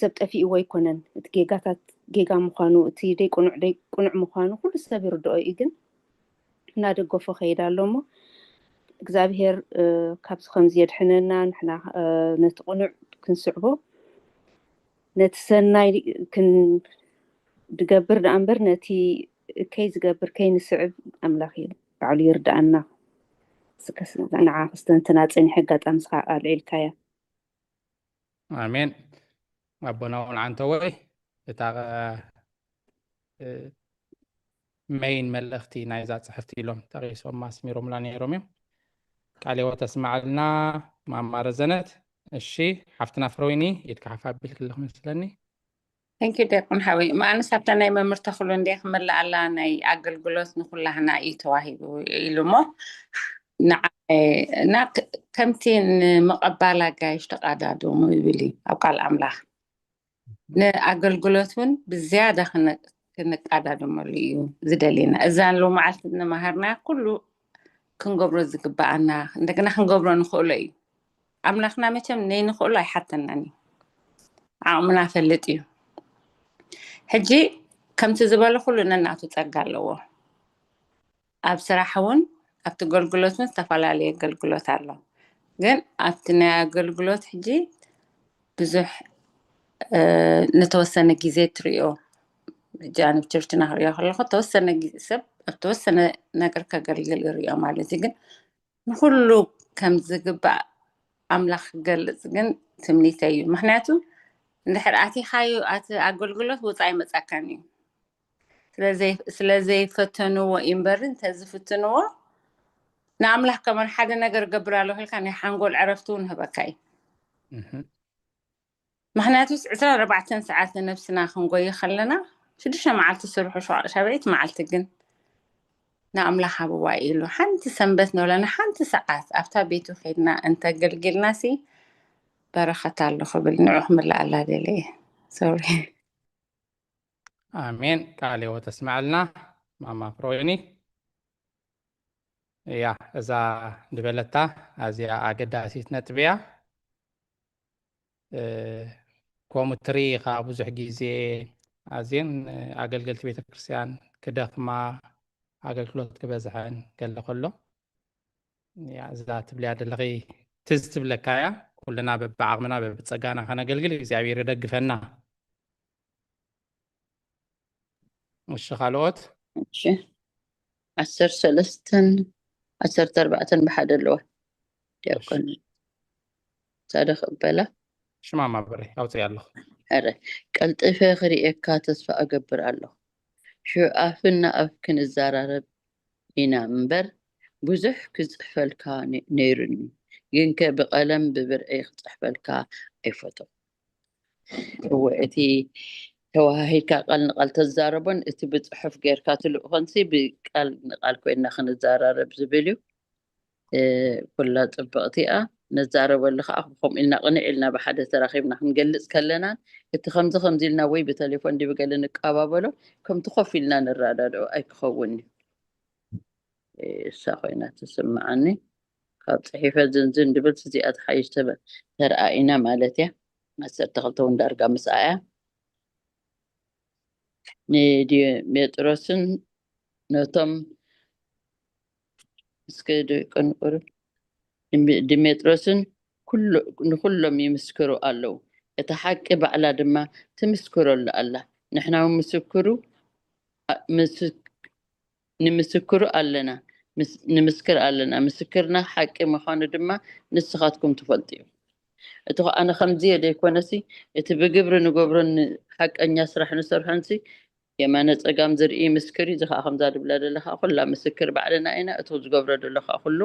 ሰብ ጠፊእዎ ኣይኮነን። እቲ ጌጋታት ጌጋ ምዃኑ እቲ ደይ ቅኑዕ ደይ ቅኑዕ ምዃኑ ኩሉ ሰብ ይርድኦ እዩ ግን እናደገፎ ከይዳ ኣሎ እሞ እግዚኣብሄር ካብዚ ከምዚ የድሕነና ንሕና ነቲ ቅኑዕ ክንስዕቦ ነቲ ሰናይ ክንድገብር ደኣ እምበር ነቲ እከይ ዝገብር ከይንስዕብ ኣምላኽ እዩ ባዕሉ ይርድኣና። ንዓ ክስተንትና ፀኒሐ ኣጋጣሚ ስኻ ኣልዒልካያ። ኣሜን። ኣቦና እውን ዓንተወይ እታ መይን መልእኽቲ ናይዛ ፅሕፍቲ ኢሎም ጠቂሶም ኣስሚሮምላ ነይሮም እዮም። ቃለ ሕይወት ኣስማዕልና ማማ ረዘነት። እሺ ሓፍትና ፍረወይኒ ኢድካ ሓፍ ኣቢልኪ ኣለኹ መስለኒ። Thank you ዲያቆን ሓወይ። ማኣንስ ኣብታ ናይ መምህር ተኽሉ እንደ ክመልኣላ ናይ ኣገልግሎት ንኩላህና እዩ ተዋሂቡ ኢሉ እሞ ንዓ እና ከምቲ ንምቐባል ኣጋይሽ ተቃዳድሙ ይብል እዩ ኣብ ቃል ኣምላኽ። ንኣገልግሎት እውን ብዝያዳ ክንቃዳደመሉ እዩ ዝደልየና። እዛ ሎመዓልቲ ዝነማሃርናያ ኩሉ ክንገብሮ ዝግበኣና እንደገና ክንገብሮ ንኽእሎ እዩ። ኣምላኽና መቸም ነይንኽእሎ ኣይሓተናን እዩ። ዓቕምና ፈልጥ እዩ። ሕጂ ከምቲ ዝበለ ኩሉ ነናቱ ጸጋ ኣለዎ። ኣብ ስራሕ እውን ኣብቲ ኣገልግሎት እውን ዝተፈላለየ ኣገልግሎት ኣሎ። ግን ኣብቲ ናይ ኣገልግሎት ሕጂ ብዙሕ ንተወሰነ ግዜ ትሪኦ ሕጂ ኣነ ብቸርችና ክሪኦ ከለኹ ተወሰነ ሰብ ኣብ ተወሰነ ነገር ከገልግል ይሪኦ ማለት እዩ። ግን ንኩሉ ከም ዝግባእ ኣምላኽ ክገልፅ ግን ትምኒተይ እዩ። ምክንያቱ እንድሕር ኣቲኻዮ ኣቲ ኣገልግሎት ውፃእ ኣይመፃካን እዩ። ስለዘይፈተንዎ እዩ እምበር እንተዝፍትንዎ ንኣምላኽ ከማን ሓደ ነገር ገብር ኣለኹ ኢልካ ናይ ሓንጎል ዕረፍቲ እውን ይህበካ እዩ። ምኽንያቱስ ዕስራ ኣርባዕተን ሰዓት ንነብስና ክንጎይ ከለና ሽዱሽተ መዓልቲ ስርሑ ሸባዒት መዓልቲ ግን ንኣምላኽ ሃብዋ ኢሉ ሓንቲ ሰንበት ንብለና ሓንቲ ሰዓት ኣብታ ቤቱ ከይድና እንተገልጊልናሲ በረኸት ኣሎ ክብል ንዑ ክምልኣላ ደለ እየ። ሶሪ። ኣሜን። ቃል ህይወት ተስማዕልና ማማ ፍሮይኒ። እያ እዛ ዝበለታ ኣዝያ ኣገዳሲት ነጥቢ እያ። ከምኡ ትርኢ ኢኻ ብዙሕ ግዜ ኣዝየን ኣገልገልቲ ቤተክርስትያን ክደኽማ ኣገልግሎት ክበዝሐን ገለ ከሎ እያ እዛ ትብልያ ዘለኺ ትዝ ትብለካ እያ። ኩልና በብዓቕምና በብፀጋና ከነገልግል እግዚኣብሔር ይደግፈና። እሺ ካልኦት እሺ ዓሰርተ ሰለስተን ዓሰርተ ኣርባዕተን ብሓደ ኣለዋ። ዲያቆን ሳደ ክበላ ሽማማ በረ ኣውፅእ ኣለኹ። ረ ቀልጢፈ ክርእየካ ተስፋ እገብር ኣለኹ። ሽዑ ኣፍን ንኣፍ ክንዘራረብ ኢና እምበር ብዙሕ ክፅሕፈልካ ነይሩኒ፣ ግንከ ብቀለም ብብርዒ ክፅሕፈልካ ኣይፈተኹ። እወ እቲ ተወሃሂድካ ቃል ንቃል ተዛረቦን እቲ ብፅሑፍ ጌርካ ትልእኾንሲ ብቃል ንቃል ኮይና ክንዘራረብ ዝብል እዩ። ኩላ ፅብቕቲ እያ። ነዛረበሉ ከዓ ከምኡ ኢልና ቅንዕ ኢልና ብሓደ ተራኺብና ክንገልፅ ከለና እቲ ከምዚ ከምዚ ኢልና ወይ ብቴሌፎን ድዩ ብገለ ንቀባበሎ ከምቲ ኮፍ ኢልና ንረዳድኦ ኣይክኸውን እዩ። እሳ ኮይና ትስምዓኒ። ካብ ፅሒፈ ዝንዝን ድብል እዚኣ ትሓይሽ ተረኣኢና ማለት እያ። ዓሰርተ ክልተ እውን ዳርጋ ምስኣ እያ። ንዲሜጥሮስን ነቶም እስከ ቅንቁር ድሜጥሮስን ንኩሎም ይምስክሩ ኣለዉ። እታ ሓቂ ባዕላ ድማ ትምስክረሉ ኣላ። ንሕና እውን ምስክሩ ንምስክሩ ኣለና ንምስክር ኣለና። ምስክርና ሓቂ ምዃኑ ድማ ንስኻትኩም ትፈልጡ እዩ። እቲ ኣነ ከምዚ እየ ዘይኮነሲ እቲ ብግብሪ ንገብሮን ሓቀኛ ስራሕ ንሰርሖንሲ የማነ ፀጋም ዝርኢ ምስክር እዩ። እዚ ከዓ ከምዛ ድብላ ዘለካ ኩላ ምስክር ባዕልና ኢና። እቲ ዝገብሮ ዘሎ ከዓ ኩሉ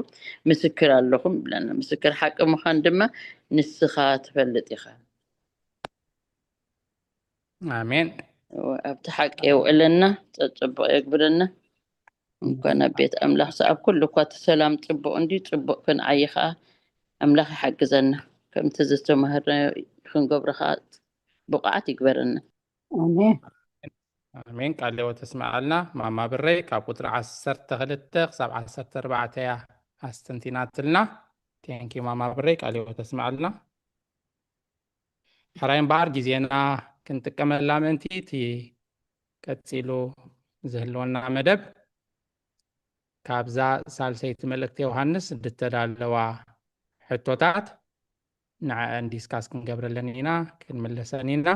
ምስክር ኣለኹም ይብለና። ምስክር ሓቂ ምዃን ድማ ንስኻ ትፈልጥ ኢኻ። ኣሜን። ኣብቲ ሓቂ የውዕለና፣ ፀፅቡቕ የግብረና። እንኳን ኣብ ቤት ኣምላኽ ሰኣብ ኩሉ እኳ እቲ ሰላም ፅቡቕ እንዲ ፅቡቕ ክንዓይ ከዓ ኣምላኽ ይሓግዘና። ከምቲ ዝተማሃርናዮ ክንገብሮ ከዓ ብቑዓት ይግበረና። ኣሜን። ኣሜን። ቃል ህይወት ተስምዓልና ማማ ብረይ። ካብ ቁፅሪ ዓሰርተ ክልተ ክሳብ ዓሰርተ ኣርባዕተ እያ ኣስተንቲናትልና። ቴንኪ ማማ ብረይ፣ ቃል ህይወት ተስምዓልና። ሕራይ እምበኣር ግዜና ክንጥቀመላ ምእንቲ እቲ ቀፂሉ ዝህልወና መደብ ካብዛ ሳልሰይቲ መልእክቲ ዮሃንስ ዝተዳለዋ ሕቶታት ንዐአን ዲስካስ ክንገብረለን ኢና፣ ክንምለሰን ኢና።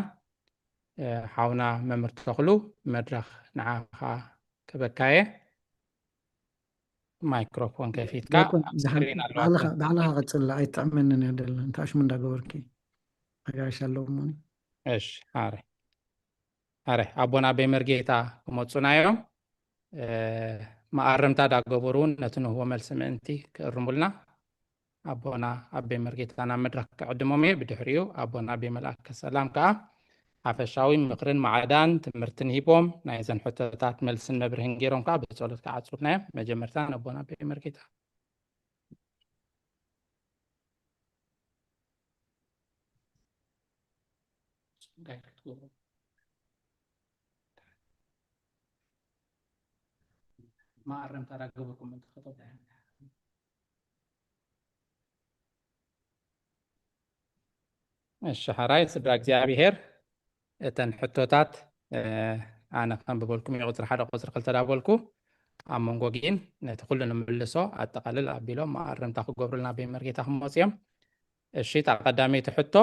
ሓውና መምህር ተኽሉ መድረኽ ንዓኻ ክበካየ። ማይክሮፎን ከፊትካ ባዕልኻ ቀፅላ ኣይትጥዕመንን እያ ደላ እንተ ኣሽሙ እንዳገበርኪ ኣጋይሽ ኣለዎ እሞኒ። እሺ ኣረ ኣረ ኣቦና ኣበይ መርጌታ ክመፁና እዮም። መኣረምታ ዳገበሩ እውን ነቲ ንህቦ መልሲ ምእንቲ ክእርሙልና ኣቦና ኣበይ መርጌታ ናብ መድረክ ክዕድሞም እየ። ብድሕሪኡ ኣቦና ኣበይ መልኣከ ሰላም ከዓ ሓፈሻዊ ምኽርን ማዕዳን ትምህርትን ሂቦም ናይዘን ሕቶታት መልስን መብርህን ገይሮም ከዓ ብፀሎት ክዓፁልና እዮም። መጀመርታ ነቦና ኣበይ መርጌታ ማእረምታ ዳገበርኩም እንትኸተቡ እሺ ሓራይ ስድራ እግዚኣብሄር እተን ሕቶታት ኣነ ከንብበልኩም እዩ። ቁፅሪ ሓደ ቁፅሪ ክልተ ዳበልኩ ኣብ መንጎ ግን ነቲ ኩሉ ንምልሶ ኣጠቃልል ኣቢሎም መኣረምታ ክገብሩልና ብመርጌታ ክመፅዮም። እሺ እታ ቀዳመይቲ ሕቶ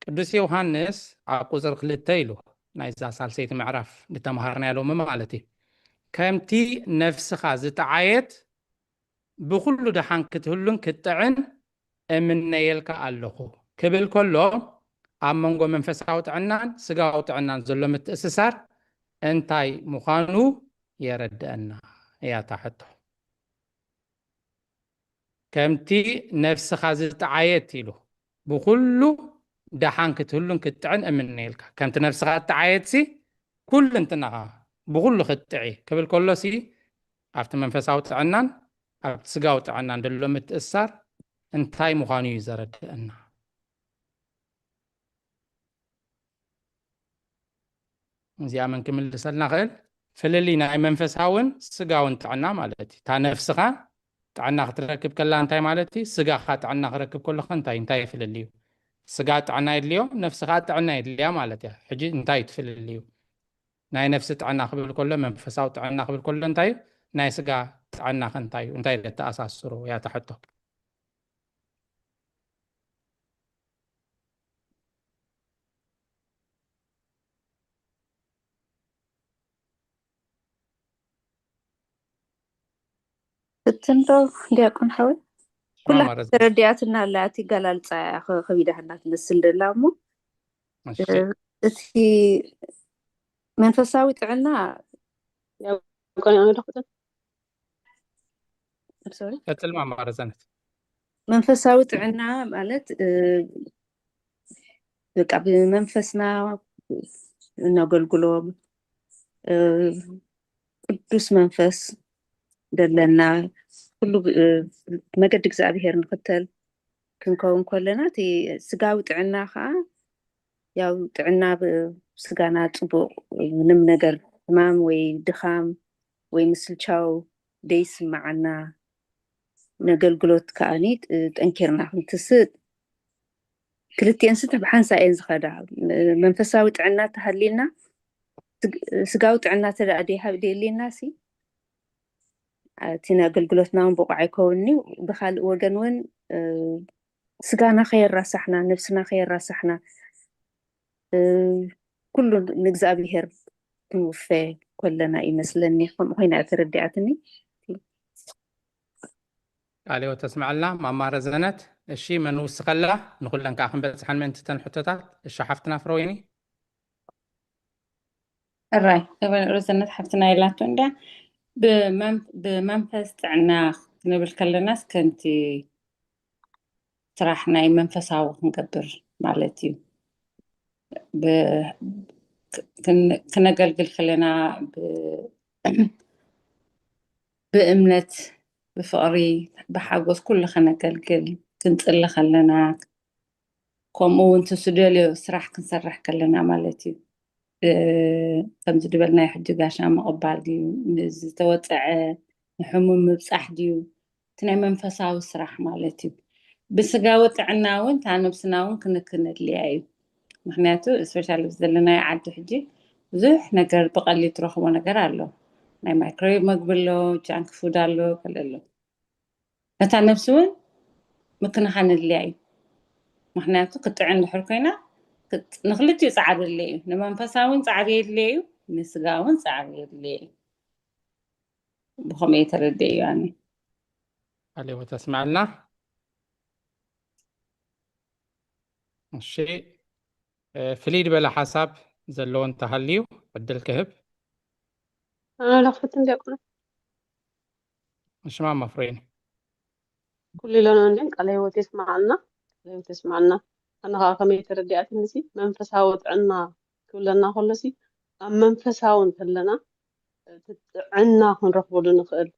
ቅዱስ ዮሃንስ ኣብ ቁፅሪ ክልተ ኢሉ ናይዛ ሳልሰይቲ ምዕራፍ ዝተምሃርናያ ሎሚ ማለት እዩ ከምቲ ነፍስኻ ዝጠዓየት ብኩሉ ደሓን ክትህሉን ክትጥዕን እምነየልካ ኣለኹ ክብል ከሎ ኣብ መንጎ መንፈሳዊ ጥዕናን ስጋዊ ጥዕናን ዘሎ ምትእስሳር እንታይ ምዃኑ የረድአና እያ እታ ሕቶ። ከምቲ ነፍስኻ ዝጠዓየት ኢሉ ብኹሉ ደሓን ክትህሉን ክትጥዕን እምነየልካ። ከምቲ ነፍስኻ እተዓየትሲ፣ ኩልንትናኻ ብኹሉ ክትጥዒ ክብል ከሎሲ፣ ኣብቲ መንፈሳዊ ጥዕናን ኣብቲ ስጋዊ ጥዕናን ዘሎ ምትእስሳር እንታይ ምዃኑ እዩ ዘረድአና። እዚኣ መን ክምልሰልና ክእል? ፍልልይ ናይ መንፈሳውን ስጋውን ጥዕና ማለት እዩ። እታ ነፍስኻ ጥዕና ክትረክብ ከላ እንታይ ማለት እዩ? ስጋኻ ጥዕና ክረክብ ከሎ ኸ እንታይ፣ እንታይ እዩ ፍልልዩ? ስጋ ጥዕና የድልዮ፣ ነፍስኻ ጥዕና የድልያ ማለት እያ። ሕጂ እንታይ እዩ እቲ ፍልልዩ? ናይ ነፍሲ ጥዕና ክብል ከሎ፣ መንፈሳዊ ጥዕና ክብል ከሎ እንታይ እዩ? ናይ ስጋ ጥዕና ኸ እንታይ እዩ? እንታይ ኢለ ተኣሳስሮ እያ እታ ሕቶ? ፍትን ዶ ዲያቆን ሓወይ? ኩላ ሽማማ ረዘነ። ተረዲኣትና ኣላ፣ እቲ ኣገላልጻ እያ ከ-፣ ከቢዳትና ትመስል ደላ እሞ፣ እሺ። እ፣ እቲ መንፈሳዊ ጥዕና ያው ቆንጆ ነው፣ ፍትን። I'm sorry። ቀጽል ማማ ረዘነት። መንፈሳዊ ጥዕና ማለት፣ እ፣ በቃ ብመንፈስና እነገልግሎ፣ እ፣ ቅዱስ መንፈስ ደለና፣ ኩሉ ብ-፣ እ፣ መገዲ እግዚኣብሔር ንኽተል ክንከውን ከለና፣ እቲ ስጋዊ ጥዕና ኸዓ ያው ጥዕና ብ-፣ ስጋና ጽቡቕ፣ ምንም ነገር ሕማም ወይ ድኻም ወይ ምስልቻው ደይስምዓና፣ ነገልግሎት ከዓኒ ጥ-፣ ጠንኪርና ክንትስእ፣ ክልቲኤንስ ብሓንሳእ እየን ዝኸዳ። ም-፣ መንፈሳዊ ጥዕና ተሃልዩና፣ ስግ-፣ ስጋዊ ጥዕና ተደኣ ደይሃብ-፣ ደየልየናሲ፣ እቲ ኣገልግሎትና እውን ብቑዕ ኣይከውን'ዩ። ብኻልእ ወገን እውን፣ እ፣ ስጋና ከየራሳሕና፣ ነብስና ከየራሳሕና፣ እ፣ ኩሉ ንእግዚኣብሔር ክንውፈ ከለና ይመስለኒ። ከምኡ ኮይና እያ ተረዲኣትኒ። ቃለ ሕይወት ተስምዓልና ማማ ረዘነት። እሺ፣ መን ውስኸላ ንኹለን ከዓ ክንበጽሐን ምእንቲ ተን ሕቶታት። እሺ፣ ሓፍትና ፍረወይኒ። እራይ፣ እበል ረዘነት ሓፍትና ኢላቶ እንድያ። ብመን-፣ ብመንፈስ ጥዕና ክንብል ከለናስ ከምቲ ስራሕ ናይ መንፈሳዊ ክንገብር ማለት እዩ። ብ-፣ ክ-፣ ክን-፣ ክነገልግል ከለና ብ-፣ ብእምነት፣ ብፍቕሪ፣ ብሓጎስ ኩሉ ከነገልግል ክንጽሊ ከለና፣ ከምኡ እውን እቲ ዝደልዮ ስራሕ ክንሰርሕ ከለና ማለት እዩ። እ፣ ከምዚ ዝበልናዮ ሕጂ ጋሻ ምቕባል ድዩ፣ ንዝተወፅዐ ንሕሙም ምብፃሕ ድዩ፣ እቲ ናይ መንፈሳዊ ስራሕ ማለት እዩ። ብስጋዊ ጥዕና እውን እታ ነብስና እውን ክንክን ኣድልያ እዩ። ምክንያቱ ስፔሻሊ ዘለናዮ ዓዲ ሕጂ ብዙሕ ነገር ብቐሊል ትረኽቦ ነገር ኣሎ። ናይ ማይክሮዌቭ መግቢ ኣሎ፣ ጃንክ ፉድ ኣሎ፣ ገለ ኣሎ። ነታ ነብሲ እውን ምክንኻን ኣድልያ እዩ። ምክንያቱ ክትጥዕን ድሕር ኮይና ክት-፣ ንክልቲኡ ፃዕሪ ኣድልየ እዩ። ንመንፈሳዊ እውን ፃዕሪ የድልየ እዩ፣ ንስጋ እውን ፃዕሪ የድልየ እዩ። ብኸመይ ተረድእዮ ኣነ? ኣሌዎ ተስምዐልና። እሺ፣ እ፣ ፍልይ ዝበለ ሓሳብ ዘለዎ እንተሃልዩ ዕድል ክህብ። ኣነ ዶ ክፍትን ዲያቆን? እሺ፣ ማማ ፍሬን። ኩሉ ኢሎና እንድን ቃለ ህይወት የስምዓልና፣ ቃለ ህይወት የስምዓልና። ኣነ ከዓ ከመይ ተረዲኣትኒ ሲ መንፈሳዊ ጥዕና ክብለና ከሎ ሲ ኣብ መንፈሳዊ እንተለና እቲ ጥዕና ክንረኽበሉ ንኽእል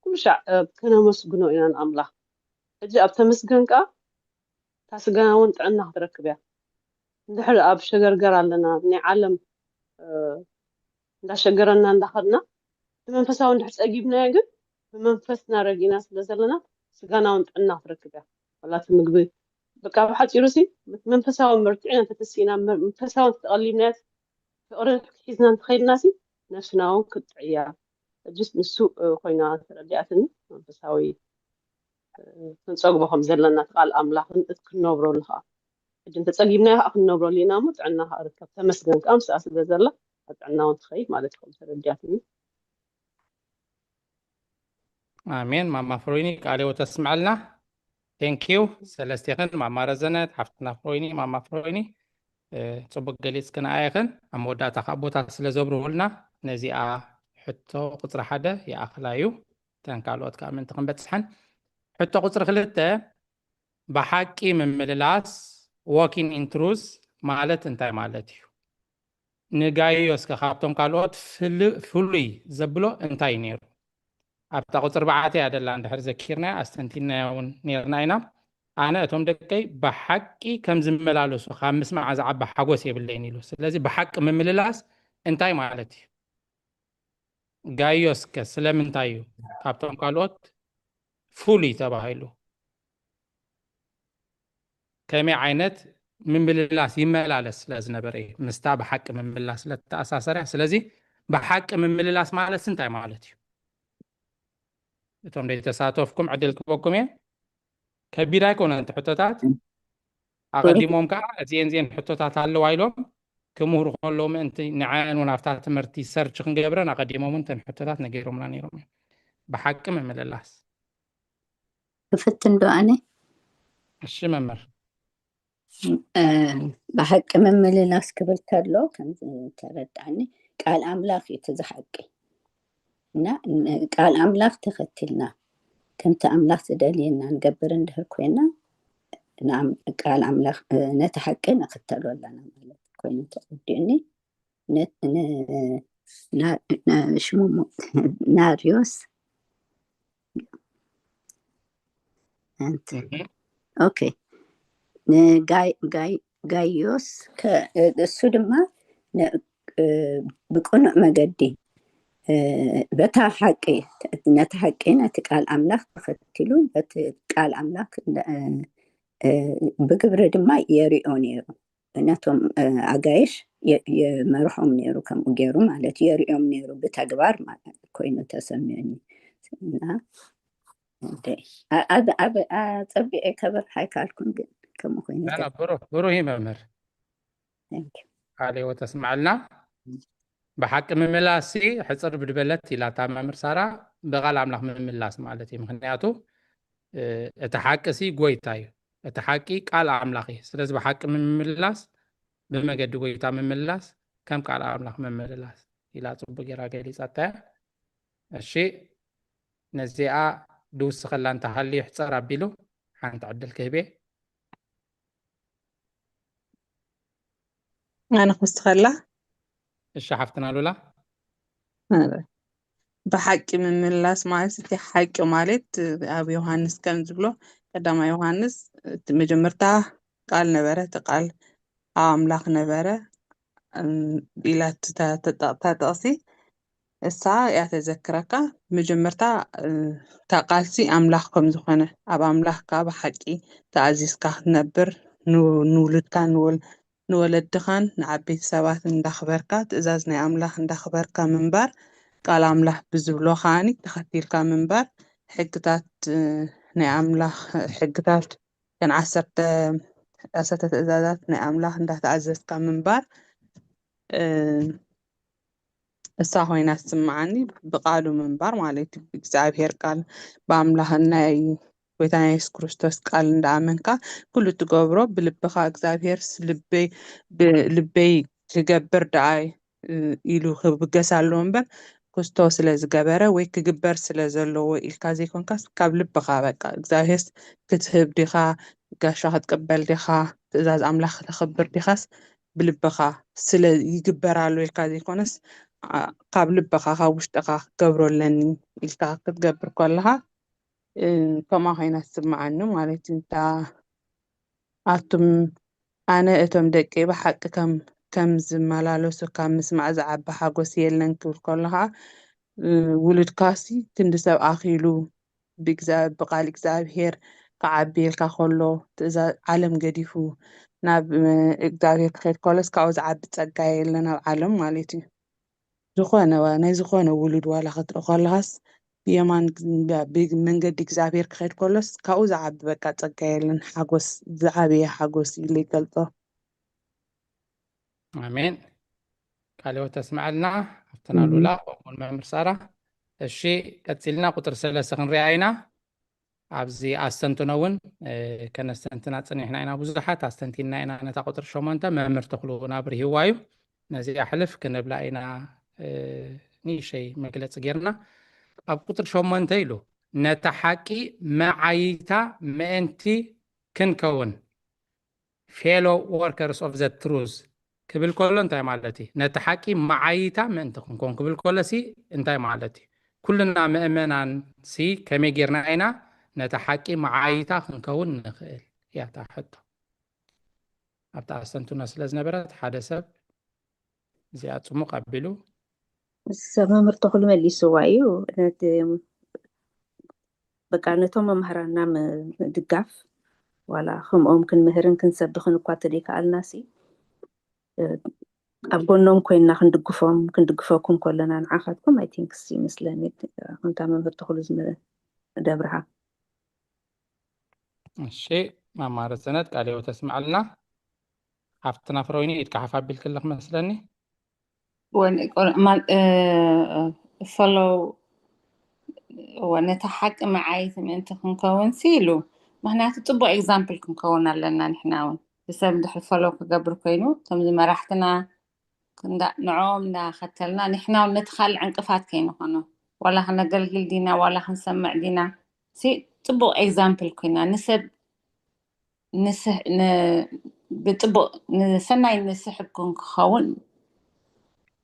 ኩሉ ሻዕ፣ እ፣ ከነመስግኖ ኢና ንኣምላኽ። ሕጂ ኣብ ተመስገን ከዓ እታ ስጋና እውን ጥዕና ክትረክብ እያ። እንድሕር ኣብ ሸገርገር ኣለና፣ ናይ ዓለም፣ እ፣ እንዳሸገረና እንዳኸድና ብመንፈሳዊ እንድሕር ጸጊብናዮ ግን ብመንፈስና ረጊእና ስለ ዘለና ስጋና እውን ጥዕና ክትረክብ እያ። ዋላ እቲ ምግቢ በቃ ብሓጺሩ ሲ መንፈሳዊ መርትዒና እንተተሲእና፣ መ-፣ መንፈሳዊ እንተተቐሊብናዮ፣ ፍቕሪ ሒዝና እንተኸይድና ሲ ነፍስና እውን ክትጥዕያ። ሕጅስ ንሱ፣ እ፣ ኮይና ተረዲኣትኒ መንፈሳዊ፣ እ፣ ክንጸግቦ ከም ዘለና እቲ ቃል ኣምላኽን እቲ ክንነብረሉ ከዓ። ሕጂ እንተጸጊብናዮ ከዓ ክንነብረሉ ኢና እሞ ጥዕና ከዓ ርከብ። ተመስገን ከዓ ምስኣ ስለ ዘላ ኣብ ጥዕና እውን ትኸይድ ማለት እዩ ከም ተረዲኣትኒ። ኣሜን። ማማ ፍሮይኒ ቃለ ህይወት ተስምዐልና። ቴንክ ዩ ሰለስቴኽን፣ ማማ ረዘነት፣ ሓፍትና ፍሮይኒ፣ ማማ ፍሮይኒ፣ እ፣ ጽቡቅ ገሊጽክን ኣየኽን። ኣብ መወዳእታ ከዓ ቦታ ስለ ዘብርሁልና ነዚኣ ሕቶ ቁጽሪ ሓደ ይኣኽላ እዩ። እተን ካልኦት ከዓ ምእንቲ ክንበጽሐን። ሕቶ ቁጽሪ ክልተ፣ ብሓቂ ምምልላስ walking in truth ማለት እንታይ ማለት እዩ? ንጋይዮስ ከ ካብቶም ካልኦት ፍል- ፍሉይ ዘብሎ እንታይ እዩ ነይሩ? ኣብታ ቁፅሪ ኣርባዕተ እያ ደላ እንድሕር ዘኪርና ኣስተንቲናያ እውን ነርና ኢና። ኣነ እቶም ደቀይ ብሓቂ ከም ዝመላለሱ ካብ ምስማዕ ዝዓቢ ሓጎስ የብለይን ኢሉ። ስለዚ ብሓቂ ምምልላስ እንታይ ማለት እዩ? ጋይዮስ ከ ስለምንታይ እዩ ካብቶም ካልኦት ፍሉይ ተባሂሉ? ከመይ ዓይነት ምምልላስ ይመላለስ ስለ ዝነበረ እዩ ምስታ ብሓቂ ምምልላስ ስለተኣሳሰረ። ስለዚ ብሓቂ ምምልላስ ማለት እንታይ ማለት እዩ? እቶም ዘይተሳተፍኩም ዕድል ክበኩም እየ። ከቢድ ኣይኮነን እቲ ሕቶታት። ኣቐዲሞም ከዓ እዚኤን እዚኤን ሕቶታት ኣለዋ ኢሎም ክምህሩ ከለዉ ምእንቲ ንዓን እውን ኣብታ ትምህርቲ ሰርች ክንገብረን ኣቐዲሞም እውን እተን ሕቶታት ነጊሮምና ነይሮም እዮም። ብሓቂ ምምልላስ ክፍትን ዶ ኣነ? እሺ መምህር። ብሓቂ ምምልላስ ክብል ከሎ ከምዚ ተረዳኒ ቃል ኣምላኽ እዩ እቲ ዝሓቂ እና ቃል ኣምላኽ ተኸቲልና ከምቲ ኣምላኽ ዝደልየና ንገብር እንድህር ኮይና ቃል ኣምላኽ ነቲ ሓቂ ንኽተሎ ኣለና ማለት ኮይኑ ተረዲኡኒ። ሽሙ ናሪዮስ ኦኬ ጋይዮስ እሱ ድማ ብቅኑዕ መገዲ በታ ሓቂ ነቲ ሓቂ ነቲ ቃል ኣምላኽ ተኸቲሉ በቲ ቃል ኣምላኽ ብግብሪ ድማ የሪኦ ነይሩ። ነቶም ኣጋይሽ የመርሖም ነይሩ ከምኡ ገይሩ ማለት የሪኦም ነይሩ ብተግባር ማለት ኮይኑ ተሰሚዑኒ እና ጸቢቀ ከብርህ ኣይካልኩን ግን ከምኡ ኮይኑ ብሩህ መምህር ቃለ ሕይወት ተስማዕልና። ብሓቂ ምምላስ ሕፅር ብድበለት ኢላታ መምህር ሳራ ብቃል ኣምላኽ ምምላስ ማለት እዩ። ምክንያቱ እቲ ሓቂ ሲ ጎይታ እዩ። እቲ ሓቂ ቃል ኣምላኽ እዩ። ስለዚ ብሓቂ ምምላስ ብመገዲ ጎይታ ምምላስ ከም ቃል ኣምላኽ ምምላስ ኢላ ፅቡቅ ጌራ ገሊፃታ እያ። እሺ ነዚኣ ድውስኸላ እንተሃልዩ ሕፀር ኣቢሉ ሓንቲ ዕድል ክህቤ ኣነ ክውስኸላ እሺ ሓፍትና ሉላ ብሓቂ ምምላስ ማለት እቲ ሓቂ ማለት ኣብ ዮሃንስ ከም ዝብሎ ቀዳማ ዮሃንስ እቲ መጀመርታ ቃል ነበረ እቲ ቃል ኣብ ኣምላኽ ነበረ ኢላ ተጠቕሲ እሳ እያ ተዘክረካ መጀመርታ እታ ቃልሲ ኣምላኽ ከም ዝኾነ ኣብ ኣምላኽ ከዓ ብሓቂ ተኣዚዝካ ክትነብር ንውሉድካ ንወለድኻን ንዓበይቲ ሰባት እንዳኽበርካ ትእዛዝ ናይ ኣምላኽ እንዳኽበርካ ምንባር ቃል ኣምላኽ ብዝብሎ ከዓኒ ተኸቲልካ ምንባር ሕግታት ናይ ኣምላኽ ሕግታት ከን ዓሰርተ ዓሰርተ ትእዛዛት ናይ ኣምላኽ እንዳተኣዘዝካ ምንባር እሳ ኮይና ትስምዓኒ ብቃሉ ምንባር ማለት እዩ። ብእግዚኣብሔር ቃል ብኣምላኽ ናይ ጎይታና የሱስ ክርስቶስ ቃል እንዳኣመንካ ኩሉ ትገብሮ ብልብኻ እግዚኣብሔር ልበይ ክገብር ደኣ ኢሉ ክብገስ ኣለዎ እምበር ክስቶ ስለ ዝገበረ ወይ ክግበር ስለ ዘለዎ ኢልካ ዘይኮንካስ ካብ ልብኻ በቃ እግዚኣብሔርስ ክትህብ ዲኻ ጋሻ ክትቅበል ዲኻ ትእዛዝ ኣምላኽ ክተኽብር ዲኻስ ብልብኻ ስለ ይግበር ኣሎ ኢልካ ዘይኮነስ ካብ ልብኻ ካብ ውሽጥኻ ክገብሮ ኣለኒ ኢልካ ክትገብር ከለኻ ከምኣ ኮይና ትስምዓኒ ማለት እዩ። እታ ኣቱም ኣነ እቶም ደቂ ብሓቂ ከም ከም ዝመላለሱ ካብ ምስማዕ ዝዓቢ ሓጎስ የለን ክብል ከሎ ከዓ ውሉድካሲ ክንዲ ሰብ ኣኺሉ ብቃል እግዚኣብሔር ክዓቢ ኢልካ ከሎ ትእዛዝ ዓለም ገዲፉ ናብ እግዚኣብሔር ክኸድ ከሎስ ካብኡ ዝዓቢ ጸጋ የለን ኣብ ዓለም ማለት እዩ። ዝኾነ ናይ ዝኾነ ውሉድ ዋላ ክትርኢ ከለኻስ ብየማን መንገዲ እግዚኣብሔር ክኸድ ከሎስ ካብኡ ዝዓቢ በቃ ጸጋ የለን። ሓጎስ ዝዓበየ ሓጎስ ኢሉ ይገልጾ። ኣሜን። ቃለ ሕይወት ተስምዐልና ሓፍትና ሉላ ከምኡውን መምህር ሳራ። እሺ ቀጺልና ቁፅሪ ሰለስተ ክንሪኣ ኢና። ኣብዚ ኣስተንትኖ እውን ከነስተንትና ፅኒሕና ኢና። ብዙሓት ኣስተንቲንና ኢና። ነታ ቁፅሪ ሸሞንተ መምህር ተኽሉ እውን ኣብርሂዋ እዩ። ነዚኣ ሕልፍ ክነብላ ኢና። ንእሸይ መግለፂ ጌርና ኣብ ቁፅሪ ሸሞንተ ኢሉ ነታ ሓቂ መዓይይታ ምእንቲ ክንከውን fellow workers of the truth ክብል ከሎ እንታይ ማለት እዩ? ነቲ ሓቂ መዓይታ ምእንቲ ክንከውን ክብል ከሎ ሲ እንታይ ማለት እዩ? ኩልና ምእመናን ሲ ከመይ ጌርና ኢና ነቲ ሓቂ መዓይታ ክንከውን ንኽእል? እያ እታ ሕቶ። ኣብታ ኣስተንትኖ ስለ ዝነበረት ሓደ ሰብ እዚኣ ጽሙቕ ኣቢሉ። ሰብ መምህር ተኽሉ መሊስዋ እዩ። ነቲ በቃ ነቶም መምህራንና ምድጋፍ ዋላ ከምኦም ክንምህርን ክንሰብኽን እኳ ተደይከኣልና ሲ ኣብ ጎኖም ኮይንና ክንድግፎም ክንድግፈኩም ከለና ንዓኻትኩም ኣይ ቲንክ ሲ ይመስለኒ ከምታ መምህር ተኽሉ ደብርሃ። እሺ ማማ ረዘነት ቃለ ሕይወት ተስምዓልና። ሓፍትና ፍረወይኒ ኢድካ ሓፍ ኣቢልክለኽ መስለኒ። ፈሎው ነታ ሓቂ መዓይት ምእንቲ ክንከውን ሲ ኢሉ ምክንያቱ ፅቡቅ ኤግዛምፕል ክንከውን ኣለና። ንሕና እውን ብሰብ እንድሕር ፈሎው ክገብር ኮይኑ ከምዚ መራሕትና ንዕኦም እንዳኸተልና ንሕና እውን ነቲ ካልእ ዕንቅፋት ከይንኾኖ ዋላ ክነገልግል ዲና ዋላ ክንሰምዕ ዲና ሲ ፅቡቅ ኤግዛምፕል ኮይና ንሰብ ብፅቡቅ ንሰናይ ንስሕብ ክንክኸውን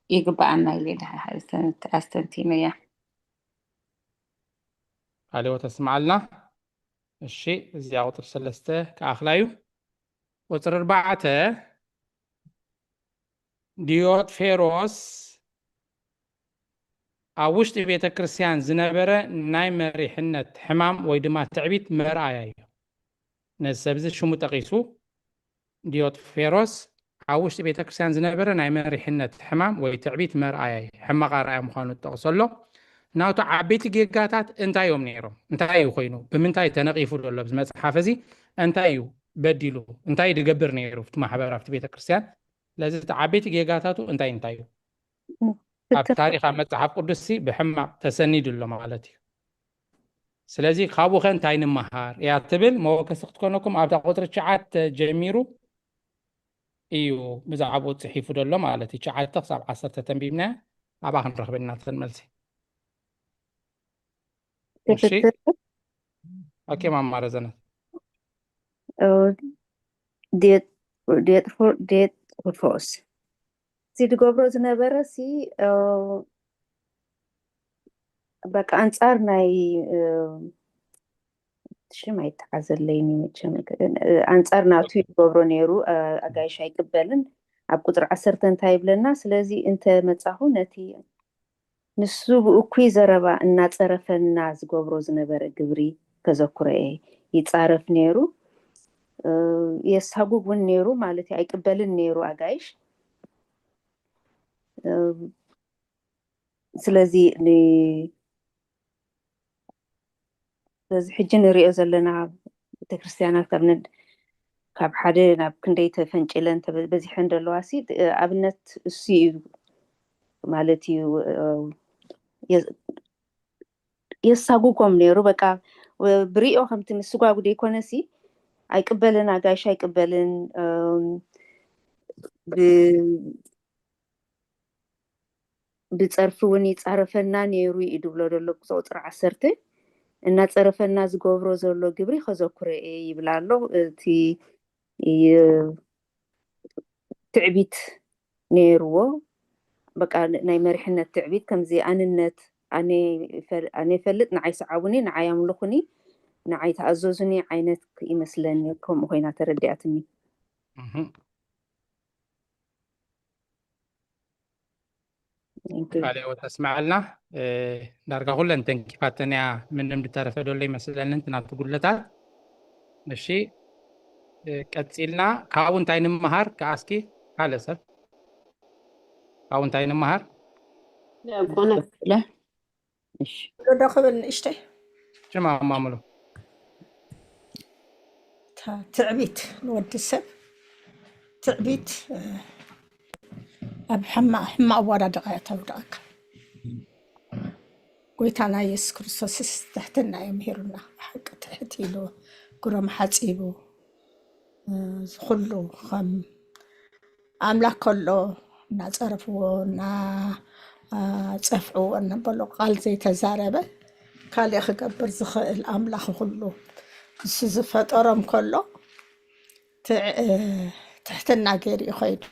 ይግበኣና ኢለ ኣስተንቲነ እያ። ቃለ ሕይወት ተስምዓልና። እሺ እዚኣ ቁፅሪ ሰለስተ ክኣኽላ እዩ። ቁፅሪ ኣርባዕተ ዲዮትፌሮስ ኣብ ውሽጢ ቤተ ክርስቲያን ዝነበረ ናይ መሪሕነት ሕማም ወይ ድማ ትዕቢት መርኣያ እዩ። ነዚ ሰብዚ ሽሙ ጠቒሱ ዲዮትፌሮስ ኣብ ውሽጢ ቤተ ክርስቲያን ዝነበረ ናይ መሪሕነት ሕማም ወይ ትዕቢት መርኣያ እዩ። ሕማቕ ኣርኣያ ምዃኑ ጠቕሶ ኣሎ። ናቱ ዓበይቲ ጌጋታት እንታይ እዮም ነይሮም? እንታይ እዩ ኮይኑ? ብምንታይ ተነቒፉ ዘሎ? ኣብዚ መጽሓፍ እዚ እንታይ እዩ በዲሉ? እንታይ ድገብር ነይሩ ኣብቲ ማሕበር ኣብቲ ቤተ ክርስቲያን? ስለዚ እቲ ዓበይቲ ጌጋታቱ እንታይ እንታይ እዩ? ኣብ ታሪኽ ኣብ መጽሓፍ ቅዱስ ሲ ብሕማቕ ተሰኒዱ ኣሎ ማለት እዩ። ስለዚ ካብኡ ከ እንታይ ንምሃር እያ ትብል መወከሲ ክትኮነኩም ኣብታ ቁፅሪ ትሽዓተ ጀሚሩ እዩ ብዛዕባኡ ፅሒፉ ዘሎ ማለት እዩ። ትሽዓተ ክሳብ ዓሰርተ ተንቢብና ኣብኣ ክንረኽበና ትኽእል መልሲ። እሺ። ትክክል። ኦኬ ማማ ረዘነት። ኦ፣ ዴጥ ዴጥ ፎ- ዴጥ ፎስ እዚ ዝገብሮ ዝነበረ ሲ ኦ፣ በቃ ኣንጻር ናይ እ፣ ሽም ኣይተዓዘለይን እዩ መቸም እ፣ ኣንጻር ናቱ ይገብሮ ነይሩ። እ፣ ኣጋይሽ ኣይቅበልን። ኣብ ቁፅሪ ዓሰርተ እንታይ ይብለና? ስለዚ እንተ መጻኹ ነቲ ንሱ ብእኩይ ዘረባ እናጸረፈና ዝገብሮ ዝነበረ ግብሪ ከዘክሮ እየ። ይጻረፍ ነይሩ፣ እ፣ የሳጉግ እውን ነይሩ ማለት እዩ። ኣይቅበልን ነይሩ ኣጋይሽ። እ፣ ስለዚ ን- ስለዚ ሕጂ ንሪኦ ዘለና ቤተክርስትያናት ካብ ነ- ካብ ሓደ ናብ ክንደይ ተፈንጭለን ተበ- በዚሐን ዘለዋ ሲ እ፣ ኣብነት እሱ እዩ ማለት እዩ። እ፣ የ- የሳጉጎም ነይሩ። በቃ እ፣ ብሪኦ ከምቲ ምስጓጉ ዘይኮነ ሲ ኣይቅበልን፣ ኣጋይሽ ኣይቅበልን። እ፣ ብ- ብፀርፊ እውን ይፃረፈና ነይሩ እዩ ድብሎ ዘሎ ቁፅሪ ዓሰርተ እናፀረፈና ዝገብሮ ዘሎ ግብሪ ከዘክሮ እየ ይብል ኣሎ። እቲ ይ- ትዕቢት ነይርዎ። በቃ ናይ መሪሕነት ትዕቢት ከምዚ ኣንነት ኣነ ይፈል- ኣነ ይፈልጥ ንዓይ ሰዓቡኒ ንዓይ ኣምልኹኒ ንዓይ ተኣዘዙኒ ዓይነት ይመስለኒ። ከምኡ ኮይና ተረዲኣትኒ። እህ። ቃለ ሕይወት ኣስምዓልና። እ፣ ዳርጋ ኩለን ተንኪፋተን እያ። ምንም ዝተረፈ ዶ ኣሎ ይመስለኒ እቲ ናቱ ጉድለታት። እሺ፣ እ፣ ቀጺልና ካብኡ እንታይ ንምሃር ከኣ እስኪ ካልእ ሰብ ካብኡ እንታይ ንምሃር? ዲያቆን ኣክለ። እሺ። ዶ ክብል ንእሽተይ ሽማ ማሙሉ እታ ትዕቢት ንወዲ ሰብ ትዕቢት እ፣ ኣብ ሕማቕ ሕማቕ ኣወዳድቓ እያ ተውድቐካ። ጎይታና የሱስ ክርስቶስስ ትሕትና እዩ ምሂሩና። ብሓቂ ትሕት ኢሉ ግሮም ሓጺቡ እ፣ እዚ ኩሉ ከም ኣምላኽ ከሎ እናጸረፍዎ እናጸፍዕዎ እናበሎ ቃል ዘይተዛረበ ካልእ ክገብር ዝኽእል ኣምላኽ ኩሉ ንሱ ዝፈጠሮም ከሎ እቲ ትዕ- ትሕትና ገይሩ እዩ ኸይዱ።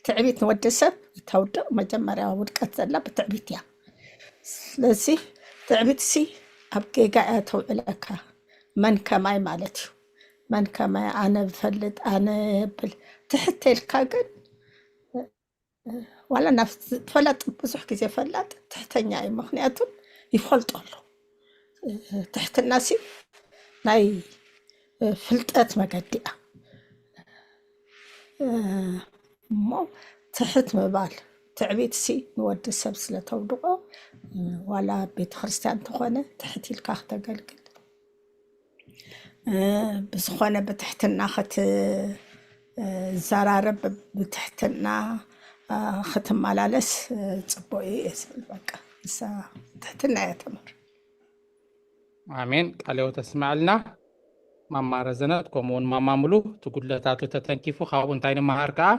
ትዕቢት ንወዲ ሰብ እተውድቕ መጀመርያ ውድቀት ዘላ ብትዕቢት እያ። ስለዚ ትዕቢት ሲ ኣብ ጌጋ እያ ተውዕለካ። መን ከማይ ማለት እዩ። መን ከማይ ኣነ ብፈልጥ ኣነ የብል ትሕት ኢልካ ግን ዋላ ናብ ፈላጥ ብዙሕ ግዜ ፈላጥ ትሕተኛ እዩ። ምክንያቱ ይፈልጦ ኣሎ። ትሕትና ሲ ናይ ፍልጠት መገዲ እያ። እሞ ትሕት ምባል ትዕቢት ሲ ንወዲ ሰብ ስለተውድቆ ዋላ ቤተ ክርስቲያን ተኾነ ትሕት ኢልካ ክተገልግል ብዝኾነ ብትሕትና ክትዘራረብ ብትሕትና ክትመላለስ ፅቡቅ እዩ ዝብል። በቃ ንሳ ትሕትና እያ ተምር። ኣሜን። ቃለ ሕይወት ተስመዐልና ማማ ረዘነት፣ ከምኡ እውን ማማ ሙሉ። እቲ ጉድለታቱ ተተንኪፉ ካብኡ እንታይ ንመሃር ከዓ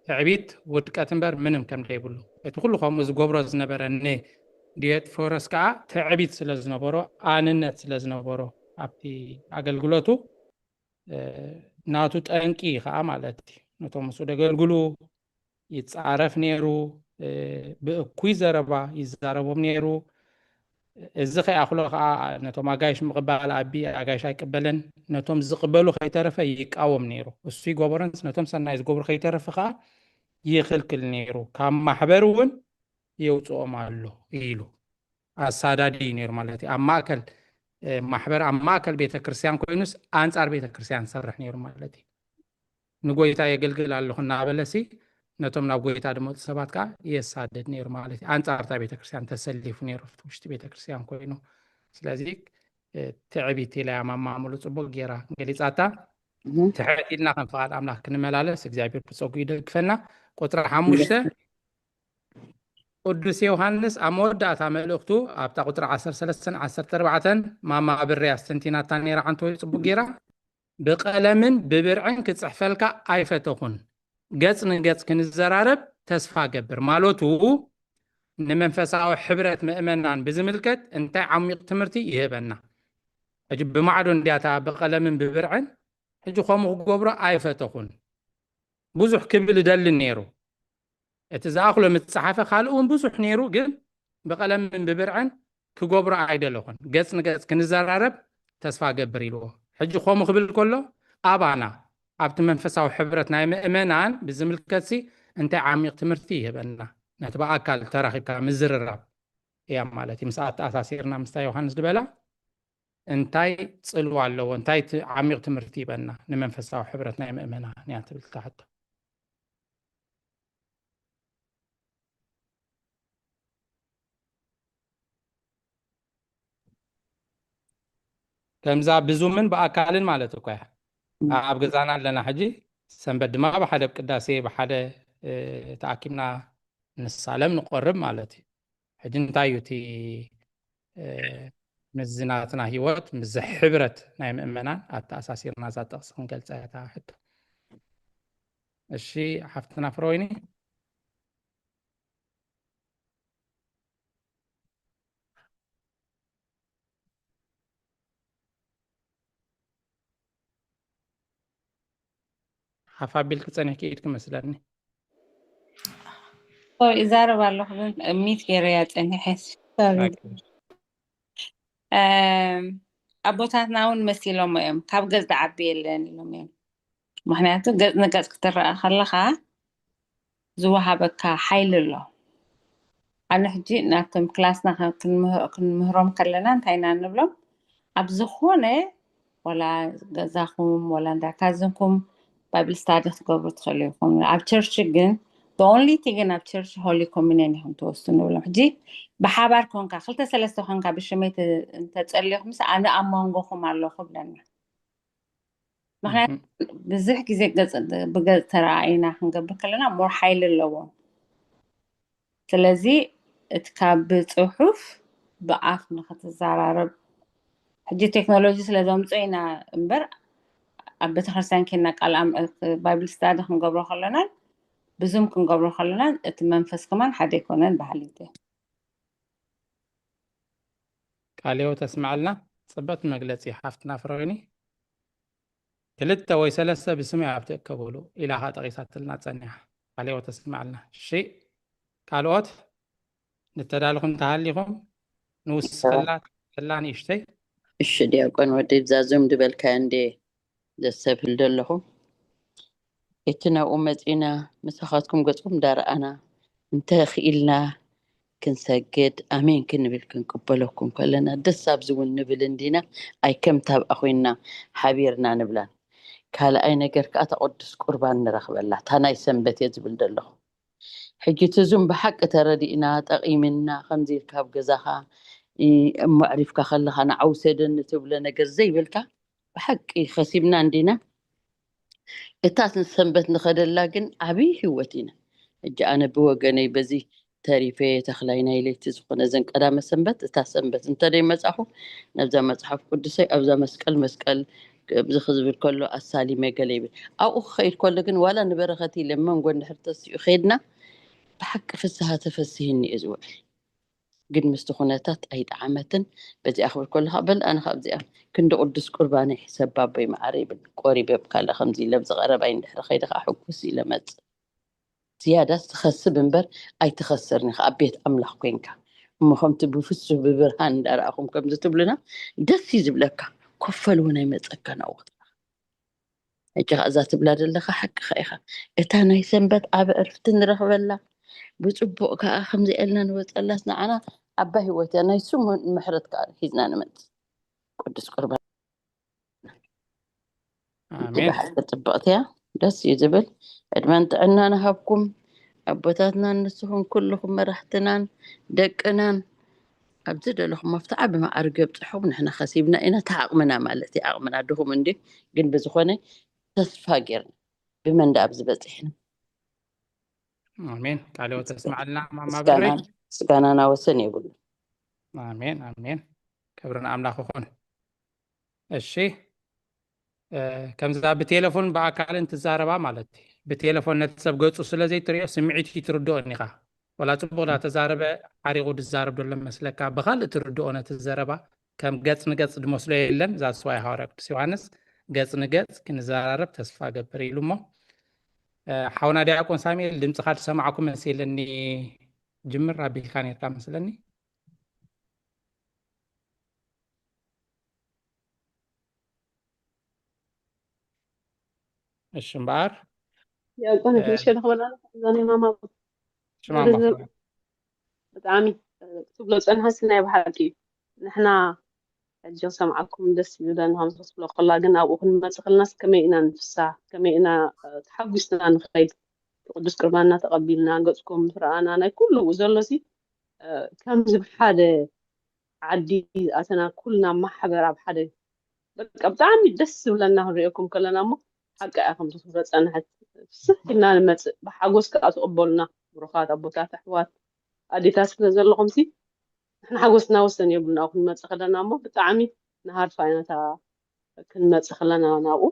ትዕቢት ውድቀት እምበር ምንም ከም ዘይብሉ፣ እቲ ኩሉ ከምኡ ዝገብሮ ዝነበረ ንዲዮጥፎረስ ከዓ ትዕቢት ስለ ዝነበሮ፣ ኣንነት ስለ ዝነበሮ ኣብቲ ኣገልግሎቱ ናቱ ጠንቂ ከዓ ማለት እዩ። ነቶም ምስኡ ደገልግሉ ይፃረፍ ነይሩ፣ ብእኩይ ዘረባ ይዛረቦም ነይሩ። እዚ ከይኣኽሎ ከዓ ነቶም ኣጋይሽ ምቕባል ኣቢ ኣጋይሽ ኣይቅበልን። ነቶም ዝቕበሉ ከይተረፈ ይቃወም ነይሩ። እሱ ይጎበሮንስ ነቶም ሰናይ ዝገብሩ ከይተረፈ ከዓ ይኽልክል ነይሩ። ካብ ማሕበር እውን የውፅኦም ኣሎ ኢሉ ኣሳዳዲ እዩ ነይሩ ማለት እዩ። ኣብ ማእከል ማሕበር ኣብ ማእከል ቤተክርስትያን ኮይኑስ ኣንፃር ቤተክርስትያን ዝሰርሕ ነይሩ ማለት እዩ። ንጎይታ የገልግል ኣለኹ እናበለሲ ነቶም ናብ ጎይታ ዝመፁ ሰባት ከዓ የሳድድ ነይሩ ማለት እዩ። ኣንፃር እታ ቤተክርስትያን ተሰሊፉ ነይሩ ኣብቲ ውሽጢ ቤተክርስትያን ኮይኑ። ስለዚ ትዕቢት ኢላ እያ ማማ ሙሉ ፅቡቅ ገይራ ገሊፃታ። ትሕት ኢልና ከም ፍቓድ ኣምላኽ ክንመላለስ እግዚኣብሔር ብፀጉ ይደግፈና። ቁፅሪ ሓሙሽተ ቅዱስ ዮሃንስ ኣብ መወዳእታ መልእኽቱ ኣብታ ቁፅሪ ዓሰርተ ሰለስተን ዓሰርተ ኣርባዕተን ማማ ብርያ ኣስተንቲናታ ነይራ ሓንቲ ወይ ፅቡቅ ገይራ ብቀለምን ብብርዕን ክፅሕፈልካ ኣይፈተኹን፣ ገፅ ንገፅ ክንዘራረብ ተስፋ ገብር ማለቱ ንመንፈሳዊ ሕብረት ምእመናን ብዝምልከት እንታይ ዓሚቕ ትምህርቲ ይህበና? ሕጂ ብማዕዶ እንዲያታ ብቀለምን ብብርዕን ሕጂ ከምኡ ክገብሮ ኣይፈተኹን። ብዙሕ ክብል እደሊ ነይሩ። እቲ ዝኣኽሎ ምስ ጸሓፈ ካልእ እውን ብዙሕ ነይሩ፣ ግን ብቐለምን ብብርዕን ክገብሮ ኣይደለኹን። ገጽ ንገጽ ክንዘራረብ ተስፋ ገብር ኢልዎ። ሕጂ ከምኡ ክብል ከሎ ኣባና ኣብቲ መንፈሳዊ ሕብረት ናይ ምእመናን ብዝምልከትሲ እንታይ ዓሚቕ ትምህርቲ ይህበና? ነቲ ብኣካል ተራኺብካ ምዝርራብ እያ ማለት እዩ። ምስ ኣተኣሳሲርና ምስታ ዮሃንስ ዝበላ እንታይ ጽልዋ ኣለዎ? እንታይ እቲ ዓሚቕ ትምህርቲ ይበና ንመንፈሳዊ ሕብረት ናይ ምእመናን እያ ትብል እታ ሕቶ። ከምዛ ብዙምን ብኣካልን ማለት እኮ እያ። ኣብ ገዛና ኣለና ሕጂ ሰንበት ድማ ብሓደ ቅዳሴ ብሓደ ተኣኪብና ንሳለም ንቆርብ ማለት እዩ። ሕጂ እንታይ እዩ እቲ ምስዚ ናትና ህይወት ምስዚ ሕብረት ናይ ምእመናን ኣተኣሳሲርና እዛ ጥቕሲ ክንገልፃ እያ እታ ሕቶ። እሺ ሓፍትና ፍረወይኒ። ሓፍ ኣቢልኪ ፀኒሕኪ ኢድኪ መስለኒ። ሶሪ፣ እዛረብ ኣለኹ ግን ሚት ገይረያ ፀኒሐ። ሶሪ። ኦኬ። እም፣ ኣቦታትና እውን መሲሎሞ እዮም። ካብ ገጽ ዝዓቢ የለን ኢሎም እዮም። ምኽንያቱ ገጽ ንገጽ ክትረኣ ከለኻ ዝወሃበካ ሓይሊ ኣሎ። ኣነ ሕጂ ናብቶም ክላስና ከ-፣ ክንምህ-፣ ክንምህሮም ከለና እንታይ ኢና ንብሎም? ኣብ ዝኾነ ወላ ገዛኹም ወላ እንዳ ካዝንኩም ባይብል ስታዲ ክትገብሩ ትኽእሉ ኢኹም። ኣብ ቸርች ግን the only thing ግን ኣብ ቸርች ሆሊ ኮሚኒየን ኢኹም ትወስዱ ንብሎም። ሕጂ ብሓባር ኮንካ ክልተ ሰለስተ ኮንካ ብሽመይ ተ-፣ እንተጸልኹምስ ኣነ ኣብ መንጎኹም ኣለኹ ብለና። ምኽንያቱ ብዙሕ ግዜ ገጽ ብገጽ ተረኣኢና ክንገብር ከለና ሞር ሓይሊ ኣለዎም። ስለዚ እቲ ካብ ብጽሑፍ ብኣፍ ንኽትዘራረብ ሕጂ ቴክኖሎጂ ስለ ዘምጾ ኢና እምበር ኣብ ቤተክርስትያን ኬና ቃል ኣም-፣ ባይብል ስታዲ ክንገብሮ ከለናን ብዙም ክንገብሮ ከለናን እቲ መንፈስ ከማን ሓደ ኣይኮነን በሃሊት እየ። ቃለ ሕይወት ተስምዐልና። ጽብቕቲ መግለጺ ሓፍትና ፍረወይኒ። ክልተ ወይ ሰለስተ ብስመይ ኣብ ትእከብሉ ኢላ ኸኣ ጠቒሳትልና ጸኒሓ። ቃለ ሕይወት ተስምዓልና። እሺ፣ ካልኦት ንተዳልኹም እንተሃሊኹም ንውስኸላ ተላ ንእሽተይ። እሺ፣ ዲያቆን ወዲ ብዛዞም ድበልካዮ እንዴ ዘሰብል ዘለኹ? እቲ ናብኡ መጺና ምሳኻትኩም ገጽኩም ዳረኣና እንተ ኽኢልና ክንሰግድ ኣሜን ክንብል ክንቅበለኩም ከለና ደስ ኣብዚ እውን ንብል እንዲና። ኣይ ከምታ ኣብኣ ኮይንና ሓቢርና ንብላን። ካልኣይ ነገር ከኣ እታ ቅዱስ ቁርባን ንረኽበላ እታ ናይ ሰንበት እየ ዝብል ዘለኹ። ሕጂ እቲ ዙም ብሓቂ ተረዲእና ጠቒምና ከምዚ ኢልካ ኣብ ገዛኻ እ፣ እሞ ኣዕሪፍካ ከለኻ ንዓ ውሰደኒ ትብሎ ነገር ዘይብልካ ብሓቂ ከሲብና እንዲና። እታ ሰንበት ንኸደላ ግን ዓብዪ ህይወት ኢና። ሕጂ ኣነ ብወገነይ በዚ ተሪፈ ተኽላይ ናይ ለይቲ ዝኾነ ዘን ቀዳመ ሰንበት እታ ሰንበት እንተ ደይ መጻኹ ነብዛ መጽሓፍ ቅዱሰይ ኣብዛ መስቀል መስቀል ኣብዚ ክዝብል ከሎ ኣሳሊመ ገለ ይብል ኣብኡ ክኸይድ ከሎ ግን ዋላ ንበረኸት ኢለ መንጎ እንድሕር ተሲኡ ኸይድና ብሓቂ ፍስሃ ተፈሲህኒ እየ ዝውዕል። ግን ምስቲ ኩነታት ኣይጠዓመትን። በዚኣ ክብል ከለኻ በል ኣነ ካብዚኣ ክንዲ ቅዱስ ቁርባን ይሕሰብ ባቦይ መዓረ ይብል ቆሪበ ብካልእ ከምዚ ኢለ ብዝቐረባይ እንድሕር ከይደ ከዓ ሕጉስ ኢለ መጽእ። ዝያዳስ ትኸስብ እምበር ኣይትኸስርን ኢኻ ኣብ ቤት ኣምላኽ ኮንካ። እሞ ከምቲ ብፍሱህ ብብርሃን እንዳረኣኹም ከምዚ ትብሉና ደስ እዩ ዝብለካ። ኮፈል እውን ኣይመጸካ ናብኡ ክትረኻ። ሕጂ ከዓ እዛ ትብላ ዘለካ ሓቅኻ ኢኻ። እታ ናይ ሰንበት ዓቢ ዕርፍቲ ንረኽበላ ብፅቡቅ ከዓ ከምዚ ኤልና ንወፀላስ ንዓና ዓባ ህይወት እያ። ናይ ስሙ ምሕረት ከዓ ሒዝና ንመፅእ ቅዱስ ቁርባን። ኣሜን። ብሓቂ ጽብቕቲ እያ። ደስ እዩ ዝብል። ዕድመን ጥዕናን ሃብኩም። ኣቦታትናን ንስኹም ኩልኹም መራሕትናን ደቅናን ኣብ ዝደለኹም ኣብቲ ዓቢ መዓርግ የብጽሕኹም። ንሕና ከሲብና ኢና። እቲ ዓቕምና ማለት እዩ። ዓቕምና ድኹም እንድዩ። ግን ብዝኾነ ተስፋ ጌርና ብመን ደኣ ኣብዚ በጺሕና። ኣሜን። ቃለ ሕይወት ተስምዓልና ማማ ብረይ። ምስጋናና ወሰን የብሉ። ኣሜን ኣሜን። ክብሪ ንኣምላኽ ይኹን። እሺ፣ ከምዛ ብቴሌፎን ብኣካልን ትዛረባ ማለት እዩ። ብቴሌፎን ነቲ ሰብ ገጹ ስለ ዘይትሪኦ ስምዒት እዩ ትርድኦ እኒኻ። ወላ ጽቡቕ ዳ ተዛረበ ዓሪቑ ድዛረብ ደሎ መስለካ፣ ብኻልእ ትርድኦ ነቲ ዘረባ። ከም ገጽ ንገጽ ድመስሎ የለን። እዛ ስዋይ ሃዋርያ ቅዱስ ዮሃንስ ገጽ ንገጽ ክንዘራረብ ተስፋ ገብር ኢሉ እሞ ሓውና ዲያቆን ሳሙኤል ድምፅኻ ዝሰማዕኩ መሲልኒ። ጅምር ኣቢልካ ነርካ መስለኒ። እሺ እምበኣር ዲያቆን እ፣ ንእሽተይ ንኽበላ እዛ ናይ ማማ ሽማማ። ብጣዕሚ ክትብሎ ፀንሓሲ ናይ ብሓቂ እዩ። ንሕና ሕጂ ክሰምዓኩም ደስ ይብለኒ ከምዚ ክትብሎ ከላ ግን ኣብኡ ክንመፅእ ከለናስ ከመይ ኢና ንፍሳ ከመይ ኢና ተሓጒስና ንኸይድ ቅዱስ ቅርባና ተቐቢልና ገፅኩም ምስ ረኣና ናይ ኩሉ ኣብኡ ዘሎሲ ከምዚ ብሓደ ዓዲ ኣተና ኩልና ማሕበር ኣብ ሓደ በቃ ብጣዕሚ ደስ ዝብለና ክንሪኦኩም ከለና እሞ ሓቂ እያ ከምዚ ክትብሎ ፀንሐት ፍስሕ ኢልና ንመፅእ ብሓጎስ ከዓ ትቕበሉና ብሩኻት ኣቦታት ኣሕዋት ኣዴታት ስለ ዘለኹምሲ ንሕና ሓጎስና ወሰን የብልና ክንመፅእ ከለና እሞ ብጣዕሚ ንሃርፋ ኢና እታ ክንመፅእ ከለና ናብኡ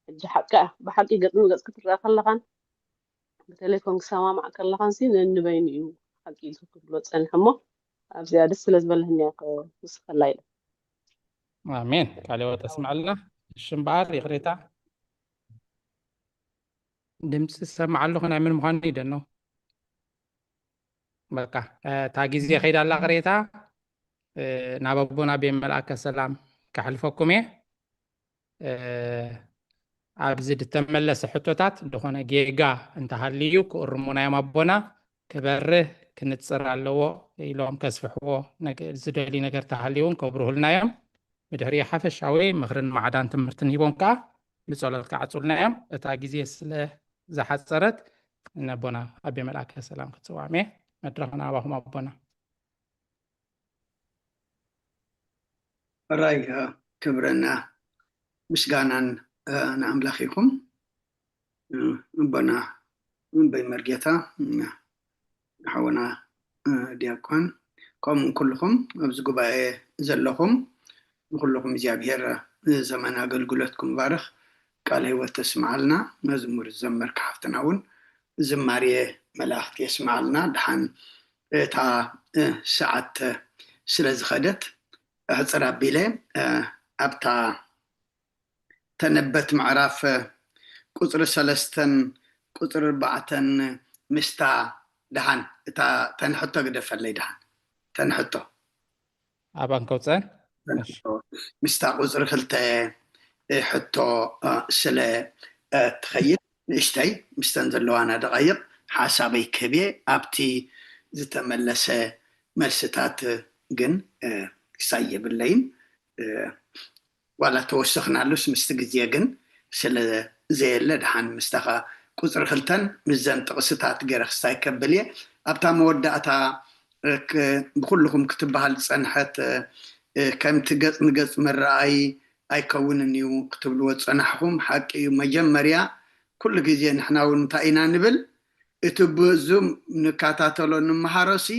ሕጂ ሓቂ እያ ብሓቂ ገፅ ንገፅ ክትረአ ከለኻን ብቴሌፎን ክሰማማዕ ከለኻንሲ ነንበይኑ እዩ ሓቂ ኢልካ ክትብሎ ትፀንሕ እሞ ኣብዚኣ ደስ ስለ ዝበለህኒ እያ ክውስኸላ ኢለ ኣሜን። ቃለ ሕይወት ኣስምዐልና። እሺ እምበኣር ይቕሬታ ድምፂ ዝሰማዕ ኣለኹ ናይ መን ምዃኑ ይደኖ በቃ እታ ግዜ ከይዳ ኣላ ቅሬታ ናብ ኣቦና ቤት መልኣከ ሰላም ከሕልፈኩም እየ። ኣብዚ ዝተመለሰ ሕቶታት ዝኾነ ጌጋ እንተሃልዩ ክእርሙና እዮም ኣቦና። ክበርህ ክንጽር ኣለዎ ኢሎም ከስፍሕዎ ዝደልዩ ነገር ተሃልዩ እውን ከብርሁልና እዮም። ብድሕሪኡ ሓፈሻዊ ምኽርን ማዕዳን ትምህርትን ሂቦም ከኣ ብጸሎት ክዓጹልና እዮም። እታ ግዜ ስለ ዝሓጸረት ነቦና ኣቤ መልኣከ ሰላም ክትጽውዖም እየ። መድረኽ ናባኹም ኣቦና። ሕራይ ክብርን ምስጋናን ንኣምላኽ ይኹን። ኣቦና ኣቦይ መርጌታ ሓውና ዲያቆን ከምኡ ኩልኹም ኣብዚ ጉባኤ ዘለኹም ንኩልኹም እግዚኣብሔር ዘመን ኣገልግሎትኩም ባርኽ ቃል ህይወት ተስምዓልና መዝሙር ዝዘመርካ ሓፍትና እውን ዝማሬ መላእኽቲ የስምዓልና ድሓን እታ ሰዓት ስለ ዝኸደት ኣሕፅር ኣቢለ ኣብታ ተነበትት ምዕራፍ ቁፅሪ ሰለስተን ቁፅሪ ኣርባዕተን ምስታ ደሓን እታ ተንሕቶ ግደፈለይ ደሓን ተንሕቶ ኣብ ኣንከውፀን ምስታ ቁፅሪ ክልተ ሕቶ ስለ ትኸይድ ንእሽተይ ምስተን ዘለዋና ደቃይቕ ሓሳበይ ክህብየ ኣብቲ ዝተመለሰ መልስታት ግን ክሳይ የብለይን ዋላ ተወሰኽናሉስ ምስቲ ግዜ ግን ስለ ዘየለ ደሓን ምስታኻ ቁፅሪ ክልተን ምስዘን ጥቕስታት ገረ ክሳይ ከብል እየ ኣብታ መወዳእታ ብኩልኹም ክትበሃል ዝፀንሐት ከምቲ ገፅ ንገፅ መረኣይ ኣይከውንን እዩ ክትብልዎ ዝፀናሕኹም ሓቂ እዩ መጀመርያ ኩሉ ግዜ ንሕና እውን እንታይ ኢና ንብል እቲ ብዙም ንከታተሎ ንምሃሮሲ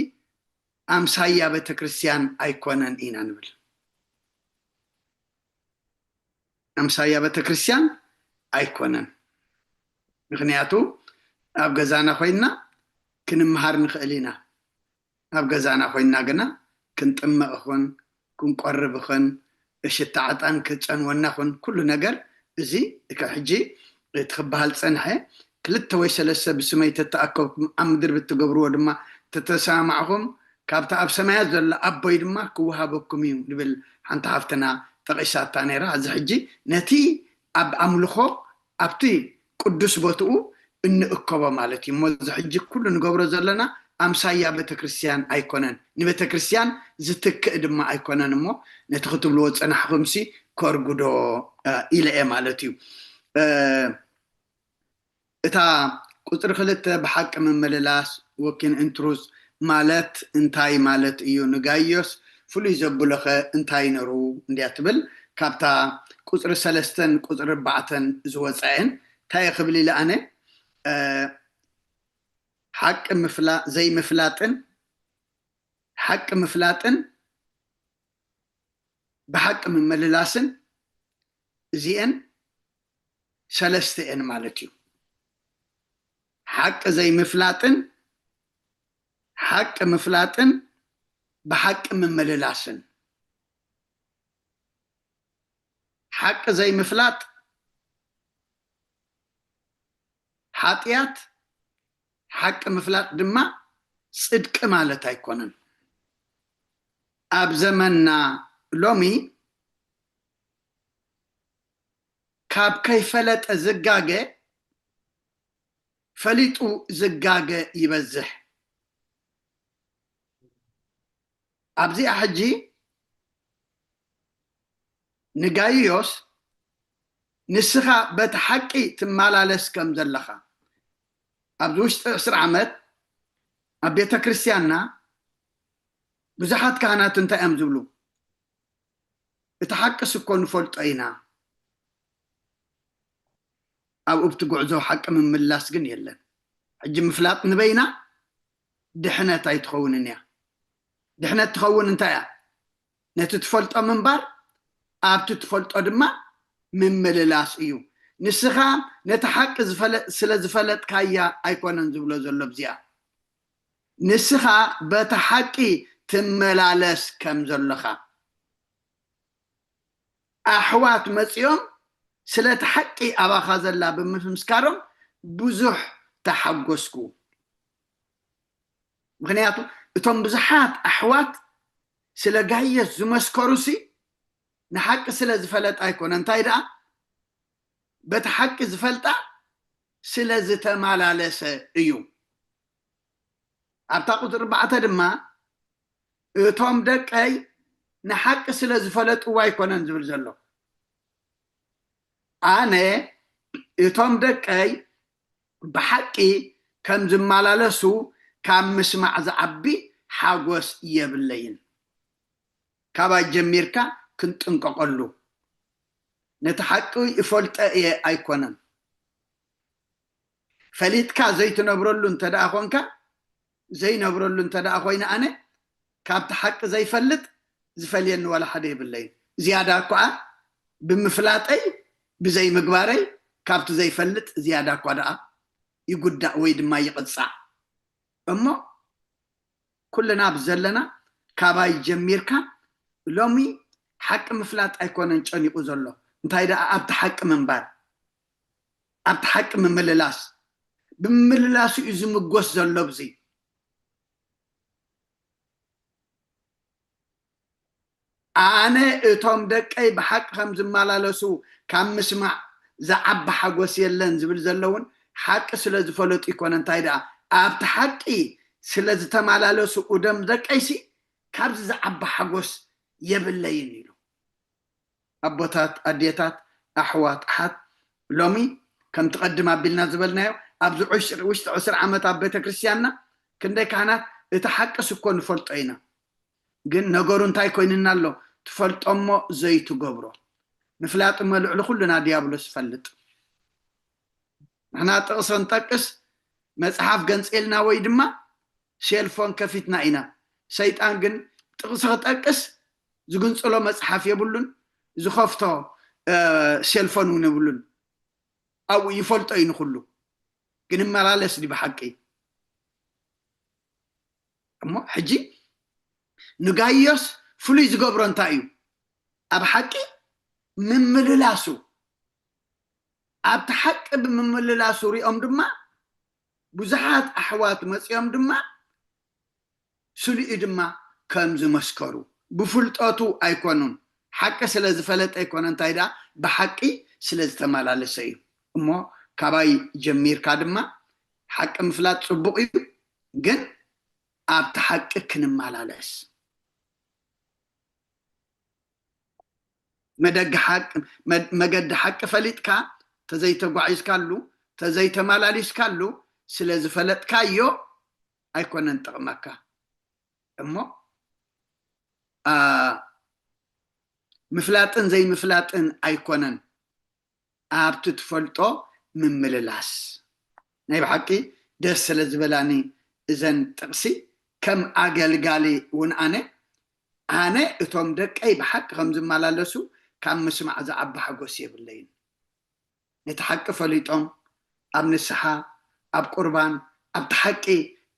ኣምሳያ ቤተክርስትያን ኣይኮነን ኢና ንብል ኣምሳያ ቤተክርስትያን ኣይኮነን ምክንያቱ ኣብ ገዛና ኮይንና ክንምሃር ንኽእል ኢና ኣብ ገዛና ኮይንና ግና ክንጥመቕ ኹን ክንቆርብ ኹን ሽታ ዕጣን ክፀንወና ኹን ኩሉ ነገር እዚ ሕጂ እቲ ክበሃል ፀንሐ ክልተ ወይ ሰለስተ ብስመይ ተተኣከብኩም ኣብ ምድሪ ብትገብርዎ ድማ ተተሰማማዕኹም ካብቲ ኣብ ሰማያት ዘሎ ኣቦይ ድማ ክወሃበኩም እዩ ዝብል ሓንቲ ሃፍትና ጠቒሳታ ነይራ። እዚ ሕጂ ነቲ ኣብ ኣምልኾ ኣብቲ ቅዱስ ቦትኡ እንእከቦ ማለት እዩ። እሞ እዚ ሕጂ ኩሉ ንገብሮ ዘለና ኣምሳያ ቤተክርስትያን ኣይኮነን። ንቤተክርስትያን ዝትክእ ድማ ኣይኮነን። እሞ ነቲ ክትብልዎ ዝጸናሕኹምሲ ከርጉዶ ኢለ እየ ማለት እዩ። እታ ቁፅሪ ክልተ ብሓቂ ምምልላስ ወኪን እንትሩዝ ማለት እንታይ ማለት እዩ ንጋዮስ ፍሉይ ዘብሎኸ እንታይ ነሩ እንድያ ትብል ካብታ ቁፅሪ ሰለስተን ቁፅሪ ኣርባዕተን ዝወፃየን እንታይ ክብል ኢለ ኣነ ሓቂ ዘይምፍላጥን ሓቂ ምፍላጥን ብሓቂ ምምልላስን እዚኤን ሰለስተ እየን ማለት እዩ። ሓቂ ዘይምፍላጥን ሓቂ ምፍላጥን ብሓቂ ምምልላስን። ሓቂ ዘይምፍላጥ ሓጢኣት፣ ሓቂ ምፍላጥ ድማ ፅድቂ ማለት ኣይኮነን። ኣብ ዘመንና ሎሚ ካብ ከይፈለጠ ዝጋገ ፈሊጡ ዝጋገ ይበዝሕ። ኣብዚኣ ሕጂ ንጋይዮስ ንስኻ በቲ ሓቂ ትመላለስ ከም ዘለኻ ኣብዚ ውሽጢ ዕስራ ዓመት ኣብ ቤተ ክርስቲያንና ብዙሓት ካህናት እንታይ እዮም ዝብሉ እቲ ሓቅስ እኮ ንፈልጦ ኢና ኣብኡ ብቲ ጉዕዞ ሓቂ ምምላስ ግን የለን ሕጂ ምፍላጥ ንበይና ድሕነት ኣይትኸውንን እያ ድሕነት ትኸውን እንታይ እያ ነቲ ትፈልጦ ምንባር ኣብቲ ትፈልጦ ድማ ምምልላስ እዩ ንስኻ ነቲ ሓቂ ስለ ዝፈለጥካያ ኣይኮነን ዝብሎ ዘሎ ብዚኣ ንስኻ በቲ ሓቂ ትመላለስ ከም ዘለኻ ኣሕዋት መጺኦም ስለቲ ሓቂ ኣባኻ ዘላ ብምምስካሮም ብዙሕ ተሓጎስኩ ምኽንያቱ እቶም ብዙሓት ኣሕዋት ስለ ጋየስ ዝመስከሩሲ ንሓቂ ስለ ዝፈለጥ ኣይኮነ እንታይ ደኣ በቲ ሓቂ ዝፈልጣ ስለ ዝተመላለሰ እዩ ኣብታ ቁፅሪ ኣርባዕተ ድማ እቶም ደቀይ ንሓቂ ስለ ዝፈለጥዎ ኣይኮነን ዝብል ዘሎ ኣነ እቶም ደቀይ ብሓቂ ከም ዝመላለሱ ካብ ምስማዕ ዝዓቢ ሓጎስ የብለይን ካባይ ጀሚርካ ክንጥንቀቐሉ ነቲ ሓቂ ይፈልጦ እየ ኣይኮነን ፈሊጥካ ዘይትነብረሉ እንተ ደኣ ኾንካ ዘይነብረሉ እንተ ደኣ ኮይነ ኣነ ካብቲ ሓቂ ዘይፈልጥ ዝፈልየኒ ዋላ ሓደ የብለይን ዝያዳ እኳ ብምፍላጠይ ብዘይምግባረይ ካብቲ ዘይፈልጥ ዝያዳ እኳ ደኣ ይጉዳእ ወይ ድማ ይቕጻዕ እሞ ኩልና ብዘለና ካባይ ጀሚርካ ሎሚ ሓቂ ምፍላጥ ኣይኮነን ጨኒቑ ዘሎ እንታይ ደኣ ኣብቲ ሓቂ ምንባር፣ ኣብቲ ሓቂ ምምልላስ፣ ብምምልላሱ እዩ ዝምጎስ ዘሎ። ብዚ ኣነ እቶም ደቀይ ብሓቂ ከም ዝመላለሱ ካብ ምስማዕ ዝዓቢ ሓጎስ የለን ዝብል ዘለውን ሓቂ ስለ ዝፈለጡ ይኮነ። እንታይ ደኣ ኣብቲ ሓቂ ስለ ዝተመላለሱ እቶም ደቀይሲ ካብዚ ዝዓቢ ሓጎስ የብለይን ኢሉ። ኣቦታት፣ ኣዴታት፣ ኣሕዋት፣ ኣሓት፣ ሎሚ ከምቲ ቀድም ኣቢልና ዝበልናዮ ኣብዚ ውሽጢ ዕስራ ዓመት ኣብ ቤተክርስትያንና ክንደይ ካህናት እቲ ሓቅስ እኮ ንፈልጦ ኢና፣ ግን ነገሩ እንታይ ኮይንና ኣሎ? ትፈልጦ እሞ ዘይትገብሮ። ምፍላጥ እሞ ልዕሊ ኩሉና ዲያብሎስ ይፈልጥ። ንሕና ጥቕሲ ክንጠቅስ መጽሓፍ ገንጽልና ወይ ድማ ሴልፎን ከፊትና ኢና። ሰይጣን ግን ጥቕሲ ክጠቅስ ዝግንጽሎ መጽሓፍ የብሉን፣ ዝኸፍቶ ሴልፎን እውን የብሉን። ኣብኡ ይፈልጦ እዩ ንኩሉ። ግን ይመላለስ ድዩ ብሓቂ? እሞ ሕጂ ንጋይዮስ ፍሉይ ዝገብሮ እንታይ እዩ? ኣብ ሓቂ ምምልላሱ። ኣብቲ ሓቂ ብምምልላሱ ሪኦም ድማ ብዙሓት ኣሕዋት መጺኦም ድማ ስሊኡ ድማ ከም ዝመስከሩ። ብፍልጠቱ ኣይኮኑን፣ ሓቂ ስለ ዝፈለጠ ኣይኮነ፣ እንታይ ደኣ ብሓቂ ስለ ዝተመላለሰ እዩ። እሞ ካባይ ጀሚርካ ድማ ሓቂ ምፍላጥ ጽቡቕ እዩ፣ ግን ኣብቲ ሓቂ ክንመላለስ። መደገ ሓቂ መ- መገዲ ሓቂ ፈሊጥካ ተዘይተጓዒዝካሉ፣ ተዘይተመላሊስካሉ፣ ስለ ዝፈለጥካዮ ኣይኮነን ጥቕመካ። እሞ ኣ፣ ምፍላጥን ዘይምፍላጥን ኣይኮነን፣ ኣብቲ ትፈልጦ ምምልላስ። ናይ ብሓቂ ደስ ስለ ዝበላኒ እዘን ጥቕሲ፣ ከም ኣገልጋሊ እውን ኣነ ኣነ እቶም ደቀይ ብሓቂ ከም ዝመላለሱ ካብ ምስማዕ ዝዓቢ ሓጎስ የብለይን። ነቲ ሓቂ ፈሊጦም ኣብ ንስሓ፣ ኣብ ቁርባን፣ ኣብቲ ሓቂ፣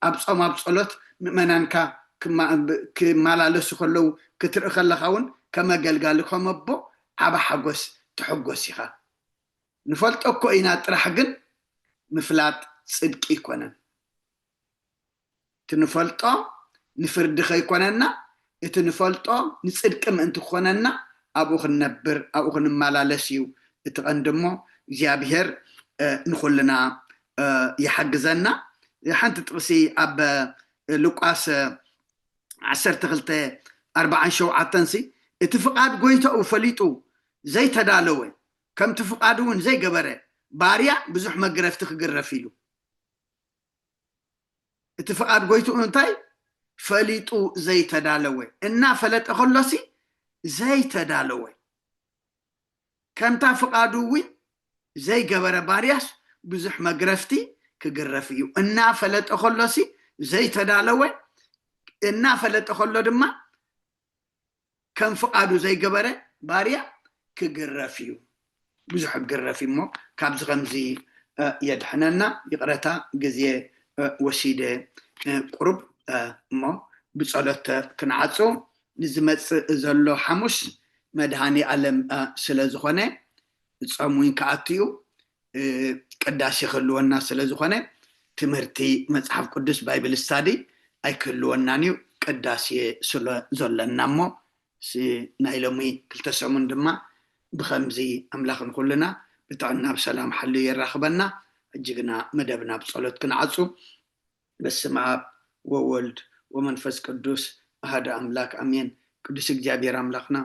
ኣብ ጾም፣ ኣብ ጸሎት ምእመናንካ ክማ- ክመላለሱ ከለዉ ክትርኢ ከለኻ እውን ከም ኣገልጋሊ ከም ኣቦ ዓቢ ሓጎስ ትሕጎስ ኢኻ። ንፈልጦ እኮ ኢና ጥራሕ ግን ምፍላጥ ጽድቂ ኣይኮነን። እቲ ንፈልጦ ንፍርዲ ከይኮነና፣ እቲ ንፈልጦ ንጽድቂ ምእንቲ ክኾነና ኣብኡ ክንነብር ኣብኡ ክንመላለስ እዩ እቲ ቀንዲ። እሞ እግዚኣብሔር ንኹልና ይሓግዘና። ሓንቲ ጥቕሲ ኣብ ሉቃስ ዓሰርተ ክልተ ኣርባዓን ሸውዓተን ሲ እቲ ፍቓድ ጎይታኡ ፈሊጡ ዘይተዳለወ፣ ከምቲ ፍቓዱ እውን ዘይገበረ ባርያ ብዙሕ መግረፍቲ ክግረፍ ኢሉ። እቲ ፍቓድ ጎይትኡ እንታይ ፈሊጡ ዘይተዳለወ፣ እናፈለጠ ከሎሲ ዘይተዳለወ፣ ከምታ ፍቓዱ እውን ዘይገበረ ባርያስ ብዙሕ መግረፍቲ ክግረፍ እዩ። እናፈለጠ ከሎሲ ዘይተዳለወ፣ እናፈለጠ ከሎ ድማ ከም ፍቓዱ ዘይገበረ ባርያ ክግረፍ እዩ። ብዙሕ ክግረፍ እዩ እሞ ካብዚ ከምዚ የድሕነና። ይቕረታ ግዜ ወሲደ ቁሩብ እሞ ብጸሎት ክንዓጹ። ንዝመጽእ ዘሎ ሓሙስ መድሃኒ ኣለም ስለ ዝኾነ ጾም እውን ክኣቱ እዩ። ቅዳሴ ክህልወና ስለ ዝኾነ ትምህርቲ መጽሓፍ ቅዱስ ባይብል ስታዲ ኣይክህልወናን እዩ። ቅዳሴ ስለ ዘለና እሞ ናይ ሎሚ ክልተ ሰሙን ድማ ብኸምዚ ኣምላኽ ንኹልና ብጥዕና ብሰላም ሓልዩ የራኽበና። ሕጂ ግና መደብና ብጸሎት ክንዓጹ። በስመ ኣብ ወወልድ ወመንፈስ ቅዱስ ኣሃደ ኣምላክ ኣሜን። ቅዱስ እግዚኣብሔር ኣምላኽና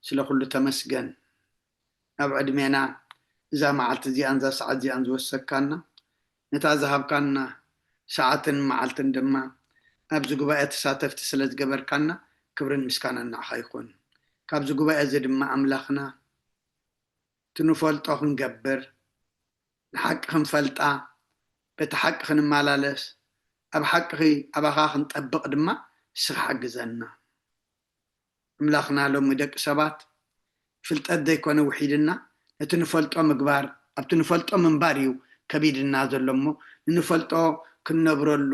ስለ ኩሉ ተመስገን። ኣብ ዕድሜና እዛ መዓልቲ እዚኣን እዛ ሰዓት እዚኣን ዝወሰካና፣ ነታ ዝሃብካና ሰዓትን መዓልትን ድማ ኣብዚ ጉባኤ ተሳተፍቲ ስለ ዝገበርካና ክብርን ምስጋናን ንዓኻ ይኹን። ካብዚ ጉባኤ እዚ ድማ ኣምላኽና ትንፈልጦ ክንገብር፣ ንሓቂ ክንፈልጣ፣ በቲ ሓቂ ክንመላለስ፣ ኣብ ሓቂ ኣባኻ ክንጠብቕ ድማ ንስኻ ሓግዘና። ኣምላኽና ሎሚ ደቂ ሰባት ፍልጠት ዘይኮነ ውሒድና ነቲ ንፈልጦ ምግባር ኣብቲ ንፈልጦ ምንባር እዩ ከቢድና ዘሎ እሞ ንንፈልጦ ክንነብረሉ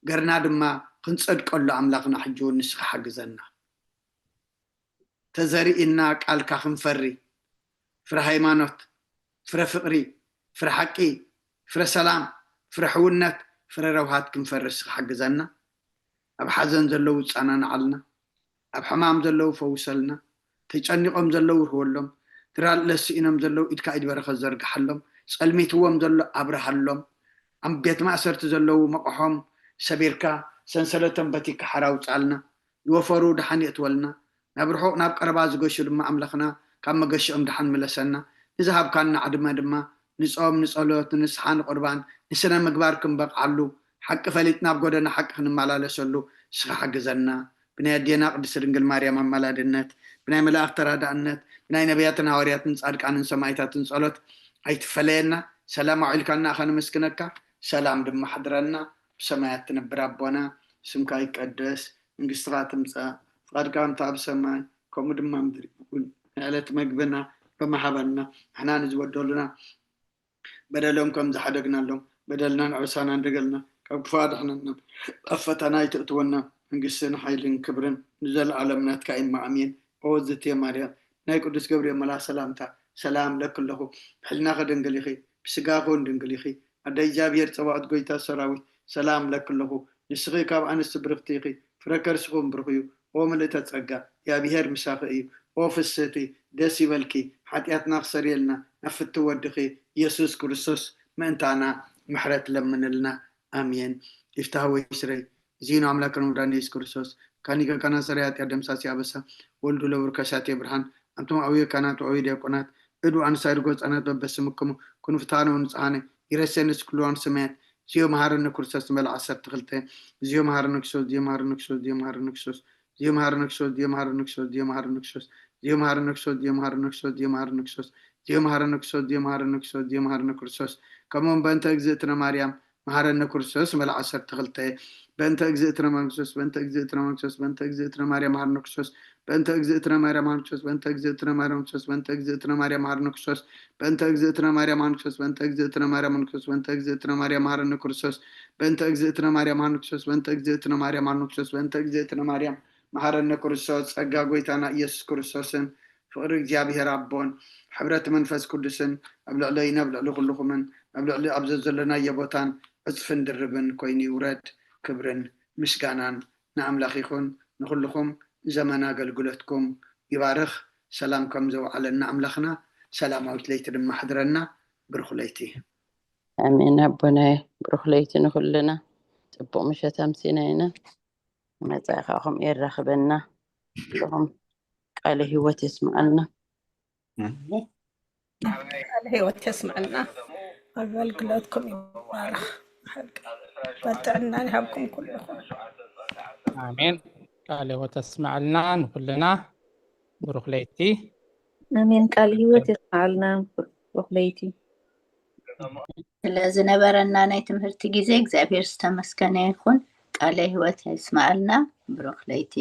ገርና ድማ ክንጸድቀሉ ኣምላኽና ሕጂ እውን ንስኻ ሓግዘና። ተዘሪእና ቃልካ ክንፈሪ ፍረ ሃይማኖት፣ ፍረ ፍቕሪ፣ ፍረ ሓቂ፣ ፍረ ሰላም፣ ፍረ ሕውነት፣ ፍረ ረብሃት ክንፈርስ ሓግዘና። ኣብ ሓዘን ዘለዉ ጻናናዓልና። ኣብ ሕማም ዘለዉ ፈውሰልና። ተጨኒቖም ዘለዉ ርህወሎም። ድራር ለስኢኖም ዘለዉ ኢድካ ኢድ በረኸት ዘርግሓሎም። ጸልሚትዎም ዘሎ ኣብርሃሎም። ኣብ ቤት ማእሰርቲ ዘለዉ መቕሖም ሰቢርካ ሰንሰለቶም በቲካ ሓራ ውጻልና። ዝወፈሩ ደሓን የእትወልና። ናብ ርሑቕ ናብ ቀረባ ዝገሹ ድማ ኣምላኽና ካብ መገሽኦም ደሓን ምለሰና። ንዝሃብካና ዕድመ ድማ ንጾም፣ ንጸሎት፣ ንንስሓ፣ ንቁርባን፣ ንስነ ምግባር ክንበቕዓሉ፣ ሓቂ ፈሊጥና ኣብ ጎደና ሓቂ ክንመላለሰሉ ንስኻ ሓግዘና። ብናይ ኣዴና ቅድስቲ ድንግል ማርያም ኣማላድነት፣ ብናይ መላእኽቲ ተራዳእነት፣ ብናይ ነቢያትን ሃዋርያትን ጻድቃንን ሰማይታትን ጸሎት ኣይትፈለየና። ሰላም ኣውዒልካና ከነመስግነካ። ሰላም ድማ ሓድረና። ብሰማያት ትነብር ኣቦና፣ ስምካ ይቀደስ፣ መንግስትኻ ትምጻእ፣ ፍቓድካ ከምቲ ኣብ ሰማይ ከምኡ ድማ ምድሪ ይኹን። ናይ ዕለት መግብና ሎሚ ሃበና። ንሕና ንዝበደሉና በደሎም ከም ዝሓደግናሎም በደልና ንዕብሳና እንደገልና ካብ ክፉእ ኣድሕነና። ኣብ ፈተና ኣይተእትወና። መንግስትን ሓይልን ክብርን ንዘለኣለም ናትካ እማ ኣሜን። ኦ ዝትየ ማርያም ናይ ቅዱስ ገብርኤል መልኣኽ ሰላምታ ሰላም ለኪ ኣለኹ። ብሕልና ከደንግል ኢኺ፣ ብስጋ ከውን ድንግል ኢኺ። ኣደ እግዚኣብሔር ጸባኦት ጎይታ ሰራዊት ሰላም ለኪ ኣለኹ። ንስኺ ካብ ኣንስቲ ብርኽቲ ኢኺ፣ ፍረ ከርስኹም ብሩኽ እዩ። ኦ ምልእተ ጸጋ እግዚኣብሔር ምሳኺ እዩ። ኦ ፍስህቲ ደስ ይበልኪ፣ ሓጢኣትና ክሰርየልና ናብ ፍትው ወድኺ ኢየሱስ ክርስቶስ ምእንታና ምሕረት ለምንልና። ኣሜን። ይፍታህ ወይ ስረይ። እዚ ነው አምላክ ነው መድኃኒት ኢየሱስ ክርስቶስ ካኒገ ካና ሰሪ ኃጢአት ደምሳሲ አበሳ ወልዱ ለብሩ ከሳቴ ብርሃን አንቱም አብዮ ካህናት ወአብዮ ዲያቆናት እዱ አንሳይ ርጎ ህፃናት በበስምክሙ ኩኑ ፍትሐነ ወንጽሐነ ይረሴንስ ኩሉ ሰማያት። እዚዮ መሐረነ ክርስቶስ ንበል ዓሰርተ ክልተ። እዚዮ መሐረነ ክርስቶስ፣ እዚዮ መሐረነ ክርስቶስ፣ እዚዮ መሐረነ ክርስቶስ፣ እዚዮ መሐረነ ክርስቶስ፣ እዚዮ መሐረነ ክርስቶስ፣ እዚዮ መሐረነ ክርስቶስ፣ እዚዮ መሐረነ ክርስቶስ፣ እዚዮ መሐረነ ክርስቶስ፣ እዚዮ መሐረነ ክርስቶስ፣ እዚዮ መሐረነ ክርስቶስ፣ እዚዮ መሐረነ ክርስቶስ፣ እዚዮ መሐረነ ክርስቶስ። ከምኡውን በእንተ እግዝእትነ ማርያም መሐረነ ክርስቶስ ንበል ዓሰርተ ክልተ። በእንተ እግዝእትነ ማርያም ክርስቶስ፣ በእንተ እግዝእትነ ማርያም ክርስቶስ፣ በእንተ እግዝእትነ ማርያም መሐረነ ክርስቶስ፣ በእንተ እግዝእትነ ማርያም መሐረነ ክርስቶስ፣ በእንተ እግዝእትነ ማርያም ክርስቶስ፣ በእንተ እግዝእትነ ማርያም መሐረነ ክርስቶስ፣ በእንተ እግዝእትነ ማርያም መሐረነ ክርስቶስ፣ በእንተ እግዝእትነ ማርያም መሐረነ ክርስቶስ፣ በእንተ እግዝእትነ ማርያም መሐረነ ክርስቶስ፣ በእንተ እግዝእትነ ማርያም መሐረነ ክርስቶስ፣ በእንተ እግዝእትነ ማርያም መሐረነ ክርስቶስ፣ በእንተ እግዝእትነ ማርያም መሐረነ ክርስቶስ። ጸጋ ጎይታና ኢየሱስ ክርስቶስን ፍቕሪ እግዚኣብሔር ኣቦን ሕብረት መንፈስ ቅዱስን ኣብ ልዕለይን ኣብ ልዕሊ ኩልኹምን ኣብ ልዕሊ ኣብ ዘዘለናዮ ቦታን ዕጽፍን ድርብን ኮይኑ ይውረድ። ክብርን ምስጋናን ንኣምላኽ ይኹን። ንኹልኹም ዘመን ኣገልግሎትኩም ይባርኽ። ሰላም ከም ዘውዓለና ኣምላኽና ሰላማዊት ለይቲ ድማ ሕድረና። ብሩኽ ለይቲ። ኣሜን ኣቦናይ፣ ብሩኽ ለይቲ ንኹልና። ጽቡቕ ምሸት ኣምሲና ኢና። መጻኢ ከዓ ከምኡ የራኽበና። ኩልኹም ቃለ ህይወት የስምዓልና። ቃለ ህይወት የስምዓልና። ኣገልግሎትኩም ይባረኽ። በጥዕና ይሃብኩም ኩልኹም። ኣሜን። ቃለ ህይወት የስምዓልና ንኹልና። ብሩኽ ለይቲ። ኣሜን። ቃለ ህይወት የስምዓልና። ብሩኽ ለይቲ። ስለዝነበረና ናይ ትምህርቲ ግዜ እግዚኣብሔር ዝተመስገነ ይኹን። ቃለ ህይወት የስምዓልና። ብሩኽ ለይቲ።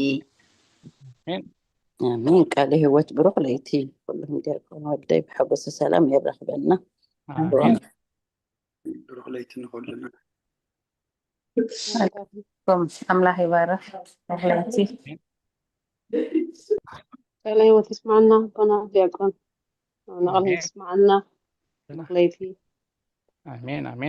ኣሜን። ቃለ ህይወት ብሩኽ ለይቲ። ኩሉም ዲያቆን ወደይ ብሓጎስ ሰላም የራኽበና። ኣሜን። ብሩኽ ለይቲ ንኹልና። ኣምላኽ ይባርኽ። ብሩኽ ለይቲ። ቃለ ህይወት ይስማዕና። ኣቦና ዲያቆን ንቃል ይስማዕና። ብሩኽ ለይቲ። ኣሜን ኣሜን።